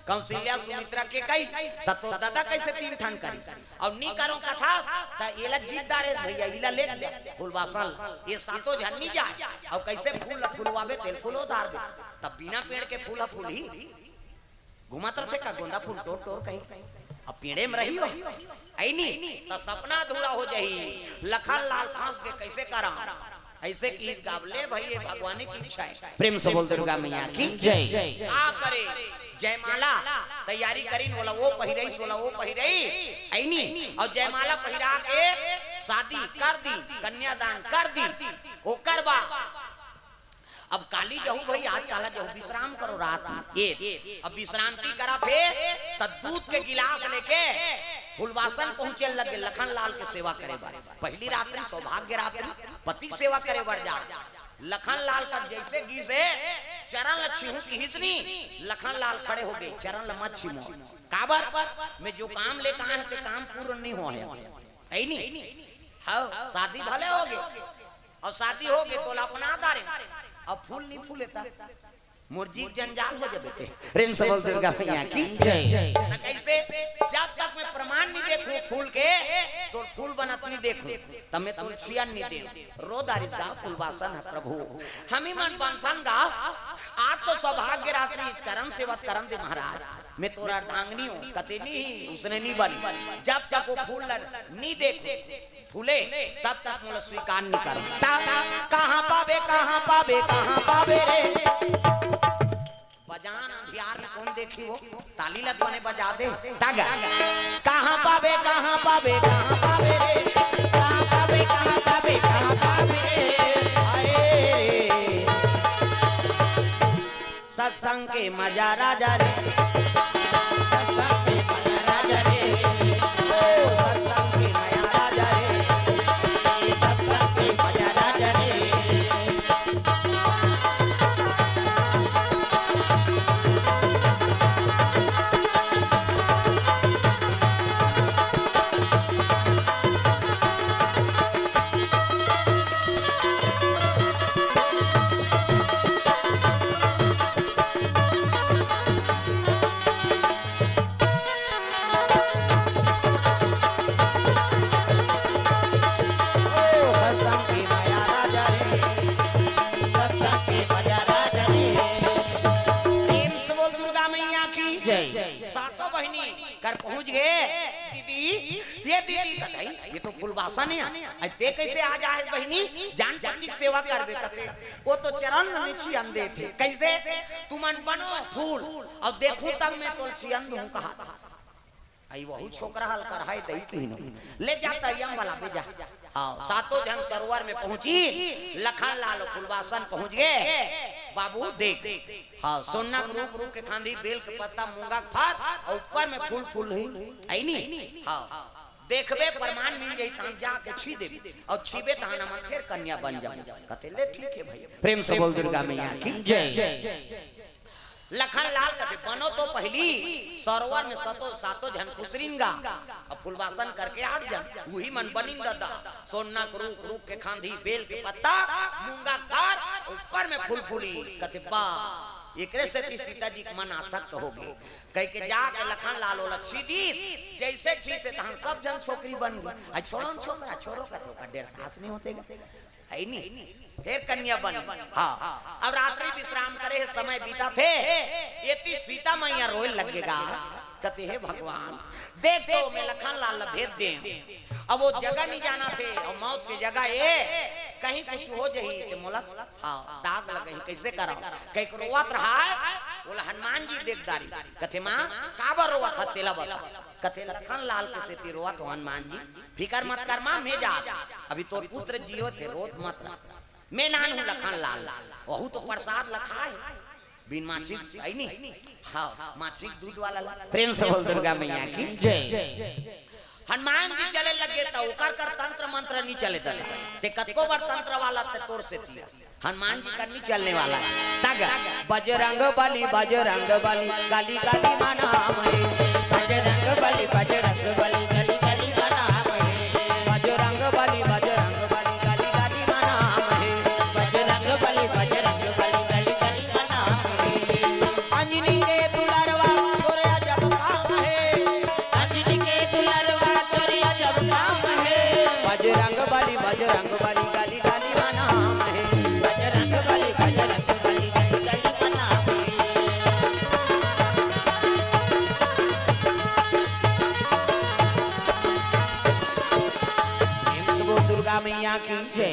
कौशल्या, सुमित्रा के कई, त तोर ददा कइसे तीन ठन करिस? अउ नी करो कथा, त एला जीत डारे भैया, इला ले ले, फूलबासन, ये सातों झन नी जाय। अउ कइसे फूल ल फुलवाबे, तेल फूलो डारबे, त बिना पेड़ के फूल ह फूलही? घुमत रथे का गोंदा फूल टोर टोर कहीं, अब पेड़े में रही हो, अइनी, त सपना अधूरा हो जाही। लखन लाल फंस के कइसे करा, अइसे कि गाबले भई, ये भगवान की इच्छा हे। प्रेम से बोल दुर्गा मैया की जय। का करे, जयमाला तैयारी करिन, ओला वो पहिरई, सोला वो पहिरई, अइनी, अउ जयमाला पहिरा के शादी कर दी, कन्यादान कर दी, ओकर बाद अब काली जहू भाई, आज काला जहू, विश्राम करो रात में। ए, अब विश्रांति करत हे, त दूध के गिलास लेके फुलवासन पहुंचे लगे लखन लाल के सेवा करे बर। पहली रात्रि सौभाग्य रात्रि, पति के सेवा करे बर जा। लखन लाल कर जैसे गिस हे, चरण ल छीहूं किहिस नी, लखन लाल खड़े हो गे, "चरण ल मत छीमो।" काबर? मैं जो काम लेके आए हंव, ते काम पूर्ण नहीं होय हे। है नी? हव, शादी भले हो गे, अउ शादी हो गे, तोला अपना दारे, अब फूल नहीं फूले त मोर जीव जंजाल हो जाबे ते। प्रेम से बोल दुर्गा मैया की। जय। त कैसे? जब तक मैं प्रमाण नहीं देखूं फूल के, तोर फूल बनत नहीं देखूं, त मैं तोर छियन नहीं देंव। रो दारिस गा फुलवासन ह प्रभु। हमी मन बनथन गा, आज तो सौभाग्य रात्रि, चरण सेवा करन दे महाराज। मैं तोर अर्धांगिनी हंव, कते नहीं, उसने नहीं बनी। जब तक वो फूल ल नहीं देखूं, फूले, तब तक मोला स्वीकार नहीं करो। ता, कहाँ पाबे, कहाँ पाबे, कहाँ पाबे रे? बजान अंधियार में कौन देखी वो? ताली लग बने बजा दे। तागा। कहाँ पाबे, कहाँ पाबे, कहाँ पाबे रे? कहाँ पाबे, कहाँ पाबे, कहाँ पाबे रे? आए रे। सत्संग के मजा राजा रे। सत्संग के मजा राजा रे। ओ सत्संग के मजा राजा रे। सत्संग के मजा राजा रे। ओ सत्संग के मया राजा रे। सत्संग के मया राजा रे। प्रेम से बोल दुर्गा मैया की जय। सातों बहिनी कर पहुंच गे। दीदी, ये दीदी कथे, ये तो फुलवासन हे। अरे ते कैसे आ जाए बहिनी? जान पत्नी के सेवा करबे कथे। वो तो चरण में छियन देथे। कैसे? तुमन बनो फूल अउ देखूं तब मैं तोल छियन दूं कहा था। आई वहू छोकरा हल कर हाय दई कहीं न। ले जा तरियम वाला बे जा। हाँ, सातों झन सरोवर में पहुंची, लखन लाल फुलवासन पहुंच गे। बाबू देख, हाँ, सोना के रूख, रूख के खांधी, बेल के पत्ता, मूंगा के फर, अउ ऊपर में फूल, फूल ही, आई नी? हाँ, देखबे प्रमाण मिल जाई, तहां जाके छी देबे, अउ छीबे तहां हमन फेर कन्या बन जाबो। कथे ले ठीक हे भाई, प्रेम से बोल दुर्गा मैया की जय। लखन लाल कथे, "बनो तो पहिली सरोवर में सतो, सातो झन खुसरिन गा, अउ फुलवासन करके आठ झन, उही मन बनिन ददा, सोना के रूख, रूख के खांधी, बेल के पत्ता, मूंगा के फर, ऊपर में फूल फूली।" कथे, "बा, एकरे सेती सीता जी के मन आसक्त हो गे।" कह के जाके लखन लाल ओला छी दीस, जैसे छी से तहां सब झन छोकरी बन गे। आ छोड़ो न छोकरा, छोड़ो कथे, ओकर डेढ़ सास नहीं होते गा। है नी? फेर कन्या बन। हाँ। अब रात्रि विश्राम करे हे, समय बीतत हे। एती सीता मैया रोए लगे गा। कथे, "हे भगवान, देख तो मैं लखन लाल ला भेज देंव। अब वो जगह नहीं जानथे, अउ मौत के जगह ए, कहीं कुछ हो जही ते मोला, हाँ, दाग लगही, कैसे करंव?" कहिके रोवत रहय, ओला हनुमान जी देख डारिस। कथे, "माँ, काबर रोवत हस, तेला बता।" कथे, "लखन लाल के सेती रोवत हंव हनुमान जी।" "फिकर मत कर माँ, मैं जात हंव। अभी तोर पुत्र जियत हे, रोत मत रह। मैं नान हूं लखन लाल, वहू तो प्रसाद ल खाय हे। बिन माछी के, है नी? हाँ, माछी के दूध वाला ला।" प्रेम से बोल दुर्गा मैया की जय। हनुमान जी चले लगे त ओकर कर तंत्र मंत्र नहीं चले दले। ते कतको बार तंत्र वाला ते तोर सेती हनुमान जी का नहीं चलने वाला हे। तग बजरंग बली, बजरंग बली, गली गली मा नाम हे। बजरंग बली, बजरंग बली, गली गली मा नाम हे। बजरंग बली, बजरंग बली, गली गली मा नाम हे। बजरंग बली, बजरंग बली, गली गली मा नाम हे। अंजनी के दुलरवा तोरे अजब काम हे। अंजनी के दुलरवा तोरे अजब काम हे। बजरंग बली, बजरंग बली, गली गली मा नाम हे। बजरंग बली, बजरंग बली, गली गली मा नाम हे। प्रेम से बोल दुर्गा मैया की जय।